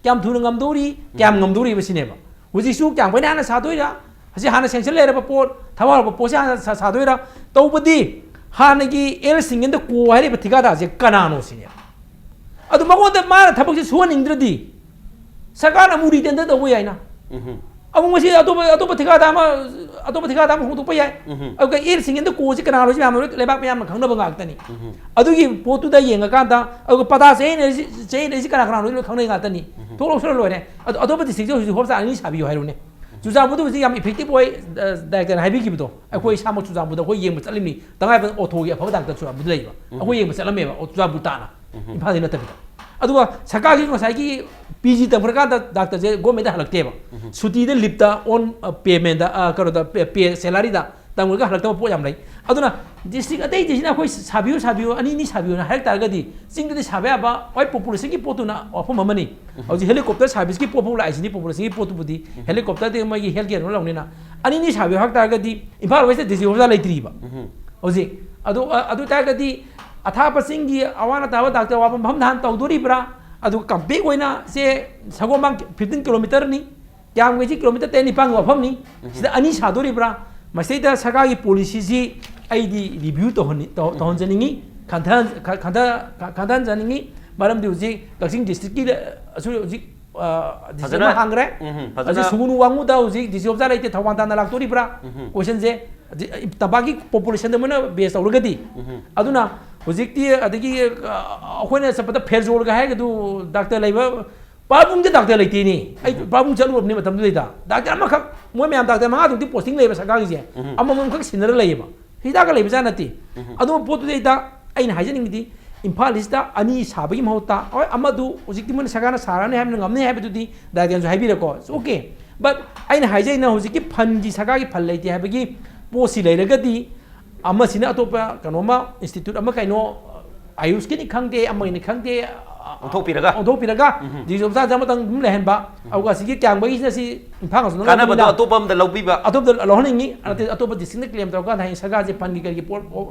ꯀꯌꯥꯝ ꯊꯨꯅ ꯉꯝꯗꯧꯔꯤ, ꯀꯌꯥꯝ ꯉꯝꯗꯧꯔꯤꯕ ꯁꯤꯅꯦꯕ꯫ ꯍꯧꯖꯤꯛꯁꯨ ꯀꯌꯥꯝ ꯀꯨꯏꯅ ꯍꯥꯟꯅ ꯁꯥꯗꯣꯏꯔꯥ? ꯍꯧꯖꯤꯛ ꯍꯥꯟꯅ ꯁꯦꯡꯁꯟ ꯂꯩꯔꯕ ꯄꯣꯠ, ꯊꯕꯛ ꯍꯧꯔꯕ ꯄꯣꯠꯁꯦ ꯍꯥꯟꯅ ꯁꯥ-, ꯁꯥꯗꯣꯏꯔꯥ? ꯇꯧꯕꯗꯤ ꯍꯥꯟꯅꯒꯤ ꯑꯦꯜ ꯁꯤꯡꯒꯦꯟꯗ ꯀꯣ ꯍꯥꯏꯔꯤꯕ ꯊꯤꯀꯥꯗꯥꯔꯁꯦ ꯀꯅꯥꯅꯣ ꯁꯤꯅꯦꯕ꯫ ꯑꯗꯨ ꯃꯉꯣꯟꯗ ꯃꯥꯅ ꯊꯕꯛꯁꯦ ꯁꯨꯍꯟꯅꯤꯡꯗ꯭ꯔꯗꯤ ꯁꯔꯀꯥꯔꯅ ꯑꯃꯨꯛ ꯔꯤꯇꯦꯟꯗꯔ ꯇꯧꯕ ꯌꯥꯏꯅ꯫ ꯑꯃꯨꯛ ꯃꯁꯤ ꯑꯇꯣꯞꯄ, ꯑꯇꯣꯞꯄ ꯊꯤꯀꯥꯗꯥꯔ ꯑꯃ, ꯑꯇꯣꯞꯄ ꯊꯤꯀꯥꯗꯥꯔ ꯑꯃ ꯍꯣꯡꯗꯣꯛꯄ ꯌꯥꯏ꯫ ꯑꯗꯨꯒ ꯑꯦꯜ ꯁꯤꯡꯒꯦꯟꯗ ꯀꯣꯁꯤ ꯀꯅꯥꯅꯣ ꯁꯤ ꯃꯌꯥꯝꯅ ꯂꯣꯏ ꯂꯩꯕꯥꯛ ꯃꯌꯥꯝꯅ ꯈꯪꯅꯕ ꯉꯥꯛꯇꯅꯤ꯫ ꯑꯗꯨꯒꯤ ꯄꯣꯠꯇꯨꯗ ꯌꯦꯡꯉꯀꯥꯟꯗ, ꯑꯗꯨꯒ ꯄꯇꯥ ꯆꯌꯦꯠꯅꯔꯤꯁꯤ, ꯆꯌꯦꯠꯅꯔꯤꯁꯤ ꯀꯅꯥ ꯀꯅꯥꯅꯣ ꯂꯣꯏ ꯈꯪꯅꯩ ꯉꯥꯛꯇꯅꯤ꯫ ꯊꯣꯛ ꯂꯧꯁꯤꯜꯂ ꯂꯣꯏꯔꯦ꯫ ꯑꯗꯣ ꯑꯇꯣꯞꯄ ꯗꯤꯁꯇ꯭ꯔꯤꯛꯇ ꯍꯧꯖꯤꯛ ꯍꯣꯁꯄꯤꯇꯥꯜ ꯑꯅꯤ ꯁꯥꯕꯤꯌꯨ ꯍꯥꯏꯔꯨꯅꯦ꯫ ꯆꯨꯔꯆꯥꯟꯄꯨꯔꯗ ꯍꯧꯖꯤꯛ ꯌꯥꯝ ꯏꯐꯦꯛꯇꯤꯚ ꯑꯣꯏ, ꯑ, ꯗꯥꯏꯔꯦꯛꯇꯔꯅ ꯍꯥꯏꯕꯤꯈꯤꯕꯗꯣ, ꯑꯩꯈꯣꯏ ꯏꯁꯥꯃꯛ ꯆꯨꯔꯆꯥꯟꯄꯨꯔꯗ ꯑꯩꯈꯣꯏ ꯌꯦꯡꯕ ꯆꯠꯂꯤꯕꯅꯤ꯫ ꯇꯉꯥꯏ ꯐꯗꯅ ꯑꯣꯊꯣꯒꯤ ꯑꯐꯕ ꯗꯥꯛꯇꯔ ꯆꯨꯔꯆꯥꯟꯄꯨꯔꯗ ꯂꯩꯕ꯫ ꯑꯩꯈꯣꯏ ꯌꯦꯡꯕ ꯆꯠꯂꯝꯃꯦꯕ, ꯑꯣ, ꯆꯨꯔꯆꯥꯟꯄꯨꯔ ꯇꯥꯅ꯫ ꯏꯝꯐꯥꯜꯗꯒꯤ ꯅꯠꯇꯕꯤꯗ꯫ ꯑꯗꯨꯒ ꯁꯔꯀꯥꯔꯒꯤ ꯉꯁꯥꯏꯒꯤ ꯄꯤ ꯖꯤ ꯇꯝꯈ꯭ꯔꯀꯥꯟꯗ ꯗꯥꯛꯇꯔꯁꯦ ꯒꯣꯔꯃꯦꯟꯗ ꯍꯜꯂꯛꯇꯦꯕ꯫ ꯁꯨꯇꯤꯗ ꯂꯤꯞꯇ ꯑꯣꯟ, ꯑ, ꯄꯦꯃꯦꯟꯗ, ꯑ, ꯀꯩꯅꯣꯗ ꯄꯦ, ꯄꯦ ꯁꯦꯂꯔꯤꯗ ꯇꯝꯈ꯭ꯔꯒ ꯍꯜꯂꯛꯇꯕ ꯄꯣꯠ ꯌꯥꯝ ꯂꯩ꯫ ꯑꯗꯨꯅ ꯗꯤꯁꯇ꯭ꯔꯤꯛ ꯑꯇꯩꯗꯁꯤꯅ ꯑꯩꯈꯣꯏ ꯁꯥꯕꯤꯌꯨ, ꯁꯥꯕꯤꯌꯨ, ꯑꯅꯤ ꯑꯅꯤ ꯁꯥꯕꯤꯌꯨꯅ ꯍꯥꯏꯔꯛ ꯇꯥꯔꯒꯗꯤ ꯆꯤꯡꯗꯗꯤ ꯁꯥꯕ ꯌꯥꯕ, ꯍꯣꯏ, ꯄꯣꯄꯨꯂꯦꯁꯟꯒꯤ ꯄꯣꯠꯇꯨꯅ ꯋꯥꯐꯝ ꯑꯃꯅꯤ꯫ ꯍꯧꯖꯤꯛ ꯍꯦꯂꯤꯀꯣꯞꯇꯔ ꯁꯥꯔꯚꯤꯁꯀꯤ ꯄꯣꯠ ꯐꯥꯎ ꯂꯥꯛꯏꯁꯤꯅꯤ, ꯄꯣꯄꯨꯂꯦꯁꯟꯒꯤ ꯄꯣꯠꯇꯨꯕꯨꯗꯤ꯫ ꯍꯦꯂꯤꯀꯣꯞꯇꯔꯗꯤ ꯃꯣꯏꯒꯤ ꯍꯦꯜꯊ ꯀꯦꯌꯔ ꯂꯧꯅꯤꯅ꯫ ꯑꯅꯤ ꯑꯅꯤ ꯁꯥꯕꯤꯌꯨ ꯍꯥꯏꯔꯛ ꯇꯥꯔꯒꯗꯤ ꯏꯝꯐꯥꯜ ꯋꯦꯁꯇ ꯗꯤꯁꯇ꯭ꯔꯤꯛ ꯍꯣꯁꯄꯤꯇꯥꯜ ꯂꯩꯇ꯭ꯔꯤꯕ ꯍꯧꯖꯤꯛ꯫ ꯑꯗꯨ, ꯑ-, ꯑꯗꯨ ꯇꯥꯔꯒꯗꯤ ꯑꯊꯥꯞꯄ ꯆꯤꯡꯒꯤ ꯑꯋꯥ ꯑꯅꯥ ꯇꯥꯕ ꯗꯥꯛꯇꯔ ꯋꯥꯐꯝ ꯃꯐꯝꯗ ꯍꯥꯟꯅ ꯇꯧꯗꯣꯔꯤꯕ꯭ꯔꯥ? ꯑꯗꯨꯒ ꯀꯝꯄꯦꯛ ꯑꯣꯏꯅ ꯁꯦ ꯁꯒꯣꯜꯕꯟ ꯐꯤꯐꯇꯤꯟ ꯀꯤꯂꯣꯃꯤꯇꯔꯅꯤ, ꯀꯌꯥꯝꯒꯩꯁꯤ ꯀꯤꯂꯣꯃꯤꯇꯔ ꯇꯔꯦꯠ ꯅꯤꯄꯥꯟꯒꯤ ꯋꯥꯐꯝꯅꯤ꯫ ꯁꯤꯗ ꯑꯅꯤ ꯁꯥꯗꯣꯔꯤꯕ꯭ꯔꯥ? ꯃꯁꯤꯗꯩꯗ ꯁꯔꯀꯥꯔꯒꯤ ꯄꯣꯂꯤꯁꯤꯁꯤ ꯑꯩꯗꯤ ꯔꯤꯚ꯭ꯌꯨ ꯇꯧꯍꯟꯅꯤ-, ꯇꯧ-, ꯇꯧꯍꯟꯖꯅꯤꯡꯉꯤ꯫ ꯈꯟꯊ- ꯈ- ꯈꯟꯊ- ꯈ- ꯈꯟꯊꯍꯟꯖꯅꯤꯡꯉꯤ꯫ ꯃꯔꯝꯗꯤ ꯍꯧꯖꯤꯛ ꯀꯛꯆꯤꯡ districtꯀꯤ ꯍꯧꯖꯤꯛ, ꯑ, district ꯐꯖꯅ- ꯑꯃ ꯍꯥꯡꯈ꯭ꯔꯦ꯫ ꯎꯝ, ꯑꯁꯤ ꯐꯖꯅ ꯁꯨꯒꯨꯅꯨ ꯋꯥꯡꯉꯨꯗ ꯍꯧꯖꯤꯛ DC officer ꯂꯩꯇꯦ, ꯊꯧꯕꯥꯜ ꯇꯥꯟꯅ ꯂꯥꯛꯇꯣꯔꯤꯕ꯭ꯔꯥ? ꯎꯝ꯫ Questionꯁꯦ ꯇꯝꯄꯥꯛꯀꯤ populationꯗ ꯃꯣꯏꯅ base ꯇꯧꯔꯒꯗꯤ꯫ ꯎꯝ꯫ ꯑꯗꯨꯅ ꯍꯧꯖꯤꯛꯇꯤ ꯑꯗꯒꯤ, ꯑ, ꯑꯩꯈꯣꯏꯅ ꯆꯠꯄꯗ ꯐꯦꯔꯖꯣꯜꯒ ꯍꯥꯏꯒꯗꯨ doctor ꯂꯩꯕ ꯄꯥꯕꯨꯡꯗ doctor ꯂꯩꯇꯦꯅꯦ꯫ ꯑꯩ ꯄꯥꯕꯨꯡ ꯆꯠꯂꯨꯔꯕꯅꯤ ꯃꯇꯝꯗꯨꯗꯩꯗ꯫ Doctor ꯑꯃꯈꯛ, ꯃꯣꯏ ꯃꯌꯥꯝ doctor ꯃꯉꯥ ꯇꯔꯨꯛꯇꯤ posting ꯂꯩꯕ ꯁꯔꯀꯥꯔꯒꯤꯁꯦ꯫ ꯎꯝ꯫ ꯑꯃꯃꯝꯈꯛ ꯁꯤꯟꯅꯔ ꯂꯩꯌꯦꯕ꯫ ꯍꯤꯗꯥꯛꯀ ꯂꯩꯕꯖꯥꯠ ꯅꯠꯇꯦ꯫ ꯎꯝ꯫ ꯑꯗꯨꯝꯕ ꯄꯣꯠꯇꯨꯗꯩꯗ ꯑꯩꯅ ꯍꯥꯏꯖꯅꯤꯡꯉꯤꯗꯤ ꯏꯝꯐꯥꯜ ꯏꯁꯇ ꯑꯅꯤ ꯁꯥꯕꯒꯤ ꯃꯍꯨꯠꯇ, ꯍꯣꯏ, ꯑꯃꯗꯨ ꯍꯧꯖꯤꯛꯇꯤ ꯃꯣꯏꯅ ꯁꯔꯀꯥꯔꯅ ꯁꯥꯔꯅꯤ ꯍꯥꯏꯕꯅ ꯉꯝꯅꯤ ꯍꯥꯏꯕꯗꯨꯗꯤ doctorꯅꯁꯨ ꯍꯥꯏꯕꯤꯔꯦꯀꯣ, it's okay꯫ But ꯑꯩꯅ ꯍꯥꯏꯖꯩꯅ ꯍꯧꯖꯤꯛꯀꯤ fundꯒꯤ, ꯁꯔꯀꯥꯔꯒꯤ fund ꯂꯩꯇꯦ ꯍꯥꯏꯕꯒꯤ ꯄꯣꯠꯁꯤ ꯂꯩꯔꯒꯗꯤ ꯑꯃꯁꯤꯅ ꯑꯇꯣꯞꯄ ꯀꯩꯅꯣꯝꯃ institute ꯑꯃ ꯀꯩꯅꯣ, ꯑꯌꯨꯁꯀꯤꯅꯤ ꯈꯪꯗꯦ, ꯑꯃꯒꯤꯅꯤ ꯈꯪꯗꯦ, ꯑꯣꯟꯊꯣꯛꯄꯤꯔꯒ? ꯑꯣꯟꯊꯣꯛꯄꯤꯔꯒ ꯎꯝ꯫ DC officer ꯑꯃꯇꯪ ꯑꯗꯨꯝ ꯂꯩꯍꯟꯕ꯫ ꯑꯗꯨꯒ ꯑꯁꯤꯒꯤ ꯀꯌꯥꯡꯕꯒꯤꯁꯤꯅ ꯁꯤ ꯏꯝꯐꯥꯜ ꯉꯥꯛꯁꯨ ꯀꯥꯟꯅꯕꯗꯣ ꯑꯇꯣꯞꯄ ꯑꯃꯗ ꯂꯧꯕꯤꯕ꯫ ꯑꯇꯣꯞꯄꯗ ꯂꯧꯍꯟꯅꯤꯡꯉꯤ, ꯅꯠꯇꯦ, ꯑꯇꯣꯞꯄ districtꯅ claim ꯇꯧꯔꯀꯥꯟꯗ ꯍꯌꯦꯡ ꯁꯔꯀꯥꯔꯁꯦ fundꯒꯤ ꯀꯔꯤꯒꯤ ꯄꯣꯠ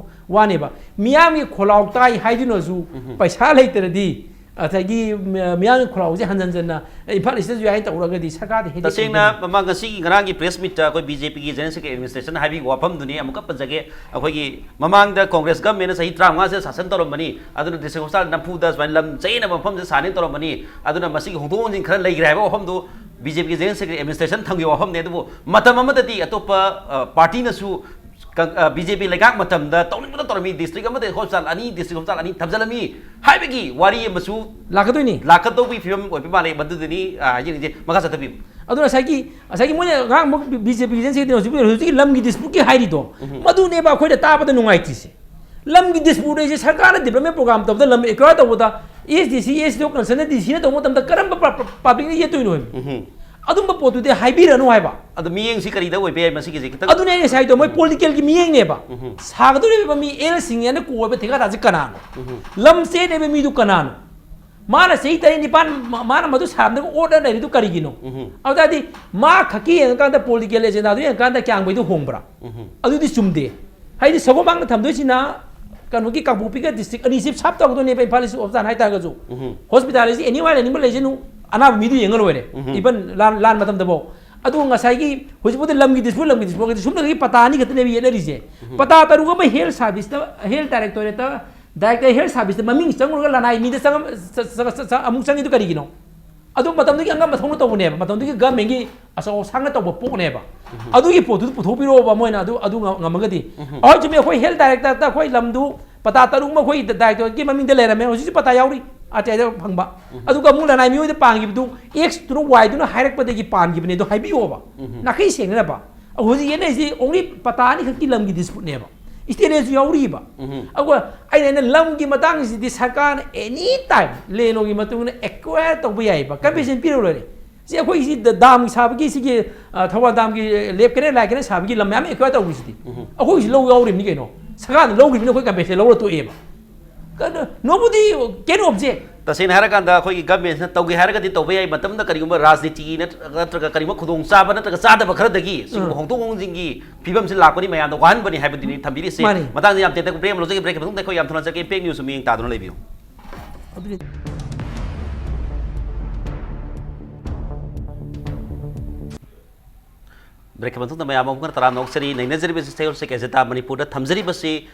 ꯋꯥꯅꯦꯕ꯫ ꯃꯤꯌꯥꯝꯒꯤ ꯈꯣꯜꯂꯥꯎ ꯇꯥꯏ ꯍꯥꯏꯗꯨꯅꯁꯨ ꯄꯩꯁꯥ ꯂꯩꯇ꯭ꯔꯗꯤ, ꯑꯗꯒꯤ ꯃꯤꯌꯥꯝꯒꯤ ꯈꯣꯜꯂꯥꯎꯁꯦ ꯍꯟꯖꯟ ꯍꯟꯖꯟꯅ ꯏꯝꯐꯥꯜ ꯏꯁꯇꯁꯨ ꯌꯥꯏ ꯇꯧꯔꯒꯗꯤ ꯁꯔꯀꯥꯔꯗꯤ ꯍꯦꯟꯅ ꯇꯁꯦꯡꯅ ꯃꯃꯥꯡ ꯉꯁꯤꯒꯤ ꯉꯔꯥꯡꯒꯤ press meetꯇ ꯑꯩꯈꯣꯏ BJPꯒꯤ General Secretary Administrationꯅ ꯍꯥꯏꯕꯤꯕ ꯋꯥꯐꯝꯗꯨꯅꯤ ꯑꯃꯨꯛꯀ ꯄꯟꯖꯒꯦ꯫ ꯑꯩꯈꯣꯏꯒꯤ ꯃꯃꯥꯡꯗ Congress governmentꯅ ꯆꯍꯤ ꯇꯔꯥꯃꯉꯥꯁꯦ ꯁꯥꯁꯟ ꯇꯧꯔꯝꯕꯅꯤ, ꯑꯗꯨꯅ district hospital ꯅꯝꯐꯨꯗ ꯁꯨꯃꯥꯏꯅ ꯂꯝ ꯆꯦꯟꯅꯕ ꯃꯐꯝꯁꯦ ꯁꯥꯅꯤ ꯇꯧꯔꯝꯕꯅꯤ, ꯑꯗꯨꯅ ꯃꯁꯤꯒꯤ ꯍꯣꯡꯗꯣꯛ ꯍꯣꯡꯖꯤꯟ ꯈꯔ ꯂꯩꯈ꯭ꯔꯦ ꯍꯥꯏꯕ ꯋꯥꯐꯝꯗꯨ BJPꯒꯤ General Secretary Administration ꯊꯝꯈꯤꯕ ꯋꯥꯐꯝꯅꯤ꯫ ꯑꯗꯨꯕꯨ ꯃꯇꯝ ꯑꯃꯗꯗꯤ ꯑꯇꯣꯞꯄ, ꯑ, partyꯅꯁꯨ ꯀ-, ꯑ, BJP ꯂꯩꯉꯥꯛ ꯃꯇꯝꯗ ꯇꯧꯅꯤꯡꯕꯗ ꯇꯧꯔꯝꯃꯤ, district ꯑꯃꯗ hospital ꯑꯅꯤ, district hospital ꯑꯅꯤ ꯊꯝꯖꯤꯜꯂꯝꯃꯤ ꯍꯥꯏꯕꯒꯤ ꯋꯥꯔꯤ ꯑꯃꯁꯨ ꯂꯥꯛꯀꯗꯣꯏꯅꯤ꯫ ꯂꯥꯛꯀꯗꯧꯕꯒꯤ ꯐꯤꯕꯝ ꯑꯣꯏꯕ ꯃꯥꯜꯂꯦ꯫ ꯃꯗꯨꯗꯅꯤ, ꯑ, ꯍꯥꯏꯖꯅꯤꯡꯉꯤꯁꯦ꯫ ꯃꯈꯥ ꯆꯠꯊꯕꯤꯌꯨ꯫ ꯑꯗꯨꯅ ꯉꯁꯥꯏꯒꯤ, ꯉꯁꯥꯏꯒꯤ ꯃꯣꯏꯅ ꯉꯔꯥꯡꯃꯨꯛ BJPꯒꯤ General Secretary ꯍꯧꯖꯤꯛ, ꯍꯧꯖꯤꯛꯀꯤ ꯂꯝꯒꯤ disputeꯀꯤ ꯍꯥꯏꯔꯤꯗꯣ, ꯃꯗꯨꯅꯦꯕ ꯑꯩꯈꯣꯏꯅ ꯇꯥꯕꯗ ꯅꯨꯡꯉꯥꯏꯇ꯭ꯔꯤꯁꯦ꯫ ꯂꯝꯒꯤ dispute ꯍꯥꯏꯁꯦ ꯁꯔꯀꯥꯔꯅ development program ꯇꯧꯕꯗ, ꯂꯝ acquire ꯇꯧꯕꯗ, SDC, SDO concernꯅ DCꯅ ꯇꯧꯕ ꯃꯇꯝꯗ ꯀꯔꯝꯕ ꯄ-, ꯄ-, publicꯅ ꯌꯦꯠꯇꯣꯏꯅꯣ ꯍꯥꯏꯕ? ꯎꯝ꯫ ꯑꯗꯨꯝꯕ ꯄꯣꯠꯇꯨꯗꯤ ꯍꯥꯏꯕꯤꯔꯅꯨ ꯍꯥꯏꯕ꯫ ꯑꯗꯣ ꯃꯤꯠꯌꯦꯡꯁꯤ ꯀꯔꯤꯗ ꯑꯣꯏꯕ ꯌꯥꯏ ꯃꯁꯤꯒꯤꯁꯦ ꯈꯤꯇꯪ? ꯑꯗꯨꯅꯦ ꯑꯩꯅ ꯉꯁꯥꯏꯗꯣ, ꯃꯣꯏ politicalꯒꯤ ꯃꯤꯠꯌꯦꯡꯅꯦꯕ꯫ ꯎꯝ꯫ ꯁꯥꯒꯗꯧꯔꯤꯕ ꯃꯤ ꯑꯦꯜ ꯁꯤꯡ ꯍꯥꯏꯅ ꯀꯧꯕ ꯊꯤꯀꯥꯗꯥꯔꯁꯤ ꯀꯅꯥꯅꯣ? ꯎꯝ꯫ ꯂꯝ ꯆꯦꯟꯅꯕ ꯃꯤꯗꯨ ꯀꯅꯥꯅꯣ? ꯃꯥꯅ ꯆꯍꯤ ꯇꯔꯦꯠ ꯅꯤꯄꯥꯟ ꯃꯥ-, ꯃꯥꯅ ꯃꯗꯨ ꯁꯥꯟꯅꯔꯒ ꯑꯣꯠꯂ ꯂꯩꯔꯤꯗꯨ ꯀꯔꯤꯒꯤꯅꯣ? ꯎꯝ꯫ ꯑꯗꯨ ꯇꯥꯔꯗꯤ ꯃꯥ ꯈꯛꯀꯤ ꯌꯦꯡꯉꯀꯥꯟꯗ, political agenda ꯑꯗꯨ ꯌꯦꯡꯉꯀꯥꯟꯗ ꯀꯌꯥꯝꯕꯩꯗꯨ ꯍꯣꯡꯕ꯭ꯔꯥ? ꯎꯝ꯫ ꯑꯗꯨꯗꯤ ꯆꯨꯝꯗꯦ꯫ ꯍꯥꯏꯗꯤ ꯁꯒꯣꯜꯕꯟꯗ ꯊꯝꯗꯣꯏꯁꯤꯅ ꯀꯩꯅꯣꯒꯤ ꯀꯥꯡꯄꯣꯛꯄꯤꯒ district ꯑꯅꯤꯁꯤ serve ꯇꯧꯒꯗꯣꯏꯅꯦꯕ, ꯏꯝꯐꯥꯜ ꯏꯁ ꯑꯣꯞꯁꯥꯟ ꯍꯥꯏꯇꯥꯔꯒꯁꯨ꯫ ꯎꯝ꯫ Hospital ꯑꯁꯤ anywhere ꯑꯅꯤꯃꯛ ꯂꯩꯖꯅꯨ, ꯑꯅꯥꯕ ꯃꯤꯗꯨ ꯌꯦꯡꯉ ꯂꯣꯏꯔꯦ꯫ ꯎꯝ꯫ Even ꯂꯥꯟ, ꯂꯥꯟ ꯃꯇꯝꯗꯕꯧ꯫ ꯑꯗꯨ ꯉꯁꯥꯏꯒꯤ ꯍꯧꯖꯤꯛꯄꯨꯗꯤ ꯂꯝꯒꯤ dispute, ꯂꯝꯒꯤ dispute ꯍꯥꯏꯗꯤ ꯁꯨꯝꯗꯒꯤ ꯄꯇꯥ ꯑꯅꯤ ꯈꯛꯇꯅꯦꯕ ꯌꯦꯠꯅꯔꯤꯁꯦ꯫ ꯄꯇꯥ ꯇꯔꯨꯛ ꯑꯃ health serviceꯇ, health directorateꯇ Director Health Service ꯇ ꯃꯃꯤꯡ ꯆꯪꯉꯨꯔꯒ ꯂꯅꯥꯏ ꯃꯤꯗ ꯆꯪꯉ-, ꯆ-, ꯆ-, ꯆ-, ꯆ-, ꯑꯃꯨꯛ ꯆꯪꯉꯤꯗꯨ ꯀꯔꯤꯒꯤꯅꯣ? ꯑꯗꯨ ꯃꯇꯝꯗꯨꯒꯤ ꯑꯉꯝꯕ ꯊꯧꯅ ꯇꯧꯕꯅꯦꯕ, ꯃꯇꯝꯗꯨꯒꯤ government ꯀꯤ ꯑꯆꯧ ꯑꯁꯥꯡꯅ ꯇꯧꯕ ꯄꯣꯠꯅꯦꯕ꯫ ꯑꯗꯨꯒꯤ ꯄꯣꯠꯇꯨꯗ ꯄꯨꯊꯣꯛꯄꯤꯔꯛꯑꯣꯕ ꯃꯣꯏꯅ ꯑꯗꯨ, ꯑꯗꯨ ꯉ-, ꯉꯝꯃꯒꯗꯤ꯫ ꯍꯣꯏ, ꯆꯨꯝꯃꯤ, ꯑꯩꯈꯣꯏ health director ꯇ ꯑꯩꯈꯣꯏ ꯂꯝꯗꯨ ꯄꯇꯥ ꯇꯔꯨꯛ ꯑꯃ ꯑꯩꯈꯣꯏ director ꯀꯤ ꯃꯃꯤꯡꯗ ꯂꯩꯔꯝꯃꯦ, ꯍꯧꯖꯤꯛꯁꯨ ꯄꯇꯥ ꯌꯥꯎꯔꯤ, R T I ꯗ ꯐꯪꯕ꯫ ꯑꯗꯨꯒ ꯑꯃꯨꯛ ꯂꯅꯥꯏ ꯃꯤꯑꯣꯏꯗ ꯄꯥꯟꯈꯤꯕꯗꯨ X ꯇꯨꯅ Y ꯗꯨꯅ ꯍꯥꯏꯔꯛꯄꯗꯒꯤ ꯄꯥꯟꯈꯤꯕꯅꯦ, ꯑꯗꯨ ꯍꯥꯏꯕꯤꯌꯣꯕ꯫ ꯅꯥꯈꯩ ꯁꯦꯡꯅꯅꯕ꯫ ꯑꯩꯈꯣꯏ ꯍꯧꯖꯤꯛ ꯌꯦꯠꯅꯔꯤꯁꯤ only ꯄꯇꯥ ꯑꯅꯤꯈꯛꯀꯤ ꯂꯝꯒꯤ dispute ꯅꯦꯕ꯫ State ꯂꯦꯟꯁꯨ ꯌꯥꯎꯔꯤꯕ꯫ ꯑꯗꯨꯒ ꯑꯩꯅ, ꯑꯩꯅ ꯂꯝꯒꯤ ꯃꯇꯥꯡꯁꯤꯗꯤ ꯁꯔꯀꯥꯔꯅ any time ꯂꯦꯟꯂꯣꯡꯒꯤ ꯃꯇꯨꯡ ꯏꯟꯅ acquire ꯇꯧꯕ ꯌꯥꯏꯕ, compensation ꯄꯤꯔ ꯂꯣꯏꯔꯦ꯫ ꯁꯤ ꯑꯩꯈꯣꯏꯒꯤ ꯁꯤ ꯗ-, dam ꯁꯥꯕꯒꯤ ꯁꯤꯒꯤ, ꯑ, ꯊꯧꯕꯥꯜ dam ꯒꯤ left canal, right canal ꯁꯥꯕꯒꯤ ꯂꯝ ꯃꯌꯥꯝ acquire ꯇꯧꯈ꯭ꯔꯤꯁꯤꯗꯤ꯫ ꯑꯩꯈꯣꯏꯒꯤꯁꯨ ꯂꯧ ꯌꯥꯎꯔꯤꯕꯅꯤ ꯀꯩꯅꯣ꯫ ꯁꯔꯀꯥꯔꯅ ꯂꯧꯈ꯭ꯔꯤꯕꯅꯤꯅ ꯑꯩꯈꯣꯏ compensation ꯂꯧꯔ ꯇꯣꯛꯑꯦꯕ꯫ ꯀꯩꯅꯣ, nobody can object꯫ ꯇꯁꯦꯡꯅ ꯍꯥꯏꯔꯀꯥꯟꯗ ꯑꯩꯈꯣꯏꯒꯤ government ꯁꯤꯅ ꯇꯧꯒꯦ ꯍꯥꯏꯔꯒꯗꯤ ꯇꯧꯕ ꯌꯥꯏ, ꯃꯇꯝꯗ ꯀꯔꯤꯒꯨꯝꯕ ꯔꯥꯖꯅꯤꯇꯤꯒꯤ ꯅꯠꯇ꯭ꯔ-, ꯅꯠꯇ꯭ꯔꯒ ꯀꯔꯤꯒꯨꯝꯕ ꯈꯨꯗꯣꯡꯆꯥꯕ ꯅꯠꯇ꯭ꯔꯒ ꯆꯥꯗꯕ ꯈꯔꯗꯒꯤ ꯁꯤꯒꯨꯝꯕ ꯎꯝ꯫ ꯍꯣꯡꯗꯣꯛ ꯍꯣꯡꯖꯤꯟꯒꯤ ꯐꯤꯕꯝꯁꯤ ꯂꯥꯛꯄꯅꯤ ꯃꯌꯥꯝꯗ ꯋꯥꯍꯟꯕꯅꯤ ꯍꯥꯏꯕꯗꯨꯅꯤ ꯊꯝꯕꯤꯔꯤꯁꯦ꯫ ꯃꯥꯅꯤ꯫ ꯃꯇꯥꯡꯗ ꯌꯥꯝ ꯇꯦꯟꯇꯛ break ꯑꯃ ꯂꯧꯖꯒꯦ, break ꯀꯤ ꯃꯇꯨꯡꯗ ꯑꯩꯈꯣꯏ ꯌꯥꯝ ꯊꯨꯅ ꯆꯠꯀꯦ, fake news ꯁꯨ ꯃꯤꯠꯌꯦꯡ ꯇꯥꯗꯨꯅ ꯂꯩꯕꯤꯌꯨ꯫ ꯑꯗꯨꯅꯤ꯫ Break ꯀꯤ ꯃꯇꯨꯡꯗ ꯃꯌꯥꯝ ꯑꯃꯨꯛ ꯍꯟꯅ ꯇꯔꯥꯝꯅ ꯑꯣꯛꯆꯔꯤ꯫ ꯅꯩꯅꯖꯔꯤꯕꯁꯤ ꯁꯩꯍꯦꯜ ꯁꯩ ꯀꯦꯖꯦꯇꯥ ꯃꯅꯤꯄꯨꯔꯗ ꯊꯝꯖꯔꯤꯕꯁꯤ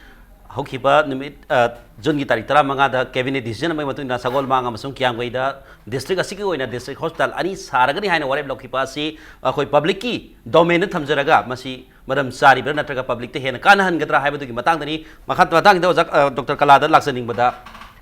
ꯍꯧꯈꯤꯕ ꯅꯨꯃꯤꯠ, ꯑ, ꯖꯨꯟꯒꯤ ꯇꯥꯔꯤꯛ ꯇꯔꯥꯃꯉꯥꯗ cabinet decision ꯑꯃꯒꯤ ꯃꯇꯨꯡ ꯏꯟꯅ ꯁꯒꯣꯜꯃꯥꯡ ꯑꯃꯁꯨꯡ ꯀꯤꯌꯥꯝꯒꯩꯗ district ꯑꯁꯤꯒꯤ ꯑꯣꯏꯅ district hospital ꯑꯅꯤ ꯁꯥꯔꯒꯅꯤ ꯍꯥꯏꯅ ꯋꯥꯔꯦꯞ ꯂꯧꯈꯤꯕ ꯑꯁꯤ ꯑꯩꯈꯣꯏ public ꯀꯤ domain ꯗ ꯊꯝꯖꯔꯒ ꯃꯁꯤ ꯃꯔꯝ ꯆꯥꯔꯤꯕ꯭ꯔꯥ ꯅꯠꯇ꯭ꯔꯒ public ꯇ ꯍꯦꯟꯅ ꯀꯥꯟꯅꯍꯟꯒꯗ꯭ꯔꯥ ꯍꯥꯏꯕꯗꯨꯒꯤ ꯃꯇꯥꯡꯗꯅꯤ꯫ ꯃꯈꯥ, ꯃꯇꯥꯡꯁꯤꯗ ꯑꯣꯖꯥ, ꯑ, Doctor ꯀꯂꯥꯗ ꯂꯥꯛꯆꯅꯤꯡꯕꯗ,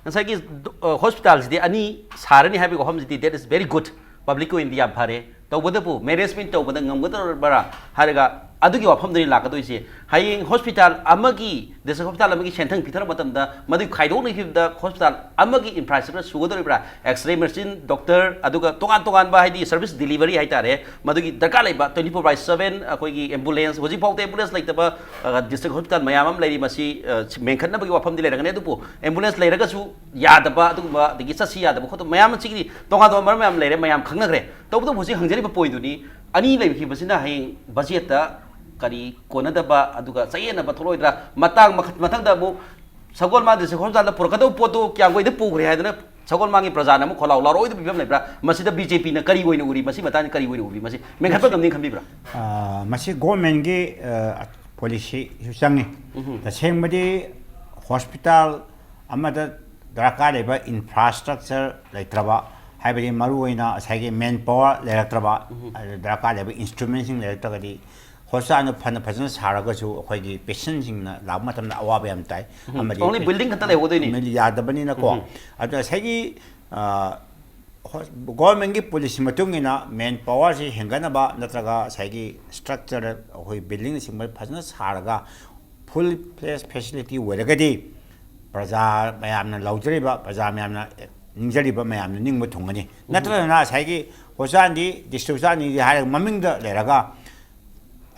ꯉꯁꯥꯏꯒꯤ, ꯑ, hospital ꯁꯤꯗꯤ ꯑꯅꯤ ꯁꯥꯔꯅꯤ ꯍꯥꯏꯕꯒꯤ ꯋꯥꯐꯝꯁꯤꯗꯤ that is very good꯫ Public ꯀꯤ ꯑꯣꯏꯅꯗꯤ ꯌꯥꯝ ꯐꯔꯦ꯫ ꯇꯧꯕꯇꯕꯨ management ꯇꯧꯕꯗ ꯉꯝꯒꯗꯧꯔꯕ꯭ꯔꯥ ꯍꯥꯏꯔꯒ ꯑꯗꯨꯒꯤ ꯋꯥꯐꯝꯗꯅꯤ ꯂꯥꯛꯀꯗꯣꯏꯁꯦ꯫ ꯍꯌꯦꯡ hospital ꯑꯃꯒꯤ, district hospital ꯑꯃꯒꯤ ꯁꯦꯟꯊꯪ ꯄꯤꯊꯔꯛꯄ ꯃꯇꯝꯗ ꯃꯗꯨ ꯈꯥꯏꯗꯣꯛꯅꯈꯤꯕꯗ hospital ꯑꯃꯒꯤ infrastructure ꯁꯨꯒꯗꯧꯔꯤꯕ꯭ꯔꯥ? X-ray machine, doctor, ꯑꯗꯨꯒ ꯇꯣꯉꯥꯟ ꯇꯣꯉꯥꯟꯕ ꯍꯥꯏꯗꯤ service delivery ꯍꯥꯏꯇꯥꯔꯦ, ꯃꯗꯨꯒꯤ ꯗꯔꯀꯥꯔ ꯂꯩꯕ twenty four by seven ꯑꯩꯈꯣꯏꯒꯤ ambulance, ꯍꯧꯖꯤꯛꯐꯥꯎꯗ ambulance ꯂꯩꯇꯕ, ꯑ, district hospital ꯃꯌꯥꯝ ꯑꯃ ꯂꯩꯔꯤ꯫ ꯃꯁꯤ, ꯑ, ꯃꯦꯟꯈꯠꯅꯕꯒꯤ ꯋꯥꯐꯝꯗꯤ ꯂꯩꯔꯒꯅꯤ, ꯑꯗꯨꯕꯨ ambulance ꯂꯩꯔꯒꯁꯨ ꯌꯥꯗꯕ ꯑꯗꯨꯒꯨꯝꯕ, ꯑꯗꯒꯤ ꯆꯠꯁꯤ ꯌꯥꯗꯕ ꯈꯣꯠꯇꯕ ꯃꯌꯥꯝ ꯑꯁꯤꯒꯤꯗꯤ ꯇꯣꯉꯥꯟ ꯇꯣꯉꯥꯟꯕ ꯃꯔꯝ ꯃꯌꯥꯝ ꯂꯩꯔꯦ, ꯃꯌꯥꯝ ꯈꯪꯅꯈ꯭ꯔꯦ꯫ ꯇꯧꯕꯇꯕꯨ ꯍꯧꯖꯤꯛ ꯍꯪꯖꯔꯤꯕ point ꯇꯨꯅꯤ, ꯑꯅꯤ ꯂꯩꯈꯤꯕꯁꯤꯅ ꯍꯌꯦꯡ budget ꯇ ꯀꯔꯤ ꯀꯣꯟꯅꯗꯕ ꯑꯗꯨꯒ ꯆꯌꯦꯠꯅꯕ ꯊꯣꯛꯂꯛꯑꯣꯏꯗ꯭ꯔꯥ? ꯃꯇꯥꯡ ꯃꯈ-, ꯃꯊꯪꯗ ꯑꯃꯨꯛ ꯁꯒꯣꯜꯃꯥꯡ district hospital ꯗ ꯄꯨꯔꯛꯀꯗꯧꯕ ꯄꯣꯠꯇꯨ ꯀꯤꯌꯥꯝꯒꯩꯗ ꯄꯨꯈ꯭ꯔꯦ ꯍꯥꯏꯗꯅ ꯁꯒꯣꯜꯃꯥꯡꯒꯤ ꯄ꯭ꯔꯖꯥꯅ ꯑꯃꯨꯛ ꯈꯣꯜꯂꯥꯎ ꯂꯥꯎꯔꯛꯑꯣꯏꯗꯕ ꯐꯤꯕꯝ ꯂꯩꯕ꯭ꯔꯥ? ꯃꯁꯤꯗ BJP ꯅ ꯀꯔꯤ ꯑꯣꯏꯅ ꯎꯔꯤ? ꯃꯁꯤ ꯃꯇꯥꯡꯗ ꯀꯔꯤ ꯑꯣꯏꯅ ꯎꯕꯤ? ꯃꯁꯤ ꯃꯦꯟꯈꯠꯄ ꯉꯝꯅꯤ ꯈꯟꯕꯤꯕ꯭ꯔꯥ? ꯑ, ꯃꯁꯤ government ꯒꯤ, ꯑ, policy ꯁꯨ ꯆꯪꯉꯤ꯫ ꯎꯝ꯫ ꯇꯁꯦꯡꯕꯗꯤ hospital ꯑꯃꯗ ꯗꯔꯀꯥꯔ ꯂꯩꯕ ꯏꯟꯐ꯭ꯔꯥꯁ꯭ꯇ꯭ꯔꯛꯆꯔ ꯂꯩꯇ꯭ꯔꯕ, ꯍꯥꯏꯕꯗꯤ ꯃꯔꯨꯑꯣꯏꯅ ꯉꯁꯥꯏꯒꯤ ꯃꯦꯟ ꯄꯥꯋꯔ ꯂꯩꯔꯛꯇ꯭ꯔꯕ, ꯑꯗꯨ ꯗꯔꯀꯥꯔ ꯂꯩꯕ ꯏꯟꯁꯇ꯭ꯔꯨꯃꯦꯟꯁꯤꯡ ꯂꯩꯔꯛꯇ꯭ꯔꯒꯗꯤ ꯍꯣꯁꯄꯤꯇꯥꯜꯗꯨ ꯐꯅ ꯐꯖꯅ ꯁꯥꯔꯒꯁꯨ ꯑꯩꯈꯣꯏꯒꯤ ꯄꯦꯁꯦꯟꯁꯤꯡꯅ ꯂꯥꯛꯄ ꯃꯇꯝꯗ ꯑꯋꯥꯕ ꯌꯥꯝ ꯇꯥꯏ꯫ ꯑꯃꯗꯤ ꯑꯣꯡꯂꯤ ꯕꯤꯜꯗꯤꯡ ꯈꯛꯇ ꯂꯩꯍꯧꯗꯣꯏꯅꯤ꯫ ꯌꯥꯗꯕꯅꯤꯅꯀꯣ꯫ ꯑꯗꯨꯅ ꯉꯁꯥꯏꯒꯤ, ꯑ, ꯍꯣ-, ꯒꯣꯔꯃꯦꯟꯒꯤ ꯄꯣꯂꯤꯁꯤ ꯃꯇꯨꯡ ꯏꯟꯅ ꯃꯦꯟ ꯄꯥꯋꯔꯁꯤ ꯍꯦꯟꯒꯠꯅꯕ ꯅꯠꯇ꯭ꯔꯒ ꯉꯁꯥꯏꯒꯤ ꯁ꯭ꯇ꯭ꯔꯛꯆꯔ ꯑꯩꯈꯣꯏ ꯕꯤꯜꯗꯤꯡꯅꯆꯤꯡꯕ ꯐꯖꯅ ꯁꯥꯔꯒ ꯐꯨꯜ ꯐ꯭ꯂꯦꯖ ꯐꯦꯁꯤꯂꯤꯇꯤ ꯑꯣꯏꯔꯒꯗꯤ ꯄ꯭ꯔꯖꯥ ꯃꯌꯥꯝꯅ ꯂꯧꯖꯔꯤꯕ, ꯄ꯭ꯔꯖꯥ ꯃꯌꯥꯝꯅ ꯅꯤꯡꯖꯔꯤꯕ ꯃꯌꯥꯝꯅ ꯅꯤꯡꯕ ꯊꯨꯡꯒꯅꯤ꯫ ꯅꯠꯇ꯭ꯔꯒꯅ ꯉꯁꯥꯏꯒꯤ ꯍꯣꯁꯄꯤꯇꯥꯜꯗꯤ ꯗꯤꯁꯇ꯭ꯔꯤꯛ ꯍꯣꯁꯄꯤꯇꯥꯜꯅꯤ ꯍꯥꯏꯔꯒ ꯃꯃꯤꯡꯗ ꯂꯩꯔꯒ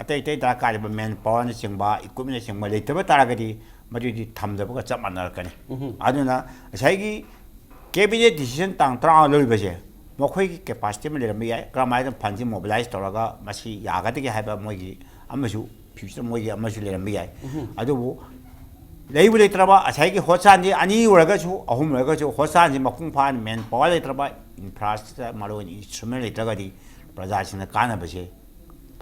ꯑꯇꯩ ꯑꯇꯩ ꯗꯔꯀꯥꯔ ꯂꯩꯕ ꯃꯦꯟ ꯄꯥꯋꯔꯅꯆꯤꯡꯕ, ꯏꯀ꯭ꯋꯤꯞꯃꯦꯟꯅꯆꯤꯡꯕ ꯂꯩꯇꯕ ꯇꯥꯔꯒꯗꯤ ꯃꯗꯨꯗꯤ ꯊꯝꯗꯕꯒ ꯆꯞ ꯃꯥꯟꯅꯔꯛꯀꯅꯤ꯫ ꯑꯗꯨꯅ ꯉꯁꯥꯏꯒꯤ ꯀꯦꯕꯤꯅꯦꯠ ꯗꯤꯁꯤꯖꯟ ꯇꯥꯡ ꯇꯔꯥꯃꯉꯥ ꯂꯧꯔꯤꯕꯁꯦ ꯃꯈꯣꯏꯒꯤ ꯀꯦꯄꯥꯁꯤꯇꯤ ꯑꯃ ꯂꯩꯔꯝꯕ ꯌꯥꯏ, ꯀꯔꯝꯍꯥꯏꯅ ꯐꯟꯁꯤ ꯃꯣꯕꯤꯂꯥꯏꯁ ꯇꯧꯔꯒ ꯃꯁꯤ ꯌꯥꯒꯗꯒꯦ ꯍꯥꯏꯕ ꯃꯣꯏꯒꯤ ꯑꯃꯁꯨ ꯐ꯭ꯌꯨꯆꯔ ꯃꯣꯏꯒꯤ ꯑꯃꯁꯨ ꯂꯩꯔꯝꯕ ꯌꯥꯏ꯫ ꯑꯗꯨꯕꯨ ꯂꯩꯕꯨ ꯂꯩꯇ꯭ꯔꯕ ꯉꯁꯥꯏꯒꯤ ꯍꯣꯁꯄꯤꯇꯥꯜꯁꯤ ꯑꯅꯤ ꯑꯣꯏꯔꯒꯁꯨ ꯑꯍꯨꯝ ꯑꯣꯏꯔꯒꯁꯨ ꯍꯣꯁꯄꯤꯇꯥꯜꯁꯤ ꯃꯄꯨꯡ ꯐꯥꯅ ꯃꯦꯟ ꯄꯥꯋꯔ ꯂꯩꯇ꯭ꯔꯕ, ꯏꯟꯐ꯭ꯔꯥꯁ꯭ꯇ꯭ꯔꯛꯆꯔ ꯃꯔꯨꯑꯣꯏꯅ ꯏꯟꯁꯇ꯭ꯔꯨꯃꯦꯟ ꯂꯩꯇ꯭ꯔꯒꯗꯤ ꯄ꯭ꯔꯖꯥꯁꯤꯡꯅ ꯀꯥꯟꯅꯕꯁꯦ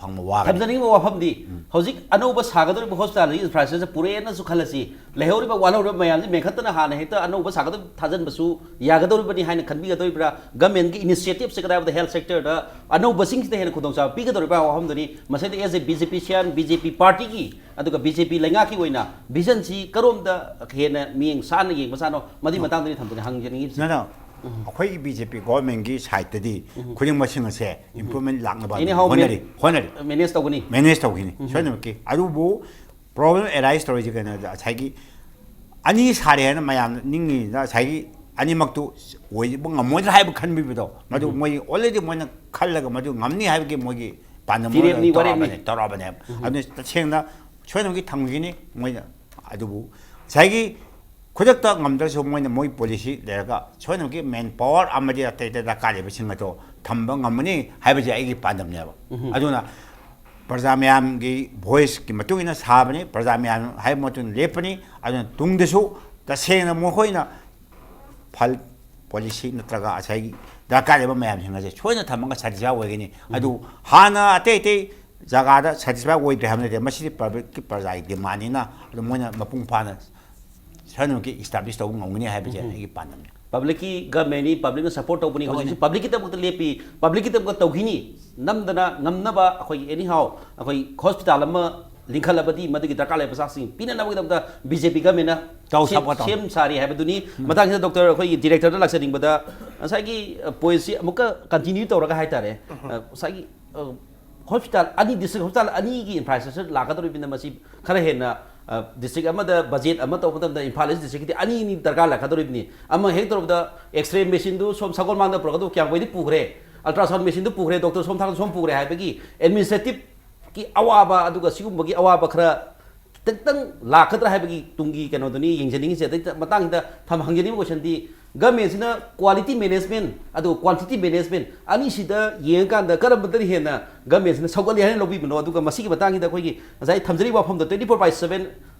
ꯐꯪꯕ ꯋꯥꯒꯅꯤ꯫ ꯊꯝꯖꯅꯤꯡꯕ ꯋꯥꯐꯝꯗꯤ ꯍꯧꯖꯤꯛ ꯑꯅꯧꯕ ꯁꯥꯒꯗꯧꯔꯤꯕ ꯍꯣꯁꯄꯤꯇꯥꯜ ꯑꯁꯤꯒꯤ ꯏꯟꯐ꯭ꯔꯥꯁ꯭ꯇ꯭ꯔꯛꯆꯔ ꯄꯨꯔꯛꯑꯦꯅꯁꯨ ꯈꯜꯂꯁꯤ, ꯂꯩꯍꯧꯔꯤꯕ ꯋꯥꯠꯍꯧꯔꯤꯕ ꯃꯌꯥꯝꯁꯤ ꯃꯦꯟꯈꯠꯇꯅ ꯍꯥꯟꯅ ꯍꯦꯛꯇ ꯑꯅꯧꯕ ꯁꯥꯒꯗꯕ ꯊꯥꯖꯤꯟꯕꯁꯨ ꯌꯥꯒꯗꯧꯔꯤꯕꯅꯤ ꯍꯥꯏꯅ ꯈꯟꯕꯤꯒꯗꯧꯔꯤꯕ꯭ꯔꯥ? ꯒꯃꯦꯟꯒꯤ ꯏꯅꯤꯁꯤꯌꯦꯇꯤꯞꯁꯦ ꯀꯗꯥꯏꯗ ꯍꯦꯜꯊ ꯁꯦꯛꯇꯔꯗ ꯑꯅꯧꯕꯁꯤꯡꯁꯤꯗ ꯍꯦꯟꯅ ꯈꯨꯗꯣꯡꯆꯥꯕ ꯄꯤꯒꯗꯧꯔꯤꯕ꯭ꯔꯥ ꯍꯥꯏꯕ ꯋꯥꯐꯝꯗꯨꯅꯤ꯫ ꯃꯁꯤꯗ S A B J P ꯁꯤꯌꯥꯟ, ꯕꯤ ꯖꯦ ꯄꯤ ꯄꯥꯔꯇꯤꯒꯤ ꯑꯗꯨꯒ ꯕꯤ ꯖꯦ ꯄꯤ ꯂꯩꯉꯥꯛꯀꯤ ꯑꯣꯏꯅ ꯚꯤꯖꯟꯁꯤ ꯀꯔꯣꯝꯗ ꯍꯦꯟꯅ ꯃꯤꯠꯌꯦꯡ ꯁꯥꯟꯅ ꯌꯦꯡꯕ ꯁꯥꯅꯣ, ꯃꯗꯨꯒꯤ ꯃꯇꯥꯡꯗꯅꯤ ꯊꯝꯖꯅꯤꯡ-, ꯍꯪꯖꯅꯤꯡꯉꯤꯕꯁꯤ꯫ ꯅꯣ, ꯅꯣ꯫ ꯑꯩꯈꯣꯏꯒꯤ ꯕꯤ ꯖꯦ ꯄꯤ ꯒꯣꯔꯃꯦꯟꯒꯤ ꯁꯥꯏꯠꯇꯗꯤ ꯈꯨꯗꯤꯡꯃꯛꯁꯤꯡ ꯑꯁꯦ ꯏꯝꯄ꯭ꯔꯨꯚꯃꯦꯟ ꯂꯥꯛꯅꯕ ꯑꯦꯅꯤ ꯍꯥꯎ ꯍꯣꯠꯅꯔꯤ, ꯍꯣꯠꯅꯔꯤ꯫ ꯃꯦꯅꯦꯖ ꯇꯧꯒꯅꯤ꯫ ꯃꯦꯅꯦꯖ ꯇꯧꯒꯅꯤ, ꯁꯣꯏꯗꯅꯃꯛꯀꯤ꯫ ꯑꯗꯨꯕꯨ ꯄ꯭ꯔꯣꯕ꯭ꯂꯦꯝ ꯑꯦꯔꯥꯏꯁ ꯇꯧꯔꯤꯁꯦ ꯀꯩꯅꯣꯗ, ꯉꯁꯥꯏꯒꯤ ꯑꯅꯤ ꯁꯥꯔꯦ ꯍꯥꯏꯅ ꯃꯌꯥꯝꯅ ꯅꯤꯡꯉꯤꯗ ꯉꯁꯥꯏꯒꯤ ꯑꯅꯤꯃꯛꯇꯨ ꯑꯣꯏꯕ ꯉꯝꯃꯣꯏꯗ꯭ꯔꯥ ꯍꯥꯏꯕ ꯈꯟꯕꯤꯕꯗꯣ, ꯃꯗꯨ ꯃꯣꯏ ꯑꯣꯜꯔꯦꯗꯤ ꯃꯣꯏꯅ ꯈꯜꯂꯒ ꯃꯗꯨ ꯉꯝꯅꯤ ꯍꯥꯏꯕꯒꯤ ꯃꯣꯏꯒꯤ ꯄꯥꯟꯗꯝ ꯐꯤꯔꯦꯞꯅꯤ, ꯑꯣꯏꯅ ꯋꯥꯔꯦꯞꯅꯤ꯫ ꯇꯧꯔꯛꯑꯕꯅꯦ, ꯇꯧꯔꯛꯑꯕꯅꯦꯕ꯫ ꯑꯗꯨꯅ ꯇꯁꯦꯡꯅ ꯁꯣꯏꯗꯅꯃꯛꯀꯤ ꯊꯝꯈꯤꯅꯤ ꯃꯣꯏꯅ꯫ ꯑꯗꯨꯕꯨ ꯉꯁꯥꯏꯒꯤ ꯈꯨꯗꯛꯇ ꯉꯝꯗ꯭ꯔꯁꯨ ꯃꯣꯏꯅ ꯃꯣꯏ ꯄꯣꯂꯤꯁꯤ ꯂꯩꯔꯒ ꯁꯣꯏꯗꯅꯃꯛꯀꯤ ꯃꯦꯟ ꯄꯥꯋꯔ ꯑꯃꯗꯤ ꯑꯇꯩ ꯑꯇꯩ ꯗꯔꯀꯥꯔ ꯂꯩꯕꯁꯤꯡ ꯑꯗꯣ ꯊꯝꯕ ꯉꯝꯃꯅꯤ ꯍꯥꯏꯕꯁꯦ ꯑꯩꯒꯤ ꯄꯥꯟꯗꯝꯅꯦꯕ꯫ ꯑꯗꯨꯅ ꯄ꯭ꯔꯖꯥ ꯃꯌꯥꯝꯒꯤ ꯚꯣꯏꯁꯀꯤ ꯃꯇꯨꯡ ꯏꯟꯅ ꯁꯥꯕꯅꯤ, ꯄ꯭ꯔꯖꯥ ꯃꯌꯥꯝ ꯍꯥꯏꯕ ꯃꯇꯨꯡ ꯏꯟꯅ ꯂꯦꯞꯄꯅꯤ꯫ ꯑꯗꯨꯅ ꯇꯨꯡꯗꯁꯨ ꯇꯁꯦꯡꯅ ꯃꯈꯣꯏꯅ ꯐꯜ ꯄꯣꯂꯤꯁꯤ ꯅꯠꯇ꯭ꯔꯒ ꯉꯁꯥꯏꯒꯤ ꯗꯔꯀꯥꯔ ꯂꯩꯕ ꯃꯌꯥꯝꯁꯤꯡ ꯑꯁꯦ ꯁꯣꯏꯗꯅ ꯊꯝꯃꯒ ꯁꯦꯇꯤꯁꯐꯥꯏ ꯑꯣꯏꯒꯅꯤ꯫ ꯑꯗꯨ ꯍꯥꯟꯅ ꯑꯇꯩ ꯑꯇꯩ ꯖꯒꯥꯗ ꯁꯦꯇꯤꯁꯐꯥꯏ ꯑꯣꯏꯗ꯭ꯔꯦ ꯍꯥꯏꯕ ꯅꯠꯇꯦ, ꯃꯁꯤꯗꯤ ꯄꯕ꯭ꯂꯤꯛꯀꯤ ꯄ꯭ꯔꯖꯥꯒꯤ ꯗꯤꯃꯥꯟꯅꯤꯅ ꯑꯗꯨ ꯃꯣꯏꯅ ꯃꯄꯨꯡ ꯐꯥꯅ ꯁꯔꯅꯃꯨꯛꯀꯤ establish ꯇꯧꯕ ꯉꯝꯒꯅꯤ ꯍꯥꯏꯕꯁꯦ ꯑꯩꯒꯤ ꯄꯥꯟꯗꯝꯅꯤ꯫ ꯄꯕ꯭ꯂꯤꯛꯀꯤ ꯒꯃꯦꯟꯅꯤ, ꯄꯕ꯭ꯂꯤꯛꯅ ꯁꯄꯣꯔꯠ ꯇꯧꯕꯅꯤ, ꯍꯧꯖꯤꯛ ꯍꯧꯖꯤꯛ ꯄꯕ꯭ꯂꯤꯛꯀꯤꯗꯃꯛꯇ ꯂꯦꯞꯄꯤ, ꯄꯕ꯭ꯂꯤꯛꯀꯤꯗꯃꯛꯇ ꯇꯧꯈꯤꯅꯤ꯫ ꯅꯝꯗꯅ ꯉꯝꯅꯕ ꯑꯩꯈꯣꯏꯒꯤ ꯑꯦꯅꯤ ꯍꯥꯎ ꯑꯩꯈꯣꯏ ꯍꯣꯁꯄꯤꯇꯥꯜ ꯑꯃ ꯂꯤꯡꯈꯠꯂꯕꯗꯤ ꯃꯗꯨꯒꯤ ꯗꯔꯀꯥꯔ ꯂꯩꯕ ꯃꯆꯥꯛꯁꯤꯡ ꯄꯤꯅꯅꯕꯒꯤꯗꯝꯗ ꯕꯤ ꯖꯦ ꯄꯤ ꯒꯃꯦꯟꯅ ꯇꯧ, ꯁꯦꯝ, support ꯇꯧ꯫ ꯁꯦꯝ ꯁꯥꯔꯤ ꯍꯥꯏꯕꯗꯨꯅꯤ꯫ ꯃꯇꯥꯡꯁꯤꯗ ꯗꯣꯛꯇꯔ ꯑꯩꯈꯣꯏꯒꯤ ꯗꯤꯔꯦꯛꯇꯔꯗ ꯂꯥꯛꯆꯅꯤꯡꯕꯗ ꯉꯁꯥꯏꯒꯤ ꯄꯣꯏꯟꯁꯤ ꯑꯃꯨꯛꯀ ꯀꯟꯇꯤꯅ꯭ꯌꯨ ꯇꯧꯔꯒ ꯍꯥꯏꯇꯥꯔꯦ, ꯉꯁꯥꯏꯒꯤ ꯍꯣꯁꯄꯤꯇꯥꯜ ꯑꯅꯤ, ꯗꯤꯁꯇ꯭ꯔꯤꯛ ꯍꯣꯁꯄꯤꯇꯥꯜ ꯑꯅꯤꯒꯤ ꯏꯟꯐ꯭ꯔꯥꯁ꯭ꯇ꯭ꯔꯛꯆꯔ ꯂꯥꯛꯀꯗꯧꯔꯤꯕꯅꯤꯅ ꯃꯁꯤ ꯈꯔ ꯍꯦꯟꯅ ꯗꯤꯁꯇ꯭ꯔꯤꯛ ꯑꯃꯗ ꯕꯖꯦꯠ ꯑꯃ ꯇꯧꯕ ꯃꯇꯝꯗ ꯏꯝꯐꯥꯜ ꯏꯁ ꯗꯤꯁꯇ꯭ꯔꯤꯛꯀꯤꯗꯤ ꯑꯅꯤ ꯑꯅꯤ ꯗꯔꯀꯥꯔ ꯂꯥꯛꯀꯗꯧꯔꯤꯕꯅꯤ꯫ ꯑꯃ ꯍꯦꯛ ꯇꯧꯔꯕꯗ ꯑꯦꯛꯁꯔꯦ ꯃꯦꯆꯤꯟꯗꯨ ꯁꯣꯝ ꯁꯒꯣꯜꯕꯟꯗ ꯄꯨꯔꯛꯀꯗꯧ ꯀꯌꯥꯝꯕꯩꯗꯤ ꯄꯨꯈ꯭ꯔꯦ, ꯑꯜꯇ꯭ꯔꯥꯁꯥꯎꯟ ꯃꯦꯆꯤꯟꯗꯨ ꯄꯨꯈ꯭ꯔꯦ, ꯗꯣꯛꯇꯔ ꯁꯣꯝ ꯊꯥꯡꯗ ꯁꯣꯝ ꯄꯨꯈ꯭ꯔꯦ ꯍꯥꯏꯕꯒꯤ ꯑꯦꯗꯃꯤꯅꯤꯁꯇ꯭ꯔꯦꯇꯤꯞꯀꯤ ꯑꯋꯥꯕ, ꯑꯗꯨꯒ ꯁꯤꯒꯨꯝꯕꯒꯤ ꯑꯋꯥꯕ ꯈꯔ ꯈꯤꯇꯪ ꯂꯥꯛꯀꯗ꯭ꯔꯥ ꯍꯥꯏꯕꯒꯤ ꯇꯨꯡꯒꯤ ꯀꯩꯅꯣꯗꯨꯅꯤ ꯌꯦꯡꯖꯅꯤꯡꯉꯤꯁꯦ꯫ ꯑꯗꯩ ꯃꯇꯥꯡꯁꯤꯗ ꯊꯝ-, ꯍꯪꯖꯅꯤꯡꯕ ꯀꯣꯏꯁꯟꯗꯤ, ꯒꯃꯦꯟꯁꯤꯅ ꯀ꯭ꯋꯥꯂꯤꯇꯤ ꯃꯦꯅꯦꯖꯃꯦꯟ ꯑꯗꯨꯒ ꯀ꯭ꯋꯥꯟꯇꯤꯇꯤ ꯃꯦꯅꯦꯖꯃꯦꯟ ꯑꯅꯤꯁꯤꯗ ꯌꯦꯡꯉꯀꯥꯟꯗ ꯀꯔꯝꯕꯗꯅ ꯍꯦꯟꯅ ꯒꯃꯦꯟꯁꯤꯅ ꯁꯧꯒꯠꯂꯤ ꯍꯥꯏꯅ ꯂꯧꯕꯤꯕꯅꯣ? ꯑꯗꯨꯒ ꯃꯁꯤꯒꯤ ꯃꯇꯥꯡꯁꯤꯗ ꯑꯩꯈꯣꯏꯒꯤ ꯉꯁꯥꯏ ꯊꯝꯖꯔꯤꯕ ꯋꯥꯐꯝꯗꯣ, twenty four by seven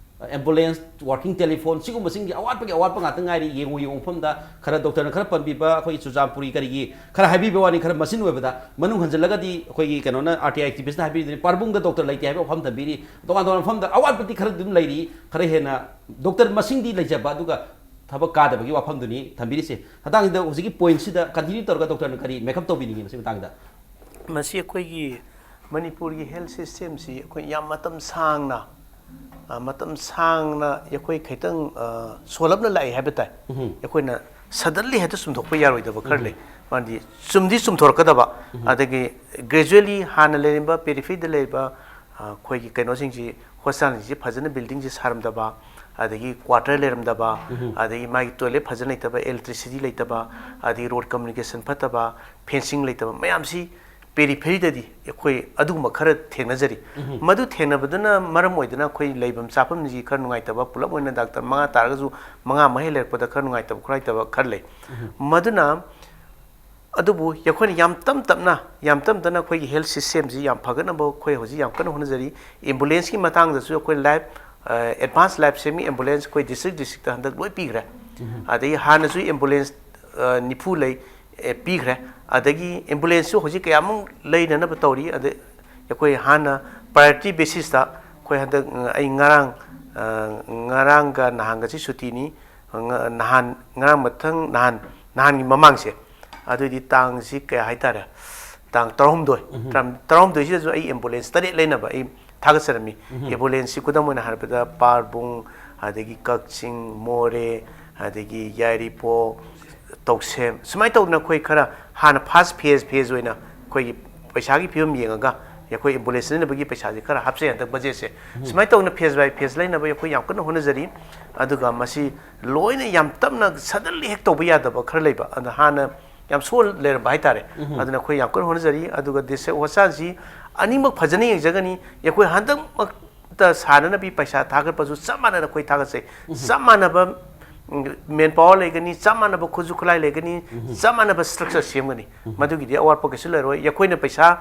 ambulance, working telephone, ꯁꯤꯒꯨꯝꯕꯁꯤꯡꯒꯤ ꯑꯋꯥꯠꯄꯒꯤ ꯑꯋꯥꯠꯄ ꯉꯥꯛꯇ ꯉꯥꯏꯔꯤ꯫ ꯌꯦꯡꯉꯨ ꯌꯦꯡꯉꯨ ꯃꯐꯝꯗ ꯈꯔ ꯗꯣꯛꯇꯔꯅ ꯈꯔ ꯄꯟꯕꯤꯕ, ꯑꯩꯈꯣꯏꯒꯤ ꯆꯨꯔꯆꯥꯟꯄꯨꯔꯤ ꯀꯔꯤꯒꯤ ꯈꯔ ꯍꯥꯏꯕꯤꯕ ꯋꯥꯅꯤ, ꯈꯔ ꯃꯆꯤꯟ ꯑꯣꯏꯕꯗ꯫ ꯃꯅꯨꯡ ꯍꯟꯖꯤꯜꯂꯒꯗꯤ ꯑꯩꯈꯣꯏꯒꯤ ꯀꯩꯅꯣꯅ, ꯑꯥꯔ ꯇꯤ ꯑꯥꯏ ꯑꯦꯛꯇꯤꯚꯤꯁꯅ ꯍꯥꯏꯕꯤꯗꯨꯅꯤ, ꯄꯥꯔꯕꯨꯡꯗ ꯗꯣꯛꯇꯔ ꯂꯩꯇꯦ ꯍꯥꯏꯕ ꯋꯥꯐꯝ ꯊꯝꯕꯤꯔꯤ꯫ ꯇꯣꯉꯥꯟ ꯇꯣꯉꯥꯟꯕ ꯃꯐꯝꯗ ꯑꯋꯥꯠꯄꯗꯤ ꯈꯔ ꯑꯗꯨꯝ ꯂꯩꯔꯤ, ꯈꯔ ꯍꯦꯟꯅ ꯗꯣꯛꯇꯔ ꯃꯁꯤꯡꯗꯤ ꯂꯩꯖꯕ, ꯑꯗꯨꯒ ꯊꯕꯛ ꯀꯥꯗꯕꯒꯤ ꯋꯥꯐꯝꯗꯨꯅꯤ ꯊꯝꯕꯤꯔꯤꯁꯦ꯫ ꯃꯇꯥꯡꯁꯤꯗ ꯍꯧꯖꯤꯛꯀꯤ ꯄꯣꯏꯟꯁꯤꯗ ꯀꯟꯇꯤꯅ꯭ꯌꯨ ꯇꯧꯔꯒ ꯗꯣꯛꯇꯔꯅ ꯀꯔꯤ ꯃꯦꯀꯞ ꯇꯧꯕꯤꯅꯤꯡꯉꯤ ꯃꯁꯤ ꯃꯇꯥꯡꯗ? ꯃꯁꯤ ꯑꯩꯈꯣꯏꯒꯤ ꯃꯅꯤꯄꯨꯔꯒꯤ ꯍꯦꯜꯊ ꯁꯤꯁꯇꯦꯝꯁꯤ ꯑꯩꯈꯣꯏ ꯌꯥꯝ ꯃꯇꯝ ꯁꯥꯡꯅ, ꯑ, ꯃꯇꯝ ꯁꯥꯡꯅ ꯑꯩꯈꯣꯏ ꯈꯤꯇꯪ, ꯑ, ꯁꯣꯜꯂꯞꯅ ꯂꯥꯛꯏ ꯍꯥꯏꯕ ꯇꯥꯏ꯫ ꯑꯩꯈꯣꯏꯅ ꯁꯗꯟꯂꯤ ꯍꯦꯛꯇ ꯆꯨꯝꯊꯣꯛꯄ ꯌꯥꯔꯣꯏꯗꯕ ꯈꯔ ꯂꯩ꯫ ꯃꯔꯝꯗꯤ ꯆꯨꯝꯗꯤ ꯆꯨꯝꯊꯣꯔꯛꯀꯗꯕ, ꯑꯗꯒꯤ ꯒ꯭ꯔꯦꯖꯨꯋꯦꯂꯤ ꯍꯥꯟꯅ ꯂꯩꯔꯝꯕ ꯄꯦꯔꯤꯐꯦꯔꯤꯗ ꯂꯩꯔꯤꯕ, ꯑ, ꯑꯩꯈꯣꯏꯒꯤ ꯀꯩꯅꯣꯁꯤꯡꯁꯤ, ꯍꯣꯁꯄꯤꯇꯥꯜꯁꯤꯡꯁꯤ ꯐꯖꯅ ꯕꯤꯜꯗꯤꯡꯁꯤ ꯁꯥꯔꯝꯗꯕ, ꯑꯗꯒꯤ ꯀ꯭ꯋꯥꯇꯔ ꯂꯩꯔꯝꯗꯕ, ꯑꯗꯒꯤ ꯃꯥꯒꯤ ꯇꯣꯏꯂꯦꯠ ꯐꯖꯅ ꯂꯩꯇꯕ, ꯏꯂꯦꯛꯇ꯭ꯔꯤꯁꯤꯇꯤ ꯂꯩꯇꯕ, ꯑꯗꯒꯤ ꯔꯣꯗ ꯀꯝꯃ꯭ꯌꯨꯅꯤꯀꯦꯁꯟ ꯐꯠꯇꯕ, ꯐꯦꯟꯁꯤꯡ ꯂꯩꯇꯕ ꯃꯌꯥꯝꯁꯤ ꯄꯦꯔꯤꯐꯦꯔꯤꯗꯗꯤ ꯑꯩꯈꯣꯏ ꯑꯗꯨꯒꯨꯝꯕ ꯈꯔ ꯊꯦꯡꯅꯖꯔꯤ꯫ ꯃꯗꯨ ꯊꯦꯡꯅꯕꯗꯨꯅ ꯃꯔꯝ ꯑꯣꯏꯗꯅ ꯑꯩꯈꯣꯏ ꯂꯩꯐꯝ ꯆꯥꯐꯝꯁꯤ ꯈꯔ ꯅꯨꯡꯉꯥꯏꯇꯕ, ꯄꯨꯂꯞ ꯑꯣꯏꯅ ꯗꯥꯛꯇꯔ ꯃꯉꯥ ꯇꯥꯔꯒꯁꯨ ꯃꯉꯥ ꯃꯍꯩ ꯂꯩꯔꯛꯄꯗ ꯈꯔ ꯅꯨꯡꯉꯥꯏꯇꯕ, ꯈꯔ ꯅꯨꯡꯉꯥꯏꯇꯕ ꯈꯔ ꯂꯩ꯫ ꯃꯗꯨꯅ ꯑꯗꯨꯕꯨ ꯑꯩꯈꯣꯏꯅ ꯌꯥꯝ ꯇꯞ ꯇꯞꯅ, ꯌꯥꯝ ꯇꯞ ꯇꯞꯅ ꯑꯩꯈꯣꯏꯒꯤ ꯍꯦꯜꯊ ꯁꯤꯁꯇꯦꯝꯁꯤ ꯌꯥꯝ ꯐꯒꯠꯅꯕ ꯑꯩꯈꯣꯏ ꯍꯧꯖꯤꯛ ꯌꯥꯝ ꯀꯟꯅ ꯍꯣꯠꯅꯖꯔꯤ꯫ ꯑꯦꯝꯕꯨꯂꯦꯟꯁꯀꯤ ꯃꯇꯥꯡꯗꯁꯨ ꯑꯩꯈꯣꯏ ꯂꯥꯏꯐ, ꯑ, ꯑꯦꯗꯚꯥꯟꯁ ꯂꯥꯏꯐ ꯁꯦꯚꯤꯡ ꯑꯦꯝꯕꯨꯂꯦꯟꯁ ꯑꯩꯈꯣꯏ ꯗꯤꯁꯇ꯭ꯔꯤꯛ ꯗꯤꯁꯇ꯭ꯔꯤꯛꯇ ꯍꯟꯗꯛ ꯂꯣꯏ ꯄꯤꯈ꯭ꯔꯦ꯫ ꯑꯗꯒꯤ ꯍꯥꯟꯅꯁꯨ ꯑꯦꯝꯕꯨꯂꯦꯟꯁ, ꯑ, ꯅꯤꯐꯨ ꯂꯩ, ꯑꯦ, ꯄꯤꯈ꯭ꯔꯦ꯫ ꯑꯗꯒꯤ ꯑꯦꯝꯕꯨꯂꯦꯟꯁꯁꯨ ꯍꯧꯖꯤꯛ ꯀꯌꯥꯃꯨꯛ ꯂꯩꯅꯅꯕ ꯇꯧꯔꯤ꯫ ꯑꯗ ꯑꯩꯈꯣꯏ ꯍꯥꯟꯅ ꯄ꯭ꯔꯥꯏꯌꯣꯔꯤꯇꯤ ꯕꯦꯁꯤꯁꯇ ꯑꯩꯈꯣꯏ ꯍꯟꯗꯛ, ꯑ, ꯑꯩ ꯉꯔꯥꯡ ꯉꯔꯥꯡꯒ ꯅꯍꯥꯟꯒꯁꯤ ꯁꯨꯇꯤꯅꯤ꯫ ꯅꯍꯥꯟ, ꯉꯔꯥꯡ ꯃꯊꯪ ꯅꯍꯥꯟ, ꯅꯍꯥꯟꯒꯤ ꯃꯃꯥꯡꯁꯦ, ꯑꯗꯨꯏꯗꯤ ꯇꯥꯡꯁꯤ ꯀꯌꯥ ꯍꯥꯏꯇꯥꯔꯦ, ꯇꯥꯡ ꯇꯔꯥꯍꯨꯝꯗꯣꯏ꯫ ꯇꯔꯥꯍꯨꯝꯗꯣꯏꯁꯤꯗꯁꯨ ꯑꯩ ꯑꯦꯝꯕꯨꯂꯦꯟꯁ ꯇꯔꯦꯠ ꯂꯩꯅꯕ ꯑꯩ ꯊꯥꯒꯠꯆꯔꯝꯃꯤ꯫ ꯑꯦꯝꯕꯨꯂꯦꯟꯁꯁꯤ ꯈꯨꯗꯝ ꯑꯣꯏꯅ ꯍꯥꯏꯔꯕꯗ ꯄꯥꯔꯕꯨꯡ, ꯑꯗꯒꯤ ꯀꯛꯆꯤꯡ, ꯃꯣꯔꯦ, ꯑꯗꯒꯤ ꯌꯥꯏꯔꯤꯄꯣꯛ, ꯇꯧꯁꯦꯝ, ꯁꯨꯃꯥꯏꯅ ꯇꯧꯗꯅ ꯑꯩꯈꯣꯏ ꯈꯔ ꯍꯥꯟꯅ ꯐꯥꯔꯁ ꯐꯦꯁ ꯐꯦꯁ ꯑꯣꯏꯅ ꯑꯩꯈꯣꯏꯒꯤ ꯄꯩꯁꯥꯒꯤ ꯐꯤꯕꯝ ꯌꯦꯡꯉꯒ ꯑꯩꯈꯣꯏ ꯑꯦꯝꯕꯨꯂꯦꯟꯁ ꯂꯩꯅꯕꯒꯤ ꯄꯩꯁꯥꯁꯦ ꯈꯔ ꯍꯥꯞꯆꯩ ꯍꯟꯗꯛ ꯕꯖꯦꯠꯁꯦ꯫ ꯁꯨꯃꯥꯏꯅ ꯇꯧꯗꯅ ꯐꯦꯁ ꯕꯥꯏ ꯐꯦꯁ ꯂꯩꯅꯕ ꯑꯩꯈꯣꯏ ꯌꯥꯝ ꯀꯟꯅ ꯍꯣꯠꯅꯖꯔꯤ꯫ ꯑꯗꯨꯒ ꯃꯁꯤ ꯂꯣꯏꯅ ꯌꯥꯝ ꯇꯞꯅ ꯁꯗꯟꯂꯤ ꯍꯦꯛ ꯇꯧꯕ ꯌꯥꯗꯕ ꯈꯔ ꯂꯩꯕ, ꯑꯗ ꯍꯥꯟꯅ ꯌꯥꯝ ꯁꯣꯜ ꯂꯩꯔꯝꯕ ꯍꯥꯏꯇꯥꯔꯦ꯫ ꯑꯗꯨꯅ ꯑꯩꯈꯣꯏ ꯌꯥꯝ ꯀꯟꯅ ꯍꯣꯠꯅꯖꯔꯤ꯫ ꯑꯗꯨꯒ ꯗꯤꯁꯇ꯭ꯔꯤꯛ ꯍꯣꯁꯄꯤꯇꯥꯜꯁꯤ ꯑꯅꯤꯃꯛ ꯐꯖꯅ ꯌꯦꯡꯖꯒꯅꯤ꯫ ꯑꯩꯈꯣꯏ ꯍꯟꯗꯛꯃꯛꯇ ꯁꯥꯟꯅꯅꯕꯤ ꯄꯩꯁꯥ ꯊꯥꯒꯠꯄꯁꯨ ꯆꯞ ꯃꯥꯟꯅꯅ ꯑꯩꯈꯣꯏ ꯊꯥꯒꯠꯆꯩ꯫ ꯆꯞ ꯃꯥꯟꯅꯕ ꯃꯦꯟ ꯄꯥꯋꯔ ꯂꯩꯒꯅꯤ, ꯆꯞ ꯃꯥꯟꯅꯕ ꯈꯨꯠꯁꯨ ꯈꯨꯠꯂꯥꯏ ꯂꯩꯒꯅꯤ, ꯆꯞ ꯃꯥꯟꯅꯕ ꯁ꯭ꯇ꯭ꯔꯛꯆꯔ ꯁꯦꯝꯒꯅꯤ꯫ ꯃꯗꯨꯒꯤꯗꯤ ꯑꯋꯥꯠꯄ ꯀꯩꯁꯨ ꯂꯩꯔꯣꯏ꯫ ꯑꯩꯈꯣꯏꯅ ꯄꯩꯁꯥ,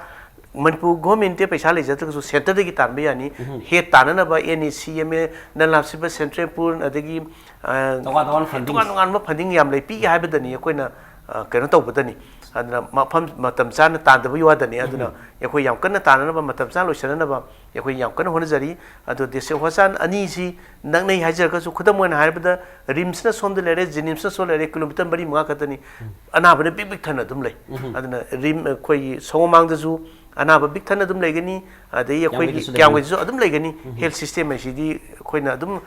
ꯃꯅꯤꯄꯨꯔ ꯒꯣꯔꯃꯦꯟꯇ ꯄꯩꯁꯥ ꯂꯩꯖꯗ꯭ꯔꯒꯁꯨ ꯁꯦꯟꯇꯔꯗꯒꯤ ꯇꯥꯟꯕ ꯌꯥꯅꯤ꯫ ꯍꯦꯠ ꯇꯥꯅꯅꯕ N E C M A, ꯅꯟ ꯂꯥꯝꯁꯤꯕ ꯁꯦꯟꯇ꯭ꯔꯦꯜ ꯄꯨꯜ, ꯑꯗꯒꯤ, ꯑ, ꯇꯣꯉꯥꯟ ꯇꯣꯉꯥꯟꯕ ꯐꯟꯗꯤꯡ꯫ ꯇꯣꯉꯥꯟ ꯇꯣꯉꯥꯟꯕ ꯐꯟꯗꯤꯡ ꯌꯥꯝ ꯂꯩ, ꯄꯤꯒꯦ ꯍꯥꯏꯕꯗꯅꯤ ꯑꯩꯈꯣꯏꯅ, ꯑ, ꯀꯩꯅꯣ ꯇꯧꯕꯗꯅꯤ꯫ ꯑꯗꯨꯅ ꯃꯐꯝ ꯃꯇꯝ ꯆꯥꯅ ꯇꯥꯟꯗꯕꯒꯤ ꯋꯥꯗꯅꯤ꯫ ꯑꯗꯨꯅ ꯑꯩꯈꯣꯏ ꯌꯥꯝ ꯀꯟꯅ ꯇꯥꯟꯅꯅꯕ, ꯃꯇꯝ ꯆꯥꯅ ꯂꯣꯏꯁꯤꯟꯅꯅꯕ ꯑꯩꯈꯣꯏ ꯌꯥꯝ ꯀꯟꯅ ꯍꯣꯠꯅꯖꯔꯤ꯫ ꯑꯗꯣ ꯗꯤꯁꯇ꯭ꯔꯤꯛ ꯍꯣꯁꯄꯤꯇꯥꯜ ꯑꯅꯤꯁꯤ ꯅꯛꯅꯩ ꯍꯥꯏꯖꯔꯒꯁꯨ, ꯈꯨꯗꯝ ꯑꯣꯏꯅ ꯍꯥꯏꯔꯕꯗ ꯔꯤꯝꯁꯅ ꯁꯣꯝꯗ ꯂꯩꯔꯦ, ꯖꯦꯅꯤꯝꯁꯅ ꯁꯣꯝꯗ ꯂꯩꯔꯦ, ꯀꯤꯂꯣꯃꯤꯇꯔ ꯃꯔꯤ ꯃꯉꯥ ꯈꯛꯇꯅꯤ꯫ ꯑꯅꯥꯕꯅ ꯄꯤꯛ ꯄꯤꯛ ꯊꯟꯅ ꯑꯗꯨꯝ ꯂꯩ꯫ ꯑꯗꯨꯅ ꯔꯤꯝ, ꯑꯩꯈꯣꯏꯒꯤ ꯁꯒꯣꯜꯃꯥꯡꯗꯁꯨ ꯑꯅꯥꯕ ꯄꯤꯛ ꯊꯟꯅ ꯑꯗꯨꯝ ꯂꯩꯒꯅꯤ, ꯑꯗꯒꯤ ꯑꯩꯈꯣꯏꯒꯤ ꯀꯤꯌꯥꯝꯒꯩꯗꯁꯨ ꯂꯩꯒꯅꯤ꯫ ꯀꯤꯌꯥꯝꯒꯩꯗꯁꯨ ꯑꯗꯨꯝ ꯂꯩꯒꯅꯤ꯫ ꯍꯦꯜꯊ ꯁꯤꯁꯇꯦꯝ ꯍꯥꯏꯁꯤꯗꯤ ꯑꯩꯈꯣꯏꯅ ꯑꯗꯨꯝ,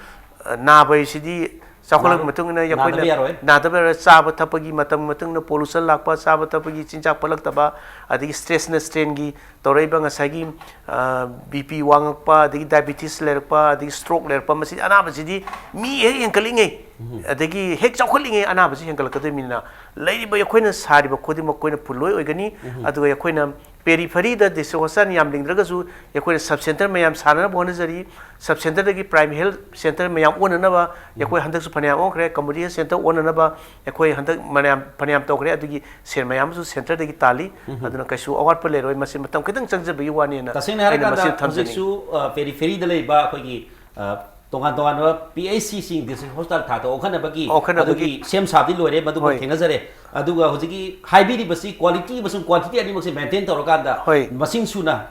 ꯑ, ꯅꯥꯕ ꯍꯥꯏꯁꯤꯗꯤ ꯆꯥꯎꯈꯠꯂꯛꯄ ꯅꯥꯗ-, ꯃꯇꯨꯡ ꯏꯟꯅ ꯑꯩꯈꯣꯏꯅ ꯅꯥꯗꯕ ꯌꯥꯔꯣꯏ꯫ ꯅꯥꯗꯕ ꯌꯥꯔꯣꯏ꯫ ꯆꯥꯕ ꯊꯛꯄꯒꯤ ꯃꯇꯝ ꯃꯇꯨꯡ ꯏꯟꯅ ꯄꯣꯂꯨꯁꯟ ꯂꯥꯛꯄ, ꯆꯥꯕ ꯊꯛꯄꯒꯤ ꯆꯤꯟꯖꯥꯛ ꯐꯠꯂꯛꯇꯕ, ꯑꯗꯒꯤ ꯁ꯭ꯇ꯭ꯔꯦꯁꯅ ꯁ꯭ꯇ꯭ꯔꯦꯟꯒꯤ ꯇꯧꯔꯛꯏꯕ ꯉꯁꯥꯏꯒꯤ, ꯑ, ꯕꯤ ꯄꯤ ꯋꯥꯡꯉꯛꯄ, ꯑꯗꯒꯤ ꯗꯥꯏꯕꯤꯇꯤꯁ ꯂꯩꯔꯛꯄ, ꯑꯗꯒꯤ ꯁ꯭ꯇ꯭ꯔꯣꯛ ꯂꯩꯔꯛꯄ, ꯃꯁꯤ ꯑꯅꯥꯕꯁꯤꯗꯤ ꯃꯤ ꯍꯦꯛ ꯍꯦꯟꯀꯠꯂꯤꯉꯩ, ꯑꯗꯒꯤ ꯍꯦꯛ ꯆꯥꯎꯈꯠꯂꯤꯉꯩ ꯑꯅꯥꯕꯁꯤ ꯍꯦꯟꯒꯠꯂꯛꯀꯗꯣꯏꯅꯤꯅ, ꯂꯩꯔꯤꯕ ꯑꯩꯈꯣꯏꯅ ꯁꯥꯔꯤꯕ ꯈꯨꯗꯤꯡꯃꯛ ꯑꯩꯈꯣꯏꯅ ꯄꯨꯜꯂꯣꯏ ꯑꯣꯏꯒꯅꯤ꯫ ꯑꯗꯨꯒ ꯑꯩꯈꯣꯏꯅ ꯄꯦꯔꯤꯐꯔꯤꯗ ꯗꯤꯁꯇ꯭ꯔꯤꯛ ꯍꯣꯁꯄꯤꯇꯥꯜ ꯌꯥꯝ ꯂꯤꯡꯗ꯭ꯔꯒꯁꯨ ꯑꯩꯈꯣꯏꯅ ꯁꯕ ꯁꯦꯟꯇꯔ ꯃꯌꯥꯝ ꯁꯥꯟꯅꯅꯕ ꯍꯣꯠꯅꯖꯔꯤ꯫ ꯁꯕ ꯁꯦꯟꯇꯔꯗꯒꯤ ꯄ꯭ꯔꯥꯏꯝ ꯍꯦꯜꯊ ꯁꯦꯟꯇꯔ ꯃꯌꯥꯝ ꯑꯣꯟꯅꯅꯕ ꯑꯩꯈꯣꯏ ꯍꯟꯗꯛꯁꯨ ꯐꯅꯌꯥꯝ ꯑꯣꯟꯈ꯭ꯔꯦ꯫ ꯀꯝꯃꯨꯅꯤꯇꯤ ꯍꯦꯜꯊ ꯁꯦꯟꯇꯔ ꯑꯣꯟꯅꯅꯕ ꯑꯩꯈꯣꯏ ꯍꯟꯗꯛ ꯐꯅꯌꯥꯝ, ꯐꯅꯌꯥꯝ ꯇꯧꯈ꯭ꯔꯦ꯫ ꯑꯗꯨꯒꯤ ꯁꯦꯜ ꯃꯌꯥꯝ ꯑꯃꯁꯨ ꯁꯦꯟꯇꯔꯗꯒꯤ ꯇꯥꯜꯂꯤ꯫ ꯑꯗꯨꯅ ꯀꯩꯁꯨ ꯑꯋꯥꯠꯄ ꯂꯩꯔꯣꯏ꯫ ꯃꯁꯤ ꯃꯇꯝ ꯈꯤꯇꯪ ꯆꯪꯖꯕꯒꯤ ꯋꯥꯅꯦꯅ ꯇꯁꯦꯡꯅ ꯑꯩꯅ ꯍꯥꯏꯔꯀꯥꯟꯗ ꯃꯁꯤ ꯊꯝꯖꯅꯤꯡꯉꯤ꯫ ꯍꯧꯖꯤꯛꯁꯨ, ꯑ, ꯄꯦꯔꯤꯐꯦꯔꯤꯗ ꯂꯩꯕ ꯑꯩꯈꯣꯏꯒꯤ, ꯑ, ꯇꯣꯉꯥꯟ ꯇꯣꯉꯥꯟꯕ ꯄꯤ ꯑꯩꯆ ꯁꯤꯁꯤꯡ ꯗꯤꯁꯇ꯭ꯔꯤꯛ ꯍꯣꯁꯄꯤꯇꯥꯜ ꯊꯥꯛꯇ ꯑꯣꯟꯈꯠꯅꯕꯒꯤ ꯑꯣꯟꯈꯠꯅꯕꯒꯤ ꯑꯗꯨꯒꯤ ꯁꯦꯝ ꯁꯥꯕꯗꯤ ꯂꯣꯏꯔꯦ, ꯃꯗꯨꯃꯛ ꯍꯣꯏ꯫ ꯊꯦꯡꯅꯖꯔꯦ꯫ ꯑꯗꯨꯒ ꯍꯧꯖꯤꯛꯀꯤ ꯍꯥꯏꯕꯤꯔꯤꯕꯁꯤ ꯀ꯭ꯋꯥꯂꯤꯇꯤ ꯑꯃꯁꯨꯡ ꯀ꯭ꯋꯥꯟꯇꯤꯇꯤ ꯑꯅꯤꯃꯛꯁꯦ ꯃꯦꯟꯇꯦꯟ ꯇꯧꯔꯀꯥꯟꯗ ꯍꯣꯏ꯫ ꯃꯁꯤꯡ ꯁꯨꯅ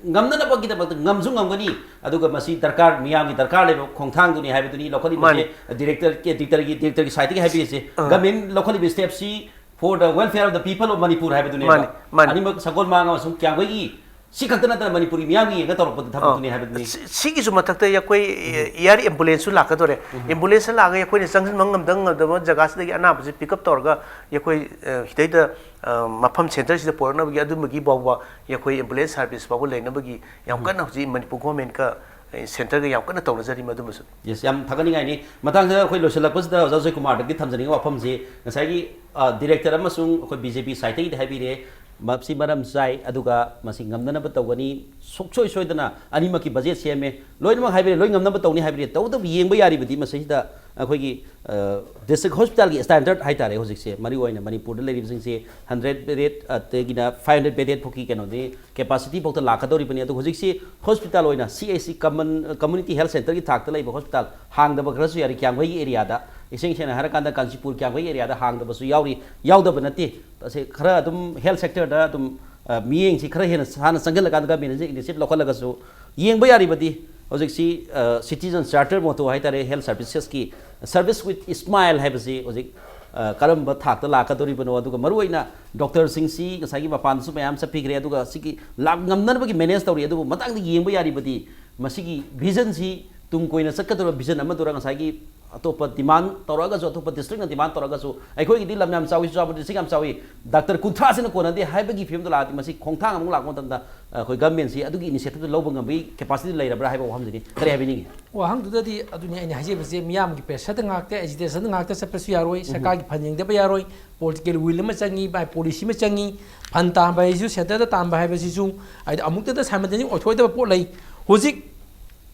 ꯉꯝꯅꯅꯕꯒꯤꯗꯃꯛꯇ ꯉꯝꯁꯨ ꯉꯝꯒꯅꯤ, ꯑꯗꯨꯒ ꯃꯁꯤ ꯗꯔꯀꯥꯔ, ꯃꯤꯌꯥꯝꯒꯤ ꯗꯔꯀꯥꯔ ꯂꯩꯕ ꯈꯣꯡꯊꯥꯡꯗꯨꯅꯤ ꯍꯥꯏꯕꯗꯨꯅꯤ ꯂꯧꯈꯠꯂꯤꯕꯁꯦ꯫ ꯃꯥꯅꯤ꯫ ꯗꯤꯔꯦꯛꯇꯔ, ꯗꯤꯔꯦꯛꯇꯔꯒꯤ, ꯗꯤꯔꯦꯛꯇꯔꯒꯤ ꯁꯥꯏꯠꯇꯒꯤ ꯍꯥꯏꯕꯤꯔꯤꯁꯦ꯫ ꯑꯥ꯫ ꯒꯚꯔꯟꯃꯦꯟꯠ ꯂꯧꯈꯠꯂꯤꯕ ꯁ꯭ꯇꯦꯞꯁꯤ for the welfare of the people of Manipur ꯍꯥꯏꯕꯗꯨꯅꯦꯕ꯫ ꯃꯥꯅꯤ, ꯃꯥꯅꯤ꯫ ꯑꯅꯤꯃꯛ ꯁꯒꯣꯜ ꯃꯥꯡ ꯑꯃꯁꯨꯡ ꯀ꯭ꯌꯥꯝꯒꯩꯒꯤ ꯁꯤ ꯈꯛꯇ ꯅꯠꯇꯅ ꯃꯅꯤꯄꯨꯔꯒꯤ ꯃꯤꯌꯥꯝꯒꯤ ꯌꯦꯡꯉ ꯇꯧꯔꯛꯄ ꯊꯕꯛꯇꯨꯅꯤ ꯍꯥꯏꯕꯗꯨꯅꯤ꯫ ꯁꯤ-, ꯁꯤꯒꯤꯁꯨ ꯃꯊꯛꯇ ꯑꯩꯈꯣꯏ ꯎꯝ꯫ Air ambulance ꯁꯨ ꯂꯥꯛꯀꯗꯧꯔꯦ꯫ ꯎꯝ꯫ Ambulance ꯂꯥꯛꯑꯒ ꯑꯩꯈꯣꯏꯅ ꯆꯪꯁꯤꯟꯕ ꯉꯝꯗ ꯉꯝꯗꯕ ꯖꯒꯥꯁꯤꯗꯒꯤ ꯑꯅꯥꯕꯁꯤ pick up ꯇꯧꯔꯒ ꯑꯩꯈꯣꯏ, ꯑ, ꯁꯤꯗꯩꯗ, ꯑ, ꯃꯐꯝ centre ꯁꯤꯗ ꯄꯨꯔꯛꯅꯕꯒꯤ ꯑꯗꯨꯝꯕꯒꯤ ꯐꯥꯎꯕ ꯑꯩꯈꯣꯏ ambulance service ꯐꯥꯎꯕ ꯂꯩꯅꯕꯒꯤ ꯌꯥꯝ ꯎꯝ꯫ ꯀꯟꯅ ꯍꯧꯖꯤꯛ ꯃꯅꯤꯄꯨꯔ government ꯀ, ꯑ, centre ꯒ ꯌꯥꯝ ꯀꯟꯅ ꯇꯧꯅꯖꯔꯤ ꯃꯗꯨꯃꯁꯨ꯫ Yes, ꯌꯥꯝ ꯊꯥꯒꯠꯅꯤꯡꯉꯥꯏꯅꯤ꯫ ꯃꯇꯥꯡꯁꯤꯗ ꯑꯩꯈꯣꯏ ꯂꯣꯏꯁꯤꯜꯂꯛꯄꯁꯤꯗ ꯑꯣꯖꯥ ꯖꯣꯏꯀꯨꯃꯥꯔꯗꯒꯤ ꯊꯝꯖꯅꯤꯡꯕ ꯋꯥꯐꯝꯁꯤ ꯉꯁꯥꯏꯒꯤ, ꯑ, director ꯑꯃꯁꯨꯡ ꯑꯩꯈꯣꯏ B J P side ꯇꯒꯤꯗꯤ ꯍꯥꯏꯕꯤꯔꯦ, ꯃꯁꯤ ꯃꯔꯝ ꯆꯥꯏ, ꯑꯗꯨꯒ ꯃꯁꯤ ꯉꯝꯅꯅꯕ ꯇꯧꯒꯅꯤ, ꯁꯨꯡꯁꯣꯏ ꯁꯣꯏꯗꯅ ꯑꯅꯤꯃꯛꯀꯤ budget ꯁꯦꯝꯃꯦ, ꯂꯣꯏꯅꯃꯛ ꯍꯥꯏꯕꯤꯔꯦ, ꯂꯣꯏ ꯉꯝꯅꯕ ꯇꯧꯅꯤ ꯍꯥꯏꯕꯤꯔꯦ꯫ ꯇꯧꯕꯇꯕꯨ ꯌꯦꯡꯕ ꯌꯥꯔꯤꯕꯗꯤ ꯃꯁꯤꯗ ꯑꯩꯈꯣꯏꯒꯤ, ꯑ, district hospital ꯒꯤ standard ꯍꯥꯏꯇꯥꯔꯦ, ꯍꯧꯖꯤꯛꯁꯦ ꯃꯔꯨ ꯑꯣꯏꯅ ꯃꯅꯤꯄꯨꯔꯗ ꯂꯩꯔꯤꯕꯁꯤꯡꯁꯦ hundred bed ꯗꯒꯤꯅ five hundred bed ꯐꯥꯎꯀꯤ ꯀꯩꯅꯣꯗꯤ capacity ꯐꯥꯎꯗ ꯂꯥꯛꯀꯗꯧꯔꯤꯕꯅꯤ꯫ ꯑꯗꯨ ꯍꯧꯖꯤꯛꯁꯤ hospital ꯑꯣꯏꯅ C H C, common, community health centre ꯒꯤ ꯊꯥꯛꯇ ꯂꯩꯕ hospital ꯍꯥꯡꯗꯕ ꯈꯔꯁꯨ ꯌꯥꯎꯔꯤ꯫ ꯀ꯭ꯌꯥꯝꯒꯩꯒꯤ area ꯗ, ꯏꯁꯦꯡ ꯁꯦꯡꯅ ꯍꯥꯏꯔꯀꯥꯟꯗ ꯀꯥꯟꯆꯤꯄꯨꯔ ꯀ꯭ꯌꯥꯝꯒꯩ area ꯗ ꯍꯥꯡꯗꯕꯁꯨ ꯌꯥꯎꯔꯤ, ꯌꯥꯎꯗꯕ ꯅꯠꯇꯦ꯫ ꯇꯁꯦ-, ꯈꯔ ꯑꯗꯨꯝ health sector ꯗ ꯑꯗꯨꯝ, ꯑ, ꯃꯤꯠꯌꯦꯡꯁꯤ ꯈꯔ ꯍꯦꯟꯅ ꯁꯥꯟꯅ ꯆꯪꯁꯤꯜꯂꯀꯥꯟꯗ government ꯅ initiative ꯂꯧꯈꯠꯂꯒꯁꯨ ꯌꯦꯡꯕ ꯌꯥꯔꯤꯕꯗꯤ ꯍꯧꯖꯤꯛꯁꯤ, ꯑ, citizen charter motto ꯍꯥꯏꯇꯥꯔꯦ, health services ꯀꯤ service with smile ꯍꯥꯏꯕꯁꯤ ꯍꯧꯖꯤꯛ, ꯑ, ꯀꯔꯝꯕ ꯊꯥꯛꯇ ꯂꯥꯛꯀꯗꯧꯔꯤꯕꯅꯣ, ꯑꯗꯨꯒ ꯃꯔꯨꯑꯣꯏꯅ doctor ꯁꯤꯡꯁꯤ ꯉꯁꯥꯏꯒꯤ ꯃꯄꯥꯟꯗꯁꯨ ꯃꯌꯥꯝ ꯆꯠꯄꯤꯈ꯭ꯔꯦ, ꯑꯗꯨꯒ ꯁꯤꯒꯤ ꯂꯥꯛ-, ꯉꯝꯅꯅꯕꯒꯤ manage ꯇꯧꯔꯤ, ꯑꯗꯨꯕꯨ ꯃꯇꯥꯡꯗ ꯌꯦꯡꯕ ꯌꯥꯔꯤꯕꯗꯤ ꯃꯁꯤꯒꯤ vision ꯁꯤ ꯇꯨꯡ ꯀꯣꯏꯅ ꯆꯠꯀꯗꯧꯔꯕ vision ꯑꯃꯗꯨꯔ ꯉꯁꯥꯏꯒꯤ ꯑꯇꯣꯞꯄ demand ꯇꯧꯔꯛꯑꯒꯁꯨ, ꯑꯇꯣꯞꯄ district ꯅ demand ꯇꯧꯔꯛꯑꯒꯁꯨ, ꯑꯩꯈꯣꯏꯒꯤꯗꯤ ꯂꯝ ꯌꯥꯝ ꯆꯥꯎꯏ, ꯆꯨꯔꯆꯥꯟꯄꯨꯔ district ꯌꯥꯝ ꯆꯥꯎꯏ, doctor ꯀꯨꯟꯊ꯭ꯔꯥ ꯁꯤꯅ ꯀꯣꯟꯅꯗꯦ ꯍꯥꯏꯕꯒꯤ ꯐꯤꯕꯝꯗ ꯂꯥꯛꯑꯗꯤ ꯃꯁꯤ ꯈꯣꯡꯊꯥꯡ ꯑꯃꯨꯛ ꯂꯥꯛꯄ ꯃꯇꯝꯗ, ꯑ, ꯑꯩꯈꯣꯏ government ꯁꯤ ꯑꯗꯨꯒꯤ initiative ꯇꯨ ꯂꯧꯕ ꯉꯝꯕꯒꯤ capacity ꯂꯩꯔꯕ꯭ꯔꯥ ꯍꯥꯏꯕ ꯋꯥꯐꯝꯁꯤꯅꯤ꯫ ꯀꯔꯤ ꯍꯥꯏꯕꯤꯅꯤꯡꯉꯤ? ꯋꯥꯍꯪꯗꯨꯗꯗꯤ ꯑꯗꯨꯅꯤ ꯑꯩꯅ ꯍꯥꯏꯖꯔꯤꯕꯁꯦ, ꯃꯤꯌꯥꯝꯒꯤ pressure ꯗ ꯉꯥꯛꯇ, agitation ꯗ ꯉꯥꯛꯇ ꯆꯠꯄꯁꯨ ꯌꯥꯔꯣꯏ, ꯎꯝ꯫ ꯁꯔꯀꯥꯔꯒꯤ fund ꯌꯦꯡꯗꯕ ꯌꯥꯔꯣꯏ, political will ꯑꯃ ꯆꯪꯉꯤ, ꯃꯥꯏ policy ꯑꯃ ꯆꯪꯉꯤ, fund ꯇꯥꯟꯕ ꯍꯥꯏꯁꯤꯁꯨ centre ꯗ ꯇꯥꯟꯕ ꯍꯥꯏꯕꯁꯤꯁꯨ, ꯍꯥꯏꯗꯤ ꯑꯃꯨꯛꯇꯗ simultaneous ꯑꯣꯏꯊꯣꯛꯑꯣꯏꯗꯕ ꯄꯣꯠ ꯂꯩ꯫ ꯍꯧꯖꯤꯛ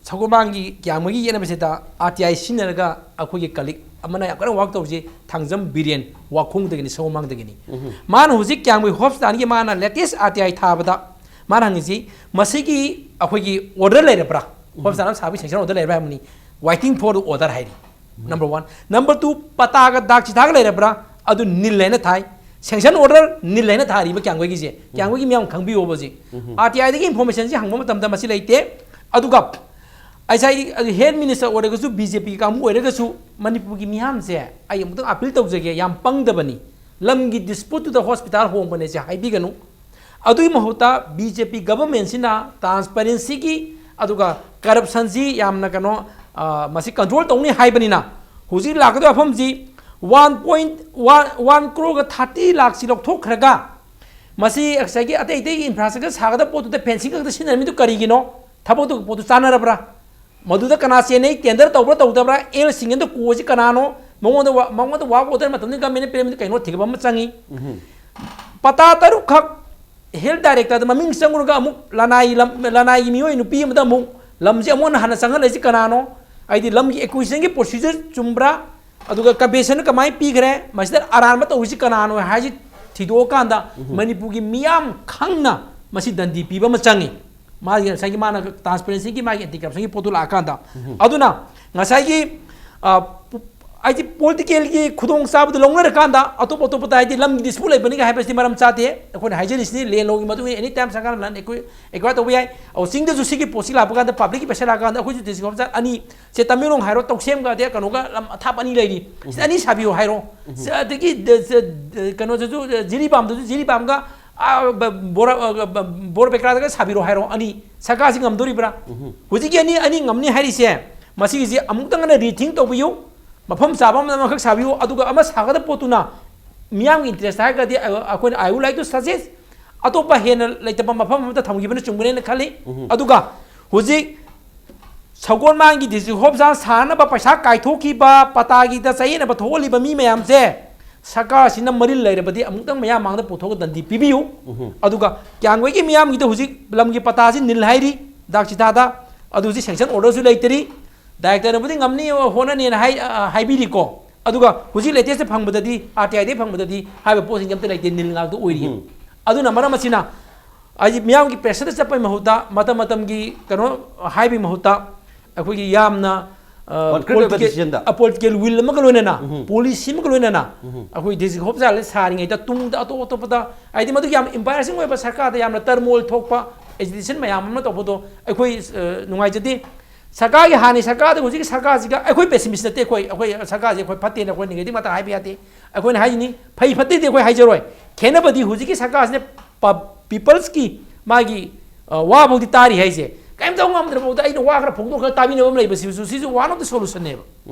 ꯁꯒꯣꯜꯕꯟꯒꯤ ꯀ꯭ꯌꯥꯝꯒꯩꯒꯤ ꯌꯦꯠꯅꯕꯁꯤꯗ R T I ꯁꯤꯖꯤꯟꯅꯔꯒ ꯑꯩꯈꯣꯏꯒꯤ colleague ꯑꯃꯅ ꯌꯥꯝ ꯀꯟꯅ work ꯇꯧꯔꯤꯁꯦ ꯊꯥꯡꯖꯝ ꯕꯤꯔꯦꯟ ꯋꯥꯈꯣꯡꯗꯒꯤꯅꯤ, ꯁꯒꯣꯜꯕꯟꯗꯒꯤꯅꯤ꯫ ꯎꯝ꯫ ꯃꯥꯅ ꯍꯧꯖꯤꯛ ꯀ꯭ꯌꯥꯝꯒꯩ hospital ꯒꯤ ꯃꯥꯅ latest R T I ꯊꯥꯕꯗ ꯃꯥꯅ ꯍꯪꯉꯤꯁꯤ, ꯃꯁꯤꯒꯤ ꯑꯩꯈꯣꯏꯒꯤ order ꯂꯩꯔꯕ꯭ꯔꯥ? ꯎꯝ꯫ Hospital ꯑꯃ ꯁꯥꯕꯒꯤ sanction order ꯂꯩꯔꯕ꯭ꯔꯥ ꯍꯥꯏꯕꯅꯤ꯫ Waiting for the order ꯍꯥꯏꯔꯤ꯫ ꯎꯝ꯫ Number one꯫ Number two, ꯄꯇꯥꯒ ꯗꯥꯛ ꯆꯤꯊꯥꯒ ꯂꯩꯔꯕ꯭ꯔꯥ? ꯑꯗꯨ nil ꯍꯥꯏꯅ ꯊꯥꯏ꯫ Sanction order nil ꯍꯥꯏꯅ ꯊꯥꯔꯤꯕ ꯀ꯭ꯌꯥꯝꯒꯩꯒꯤꯁꯦ꯫ ꯀ꯭ꯌꯥꯝꯒꯩꯒꯤ ꯃꯤꯌꯥꯝ ꯈꯪꯕꯤꯌꯣꯕ ꯍꯧꯖꯤꯛ꯫ ꯎꯝ꯫ RTIꯗꯒꯤ informationꯁꯤ ꯍꯪꯕ ꯃꯇꯝꯗ ꯃꯁꯤ ꯂꯩꯇꯦ꯫ ꯑꯗꯨꯒ ꯉꯁꯥꯏ health minister ꯑꯣꯏꯔꯒꯁꯨ BJP ꯀꯥꯡꯕꯨ ꯑꯣꯏꯔꯒꯁꯨ ꯃꯅꯤꯄꯨꯔꯒꯤ ꯃꯤꯌꯥꯝꯁꯦ ꯑꯩ ꯑꯃꯨꯛꯇꯪ appeal ꯇꯧꯖꯒꯦ, ꯌꯥꯝ ꯄꯪꯗꯕꯅꯤ꯫ ꯂꯝꯒꯤ disputeꯇꯨꯗ hospital ꯍꯣꯡꯕꯅꯦꯁꯦ ꯍꯥꯏꯕꯤꯒꯅꯨ꯫ ꯑꯗꯨꯒꯤ ꯃꯍꯨꯠꯇ BJP governmentꯁꯤꯅ transparencyꯒꯤ ꯑꯗꯨꯒ corruptionꯁꯤ ꯌꯥꯝꯅ ꯀꯩꯅꯣ, ꯑ, ꯃꯁꯤ control ꯇꯧꯅꯤ ꯍꯥꯏꯕꯅꯤꯅ ꯍꯧꯖꯤꯛ ꯂꯥꯛꯀꯗꯧꯕ ꯋꯥꯐꯝꯁꯤ one point one, one crore thirty lakhꯁꯤ ꯂꯧꯊꯣꯛꯈ꯭ꯔꯒ ꯃꯁꯤ ꯉꯁꯥꯏꯒꯤ ꯑꯇꯩ ꯑꯇꯩꯒꯤ infrastructure ꯁꯥꯒꯗꯕ ꯄꯣꯠꯇꯨꯗ fencing ꯈꯛꯇ ꯁꯤꯖꯤꯟꯅꯔꯝꯃꯤꯗꯨ ꯀꯔꯤꯒꯤꯅꯣ? ꯊꯕꯛꯇꯨ ꯄꯣꯠꯇꯨ ꯆꯥꯟꯅꯔꯕ꯭ꯔꯥ? ꯃꯗꯨꯗ ꯀꯅꯥ ꯆꯦꯟꯅꯩ? Tender ꯇꯧꯕ꯭ꯔꯥ ꯇꯧꯗꯕ꯭ꯔꯥ? ꯑꯦꯜ ꯁꯤꯡꯒꯟꯗ ꯀꯣꯁꯤ ꯀꯅꯥꯅꯣ? ꯃꯉꯣꯟꯗ ꯋꯥ-, ꯃꯉꯣꯟꯗ work order ꯃꯇꯝꯗ governmentꯅ ꯄꯤꯔꯝꯃꯤꯗꯨ ꯀꯩꯅꯣ ꯊꯤꯒꯠꯄ ꯑꯃ ꯆꯪꯉꯤ꯫ ꯎꯝ꯫ ꯄꯇꯥ ꯇꯔꯨꯛꯈꯛ health directorꯗ ꯃꯃꯤꯡ ꯆꯪꯉꯨꯔꯒ ꯑꯃꯨꯛ ꯂꯅꯥꯏ ꯂꯝ, ꯂꯅꯥꯏꯒꯤ ꯃꯤꯑꯣꯏ ꯅꯨꯄꯤ ꯑꯃꯗ ꯑꯃꯨꯛ ꯂꯝꯁꯦ ꯑꯃꯨꯛ ꯍꯟꯅ ꯍꯟꯅ ꯆꯪꯍꯜꯂꯛꯏꯁꯤ ꯀꯅꯥꯅꯣ? ꯍꯥꯏꯗꯤ ꯂꯝꯒꯤ acquisitionꯒꯤ procedure ꯆꯨꯝꯕ꯭ꯔꯥ? ꯑꯗꯨꯒ compensation ꯀꯃꯥꯏꯅ ꯄꯤꯈ꯭ꯔꯦ? ꯃꯁꯤꯗ ꯑꯔꯥꯟꯕ ꯇꯧꯔꯤꯁꯤ ꯀꯅꯥꯅꯣ ꯍꯥꯏꯁꯤ ꯊꯤꯗꯣꯛꯑꯀꯥꯟꯗ ꯎꯝ꯫ ꯃꯅꯤꯄꯨꯔꯒꯤ ꯃꯤꯌꯥꯝ ꯈꯪꯅ ꯃꯁꯤ ꯗꯟꯗꯤ ꯄꯤꯕ ꯑꯃ ꯆꯪꯉꯤ꯫ ꯃꯥꯒꯤ ꯉꯁꯥꯏꯒꯤ ꯃꯥꯅ transparencyꯒꯤ ꯃꯥꯒꯤ anti corruptionꯒꯤ ꯄꯣꯠꯇꯨ ꯂꯥꯛꯑꯀꯥꯟꯗ꯫ ꯎꯝ꯫ ꯑꯗꯨꯅ ꯉꯁꯥꯏꯒꯤ, ꯑ, ꯄꯨ-, ꯍꯥꯏꯗꯤ politicalꯒꯤ ꯈꯨꯗꯣꯡꯆꯥꯕꯗꯨ ꯂꯧꯅꯔꯀꯥꯟꯗ ꯑꯇꯣꯞ ꯑꯇꯣꯞꯄꯗ ꯍꯥꯏꯗꯤ ꯂꯝꯒꯤ dispute ꯂꯩꯕꯅꯤꯒ ꯍꯥꯏꯕꯁꯤ ꯃꯔꯝ ꯆꯥꯗꯦ꯫ ꯑꯩꯈꯣꯏꯅ ꯍꯥꯏꯖꯔꯤꯁꯤꯅꯤ land lawꯒꯤ ꯃꯇꯨꯡ ꯏꯟꯅ any time ꯁꯔꯀꯥꯔꯅ land acqui-, acquire ꯇꯧꯕ ꯌꯥꯏ꯫ ꯑꯧ, ꯆꯤꯡꯗꯁꯨ ꯁꯤꯒꯤ ꯄꯣꯠꯁꯤ ꯂꯥꯛꯄ ꯀꯥꯟꯗ publicꯒꯤ ꯄꯩꯁꯥ ꯂꯥꯛꯄ ꯀꯥꯟꯗ ꯑꯩꯈꯣꯏꯁꯨ district officer ꯑꯅꯤ, ꯁꯦ ꯇꯃꯦꯡꯂꯣꯡ ꯍꯥꯏꯔꯣ, ꯇꯧꯁꯦꯝꯒ ꯑꯗꯩ ꯀꯩꯅꯣꯒ ꯂꯝ ꯑꯊꯥꯞ ꯑꯅꯤ ꯂꯩꯔꯤ꯫ ꯁꯤꯗ ꯑꯅꯤ ꯁꯥꯕꯤꯌꯣ ꯍꯥꯏꯔꯣ꯫ ꯁꯤ ꯑꯗꯒꯤ ꯗ-, ꯁ-, ꯗ-, ꯀꯩꯅꯣꯗꯁꯨ, ꯖꯤꯔꯤꯕꯥꯝꯗꯁꯨ ꯖꯤꯔꯤꯕꯥꯝꯒ, ꯑꯥ, ꯕ-, ꯕꯣꯔ-, ꯑ, ꯕ-, ꯕꯣꯔ ꯕꯦꯀ꯭ꯔꯥꯗꯒ ꯁꯥꯕꯤꯔꯣ ꯍꯥꯏꯔꯣ, ꯑꯅꯤ ꯁꯔꯀꯥꯔꯁꯤ ꯉꯝꯗꯣꯔꯤꯕ꯭ꯔꯥ? ꯎꯝ꯫ ꯍꯧꯖꯤꯛꯀꯤ ꯑꯅꯤ, ꯑꯅꯤ ꯉꯝꯅꯤ ꯍꯥꯏꯔꯤꯁꯦ, ꯃꯁꯤꯒꯤꯁꯤ ꯑꯃꯨꯛꯇꯪ ꯍꯟꯅ rethink ꯇꯧꯕꯤꯌꯨ, ꯃꯐꯝ ꯆꯥꯕ ꯑꯃ ꯑꯃꯈꯛ ꯁꯥꯕꯤꯌꯨ, ꯑꯗꯨꯒ ꯑꯃ ꯁꯥꯒꯗꯕ ꯄꯣꯠꯇꯨꯅ ꯃꯤꯌꯥꯝꯒꯤ interest ꯍꯥꯏꯔꯒꯗꯤ ꯑꯩ-, ꯑꯩꯈꯣꯏꯅ, I would like to suggest ꯑꯇꯣꯞꯄ ꯍꯦꯟꯅ ꯂꯩꯇꯕ ꯃꯐꯝ ꯑꯃꯗ ꯊꯝꯈꯤꯕꯅ ꯆꯨꯝꯒꯅꯦꯅ ꯈꯜꯂꯤ꯫ ꯎꯝ꯫ ꯑꯗꯨꯒ ꯍꯧꯖꯤꯛ ꯁꯒꯣꯜꯕꯟꯒꯤ district hospital ꯁꯥꯅꯕ ꯄꯩꯁꯥ ꯀꯥꯏꯊꯣꯛꯈꯤꯕ, ꯄꯇꯥꯒꯤꯗ ꯆꯌꯦꯠꯅꯕ ꯊꯣꯛꯍꯜꯂꯤꯕ ꯃꯤ ꯃꯌꯥꯝꯁꯦ ꯁꯔꯀꯥꯔꯁꯤꯅ ꯃꯔꯤꯜ ꯂꯩꯔꯕꯗꯤ ꯑꯃꯨꯛꯇꯪ ꯃꯌꯥꯝ ꯃꯥꯡꯗ ꯄꯨꯊꯣꯛꯑꯒ ꯗꯟꯗꯤ ꯄꯤꯕꯤꯌꯨ꯫ ꯎꯝ꯫ ꯑꯗꯨꯒ ꯀ꯭ꯌꯥꯝꯒꯩꯒꯤ ꯃꯤꯌꯥꯝꯒꯤꯗ ꯍꯧꯖꯤꯛ ꯂꯝꯒꯤ ꯄꯇꯥꯁꯤ ꯅꯤꯜ ꯍꯥꯏꯔꯤ ꯗꯥꯛ ꯆꯤꯊꯥꯗ, ꯑꯗꯨ ꯍꯧꯖꯤꯛ sanction orderꯁꯨ ꯂꯩꯇꯔꯤ꯫ Directorꯅꯕꯨꯗꯤ ꯉꯝꯅꯤ, ꯍꯣꯠꯅꯅꯤꯅ ꯍꯥꯏ-, ꯑ, ꯍꯥꯏꯕꯤꯔꯤꯀꯣ꯫ ꯑꯗꯨꯒ ꯍꯧꯖꯤꯛ latest ꯐꯪꯕꯗꯗꯤ, RTIꯗꯒꯤ ꯐꯪꯕꯗꯗꯤ ꯍꯥꯏꯕ ꯄꯣꯠꯁꯤꯡꯁꯦ ꯑꯝꯇ ꯂꯩꯇꯦ, ꯅꯤꯜ ꯉꯥꯛꯇ ꯑꯣꯏꯔꯤ꯫ ꯎꯝ꯫ ꯑꯗꯨꯅ ꯃꯔꯝ ꯑꯁꯤꯅ ꯍꯥꯏꯗꯤ ꯃꯤꯌꯥꯝꯒꯤ pressureꯗ ꯆꯠꯄꯒꯤ ꯃꯍꯨꯠꯇ, ꯃꯇꯝ ꯃꯇꯝꯒꯤ ꯀꯩꯅꯣ ꯍꯥꯏꯕꯒꯤ ꯃꯍꯨꯠꯇ, ꯑꯩꯈꯣꯏꯒꯤ ꯌꯥꯝꯅ, Concrete ꯑꯣꯏꯕ decision ꯗ꯫ Political will ꯑꯃꯒ ꯂꯣꯏꯅꯅ, policy ꯑꯃꯒ ꯂꯣꯏꯅꯅ ꯑꯩꯈꯣꯏ district hospital ꯁꯥꯔꯤꯉꯩꯗ ꯇꯨꯡꯗ ꯑꯇꯣꯞ ꯑꯇꯣꯞꯄꯗ, ꯍꯥꯏꯗꯤ ꯃꯗꯨ ꯌꯥꯝ embarrassing ꯑꯣꯏꯕ, ꯁꯔꯀꯥꯔꯗ ꯌꯥꯝꯅ turmoil ꯊꯣꯛꯄ agitation ꯃꯌꯥꯝ ꯑꯃ ꯇꯧꯕꯗꯣ ꯑꯩꯈꯣꯏ, ꯑ, ꯅꯨꯡꯉꯥꯏꯖꯗꯦ꯫ ꯁꯔꯀꯥꯔꯒꯤ ꯍꯥꯟꯅ ꯁꯔꯀꯥꯔꯗ, ꯍꯧꯖꯤꯛꯀꯤ ꯁꯔꯀꯥꯔꯁꯤꯒ ꯑꯩꯈꯣꯏ pessimist ꯅꯠꯇꯦ꯫ ꯑꯩꯈꯣꯏ, ꯑꯩꯈꯣꯏ ꯁꯔꯀꯥꯔꯁꯦ ꯑꯩꯈꯣꯏ ꯐꯠꯇꯦꯅ ꯑꯩꯈꯣꯏ negative ꯉꯥꯛꯇ ꯍꯥꯏꯕ ꯌꯥꯗꯦ꯫ ꯑꯩꯈꯣꯏꯅ ꯍꯥꯏꯁꯤꯅꯤ, ꯐꯩ ꯐꯠꯇꯦꯗꯤ ꯑꯩꯈꯣꯏ ꯍꯥꯏꯖꯔꯣꯏ꯫ ꯈꯦꯠꯅꯕꯗꯤ ꯍꯧꯖꯤꯛꯀꯤ ꯁꯔꯀꯥꯔꯁꯤꯅ ꯄ-, people's ꯀꯤ ꯃꯥꯒꯤ, ꯑ, ꯋꯥꯐꯧꯗꯤ ꯇꯥꯔꯤ ꯍꯥꯏꯁꯦ꯫ ꯀꯔꯤꯝꯇ ꯉꯝꯗ꯭ꯔꯐꯥꯎꯗ ꯑꯩꯅ ꯋꯥ ꯈꯔ ꯐꯣꯡꯗꯣꯛꯈ꯭ꯔꯒ ꯇꯥꯕꯤꯅꯕ ꯑꯃ ꯂꯩꯕꯁꯤꯁꯨ, ꯁꯤꯁꯨ one of the solution ꯅꯦꯕ꯫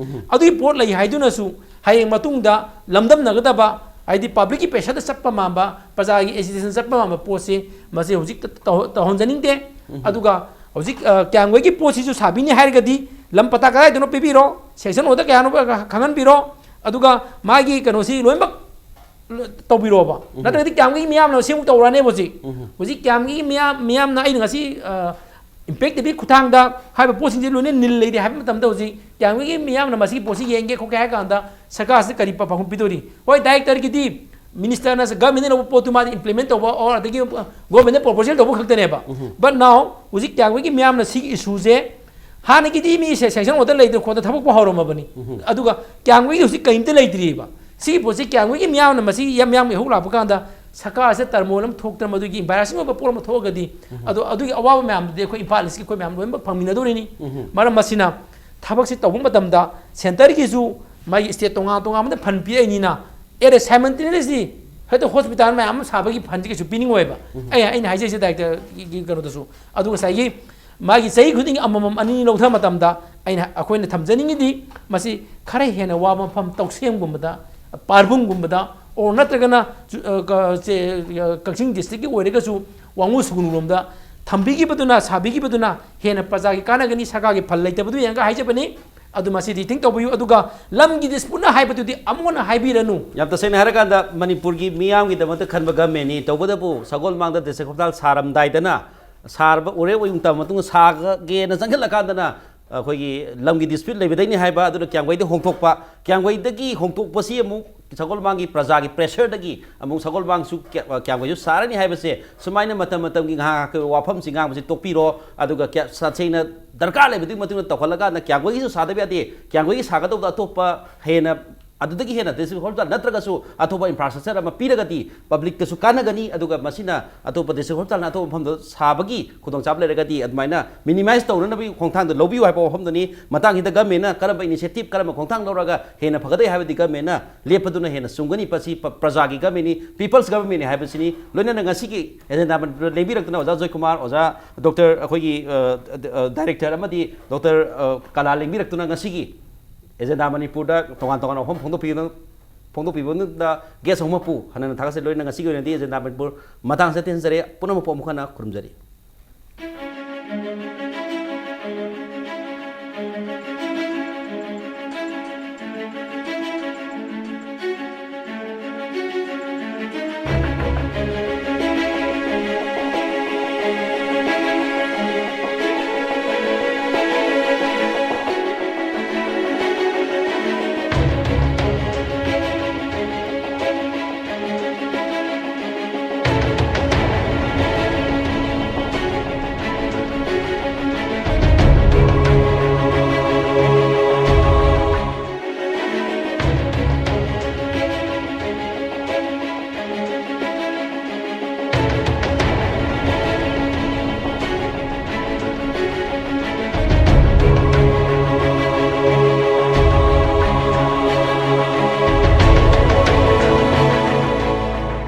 ꯑꯗꯨꯒꯤ ꯄꯣꯠ ꯂꯩ ꯍꯥꯏꯗꯨꯅꯁꯨ ꯍꯌꯦꯡ ꯃꯇꯨꯡꯗ ꯂꯝꯗꯝꯅꯒꯗꯕ, ꯍꯥꯏꯗꯤ public ꯀꯤ pressure ꯗ ꯆꯠꯄ ꯃꯥꯟꯕ, ꯄ꯭ꯔꯖꯥꯒꯤ agitation ꯆꯠꯄ ꯃꯥꯟꯕ ꯄꯣꯠꯁꯦ, ꯃꯁꯤ ꯍꯧꯖꯤꯛ ꯇꯧ-, ꯇꯧꯍꯟꯖꯅꯤꯡꯗꯦ꯫ ꯑꯗꯨꯒ ꯍꯧꯖꯤꯛ, ꯑ, ꯀ꯭ꯌꯥꯝꯒꯩꯒꯤ ꯄꯣꯠꯁꯤꯁꯨ ꯁꯥꯕꯤꯅꯤ ꯍꯥꯏꯔꯒꯗꯤ ꯂꯝ ꯄꯇꯥ ꯀꯗꯥꯏꯗꯅꯣ ꯄꯤꯕꯤꯔꯣ, sanction order ꯀꯌꯥꯅꯣ ꯈꯪꯍꯟꯕꯤꯔꯣ, ꯑꯗꯨꯒ ꯃꯥꯒꯤ ꯀꯩꯅꯣꯁꯤ ꯂꯣꯏꯅꯃꯛ ꯇꯧꯕꯤꯔꯣꯕ꯫ ꯅꯠꯇ꯭ꯔꯒꯗꯤ ꯀ꯭ꯌꯥꯝꯒꯩ ꯃꯤꯌꯥꯝꯅ ꯁꯤꯃꯨꯛ ꯇꯧꯔꯛꯑꯅꯦꯕ ꯍꯧꯖꯤꯛ꯫ ꯍꯧꯖꯤꯛ ꯀ꯭ꯌꯥꯝꯒꯩ ꯃꯤꯌꯥꯝ, ꯃꯤꯌꯥꯝꯅ ꯑꯩꯅ ꯉꯁꯤ, ꯑ, impact ꯇꯤ ꯄꯤ ꯈꯨꯠꯊꯥꯡꯗ ꯍꯥꯏꯔꯤꯕ ꯄꯣꯠꯁꯤꯡꯁꯦ ꯂꯣꯏꯅ ꯅꯤꯜ ꯂꯩꯔꯦ ꯍꯥꯏꯕ ꯃꯇꯝꯗ ꯍꯧꯖꯤꯛ ꯀ꯭ꯌꯥꯝꯒꯩ ꯃꯤꯌꯥꯝꯅ ꯃꯁꯤꯒꯤ ꯄꯣꯠꯁꯤ ꯌꯦꯡꯒꯦ ꯈꯣꯠꯀꯦ ꯍꯥꯏ ꯀꯥꯟꯗ ꯁꯔꯀꯥꯔꯁꯤꯗ ꯀꯔꯤ ꯄꯥꯎꯈꯨꯝ ꯄꯤꯗꯣꯔꯤ? ꯍꯣꯏ, director ꯒꯤꯗꯤ minister ꯅ, government ꯅ ꯂꯧꯕ ꯄꯣꯠꯇꯨ ꯃꯥꯗꯤ implement ꯇꯧꯕ or ꯑꯗꯒꯤ government ꯅ proposal ꯇꯧꯕ ꯈꯛꯇꯅꯦꯕ꯫ But now ꯍꯧꯖꯤꯛ ꯀ꯭ꯌꯥꯝꯒꯩꯒꯤ ꯃꯤꯌꯥꯝꯅ ꯁꯤꯒꯤ issue ꯁꯦ ꯍꯥꯟꯅꯒꯤꯗꯤ ꯃꯤꯁꯦ sanction order ꯂꯩꯗꯅ ꯈꯣꯠꯇꯅ ꯊꯕꯛꯄꯨ ꯍꯧꯔꯝꯃꯕꯅꯤ꯫ ꯑꯗꯨꯒ ꯀ꯭ꯌꯥꯝꯒꯩꯗꯤ ꯍꯧꯖꯤꯛ ꯀꯔꯤꯝꯇ ꯂꯩꯇ꯭ꯔꯤꯕ꯫ ꯁꯤꯒꯤ ꯄꯣꯠꯁꯤ ꯀ꯭ꯌꯥꯝꯒꯩꯒꯤ ꯃꯤꯌꯥꯝꯅ ꯃꯁꯤ ꯌꯥꯝ ꯌꯥꯝ ꯏꯍꯧ ꯂꯥꯛꯄ ꯀꯥꯟꯗ ꯁꯔꯀꯥꯔꯁꯦ turmoil ꯑꯃ ꯊꯣꯛꯇꯅ ꯃꯗꯨꯒꯤ embarrassing ꯑꯣꯏꯕ ꯄꯣꯠ ꯑꯃ ꯊꯣꯛꯑꯒꯗꯤ, ꯑꯗꯣ ꯑꯗꯨꯒꯤ ꯑꯋꯥꯕ ꯃꯌꯥꯝꯗꯨꯗꯤ ꯑꯩꯈꯣꯏ Imphal East ꯀꯤ ꯑꯩꯈꯣꯏ ꯃꯌꯥꯝ ꯂꯣꯏꯅꯃꯛ ꯐꯪꯃꯤꯟꯅꯗꯣꯔꯤꯅꯤ꯫ ꯃꯔꯝ ꯑꯁꯤꯅ ꯊꯕꯛꯁꯤ ꯇꯧꯕ ꯃꯇꯝꯗ centre ꯒꯤꯁꯨ ꯃꯥꯒꯤ state ꯇꯣꯉꯥꯟ ꯇꯣꯉꯥꯟꯕꯗ fund ꯄꯤꯔꯛꯏꯅꯤꯅ, ꯑꯦ, simultaneously ꯍꯦꯛꯇ hospital ꯃꯌꯥꯝ ꯑꯃ ꯁꯥꯕꯒꯤ fund ꯁꯤ ꯀꯩꯁꯨ ꯄꯤꯅꯤꯡꯉꯣꯏꯕ꯫ ꯑꯩ, ꯑꯩꯅ ꯍꯥꯏꯖꯔꯤꯁꯦ director ꯒꯤ ꯀꯩꯅꯣꯗꯁꯨ꯫ ꯑꯗꯨ ꯉꯁꯥꯏꯒꯤ ꯃꯥꯒꯤ ꯆꯍꯤ ꯈꯨꯗꯤꯡꯒꯤ ꯑꯃꯃꯝ ꯑꯅꯤ ꯂꯧꯊꯕ ꯃꯇꯝꯗ ꯑꯩꯅ, ꯑꯩꯈꯣꯏꯅ ꯊꯝꯖꯅꯤꯡꯉꯤꯗꯤ ꯃꯁꯤ ꯈꯔ ꯍꯦꯟꯅ ꯋꯥꯕ ꯃꯐꯝ ꯇꯧꯁꯦꯝꯒꯨꯝꯕꯗ, ꯄꯥꯔꯕꯨꯡꯒꯨꯝꯕꯗ, or ꯅꯠꯇ꯭ꯔꯒꯅ ꯆꯨ-, ꯑ, ꯀ-, ꯆꯦ-, ꯑ, ꯀꯛꯆꯤꯡ district ꯀꯤ ꯑꯣꯏꯔꯒꯁꯨ ꯋꯥꯉꯨ ꯁꯨꯒꯅꯨꯔꯣꯝꯗ ꯊꯝꯕꯤꯈꯤꯕꯗꯨꯅ, ꯁꯥꯕꯤꯈꯤꯕꯗꯨꯅ ꯍꯦꯟꯅ ꯄ꯭ꯔꯖꯥꯒꯤ ꯀꯥꯟꯅꯒꯅꯤ, ꯁꯔꯀꯥꯔꯒꯤ ꯐꯜ ꯂꯩꯇꯕꯗꯨ ꯌꯦꯡꯉꯒ ꯍꯥꯏꯖꯕꯅꯤ꯫ ꯑꯗꯨ ꯃꯁꯤ rethink ꯇꯧꯕꯤꯌꯨ꯫ ꯑꯗꯨꯒ ꯂꯝꯒꯤ dispute ꯅ ꯍꯥꯏꯕꯗꯨꯗꯤ ꯑꯃꯨꯛ ꯍꯟꯅ ꯍꯥꯏꯕꯤꯔꯅꯨ꯫ ꯌꯥꯝ ꯇꯁꯦꯡꯅ ꯍꯥꯏꯔꯀꯥꯟꯗ ꯃꯅꯤꯄꯨꯔꯒꯤ ꯃꯤꯌꯥꯝꯒꯤꯗꯃꯛꯇ ꯈꯟꯕ government ꯅꯤ, ꯇꯧꯕꯇꯕꯨ ꯁꯒꯣꯜꯃꯥꯡꯗ district hospital ꯁꯥꯔꯝꯗꯥꯏꯗꯅ ꯁꯥꯔꯕ ꯎꯔꯦ ꯑꯣꯏ ꯇꯝꯕ ꯃꯇꯨꯡꯗ ꯁꯥꯒꯦꯅ ꯆꯪꯁꯤꯜꯂꯀꯥꯟꯗꯅ ꯑꯩꯈꯣꯏꯒꯤ ꯂꯝꯒꯤ dispute ꯂꯩꯕꯗꯩꯅꯤ ꯍꯥꯏꯕ, ꯑꯗꯨꯅ ꯀ꯭ꯌꯥꯝꯒꯩꯗ ꯍꯣꯡꯗꯣꯛꯄ, ꯀ꯭ꯌꯥꯝꯒꯩꯗꯒꯤ ꯍꯣꯡꯗꯣꯛꯄꯁꯤ ꯑꯃꯨꯛ ꯁꯒꯣꯜꯕꯟꯒꯤ ꯄ꯭ꯔꯖꯥꯒꯤ ꯄ꯭ꯔꯦꯁꯔꯗꯒꯤ ꯑꯃꯨꯛ ꯁꯒꯣꯜꯕꯟꯁꯨ ꯀꯌꯥ-, ꯀꯌꯥꯝꯒꯩꯁꯨ ꯁꯥꯔꯅꯤ ꯍꯥꯏꯕꯁꯦ ꯁꯨꯃꯥꯏꯅ ꯃꯇꯝ ꯃꯇꯝꯒꯤ ꯉꯥꯏꯍꯥꯛ ꯉꯥꯏꯍꯥꯛꯀꯤ ꯋꯥꯐꯝꯁꯤ ꯉꯥꯡꯕꯁꯤ ꯇꯣꯛꯄꯤꯔꯣ꯫ ꯑꯗꯨꯒ ꯀꯌꯥ-, ꯇꯁꯦꯡꯅ ꯗꯔꯀꯥꯔ ꯂꯩꯕꯗꯨꯒꯤ ꯃꯇꯨꯡ ꯏꯟꯅ ꯇꯧꯍꯜꯂꯀꯥꯟꯗ ꯀꯌꯥꯝꯒꯩꯒꯤꯁꯨ ꯁꯥꯗꯕ ꯌꯥꯗꯦ꯫ ꯀꯌꯥꯝꯒꯩꯒꯤ ꯁꯥꯒꯗꯧꯕꯗ ꯑꯇꯣꯞꯄ ꯍꯦꯟꯅ ꯑꯗꯨꯗꯒꯤ ꯍꯦꯟꯅ district hospital ꯅꯠꯇ꯭ꯔꯒꯁꯨ ꯑꯇꯣꯞꯄ infrastructure ꯑꯃ ꯄꯤꯔꯒꯗꯤ publicꯇꯁꯨ ꯀꯥꯟꯅꯒꯅꯤ, ꯑꯗꯨꯒ ꯃꯁꯤꯅ ꯑꯇꯣꯞꯄ district hospitalꯅ ꯑꯇꯣꯞꯄ ꯃꯐꯝꯗ ꯁꯥꯕꯒꯤ ꯈꯨꯗꯣꯡꯆꯥꯕ ꯂꯩꯔꯒꯗꯤ ꯑꯗꯨꯃꯥꯏꯅ minimize ꯇꯧꯅꯅꯕꯒꯤ ꯈꯣꯡꯊꯥꯡꯗ ꯂꯧꯕꯤꯌꯨ ꯍꯥꯏꯕ ꯋꯥꯐꯝꯗꯨꯅꯤ꯫ ꯃꯇꯥꯡꯁꯤꯗ governmentꯅ ꯀꯔꯝꯕ initiative, ꯀꯔꯝꯕ ꯈꯣꯡꯊꯥꯡ ꯂꯧꯔꯒ ꯍꯦꯟꯅ ꯐꯒꯗꯒꯦ ꯍꯥꯏꯕꯗꯤ governmentꯅ ꯂꯦꯞꯄꯗꯨꯅ ꯍꯦꯟꯅ ꯆꯨꯝꯒꯅꯤ꯫ ꯃꯁꯤ ꯄ-, ꯄ꯭ꯔꯖꯥꯒꯤ governmentꯅꯤ, people's governmentꯅꯤ ꯍꯥꯏꯕꯁꯤꯅꯤ꯫ ꯂꯣꯏꯅꯅ ꯉꯁꯤꯒꯤ Agenda ꯃꯅꯤꯄꯨꯔꯗ ꯂꯦꯡꯕꯤꯔꯛꯇꯨꯅ ꯑꯣꯖꯥ ꯖꯣꯏꯀꯨꯃꯥꯔ, ꯑꯣꯖꯥ ꯗꯣꯛꯇꯔ ꯑꯩꯈꯣꯏꯒꯤ, ꯑ, ꯑ, director ꯑꯃꯗꯤ ꯗꯣꯛꯇꯔ, ꯑ, ꯀꯂꯥ ꯂꯦꯡꯕꯤꯔꯛꯇꯨꯅ ꯉꯁꯤꯒꯤ Agenda ꯃꯅꯤꯄꯨꯔꯗ ꯇꯣꯉꯥꯟ ꯇꯣꯉꯥꯟꯕ ꯋꯥꯐꯝ ꯐꯣꯡꯗꯣꯛꯄꯤꯗꯨꯅ, ꯐꯣꯡꯗꯣꯛꯄꯤꯕꯗ guest ꯑꯍꯨꯝꯃꯛꯄꯨ ꯍꯟꯅ ꯍꯟꯅ ꯊꯥꯒꯠꯆꯔꯤ꯫ ꯂꯣꯏꯅ ꯉꯁꯤꯒꯤ ꯑꯣꯏꯅꯗꯤ Agenda ꯃꯅꯤꯄꯨꯔ ꯃꯇꯥꯡꯁꯤꯗ ꯇꯦꯟꯖꯔꯦ꯫ ꯄꯨꯝꯅꯃꯛꯄꯨ ꯑꯃꯨꯛ ꯍꯟꯅ ꯈꯨꯔꯨꯝꯖꯔꯤ꯫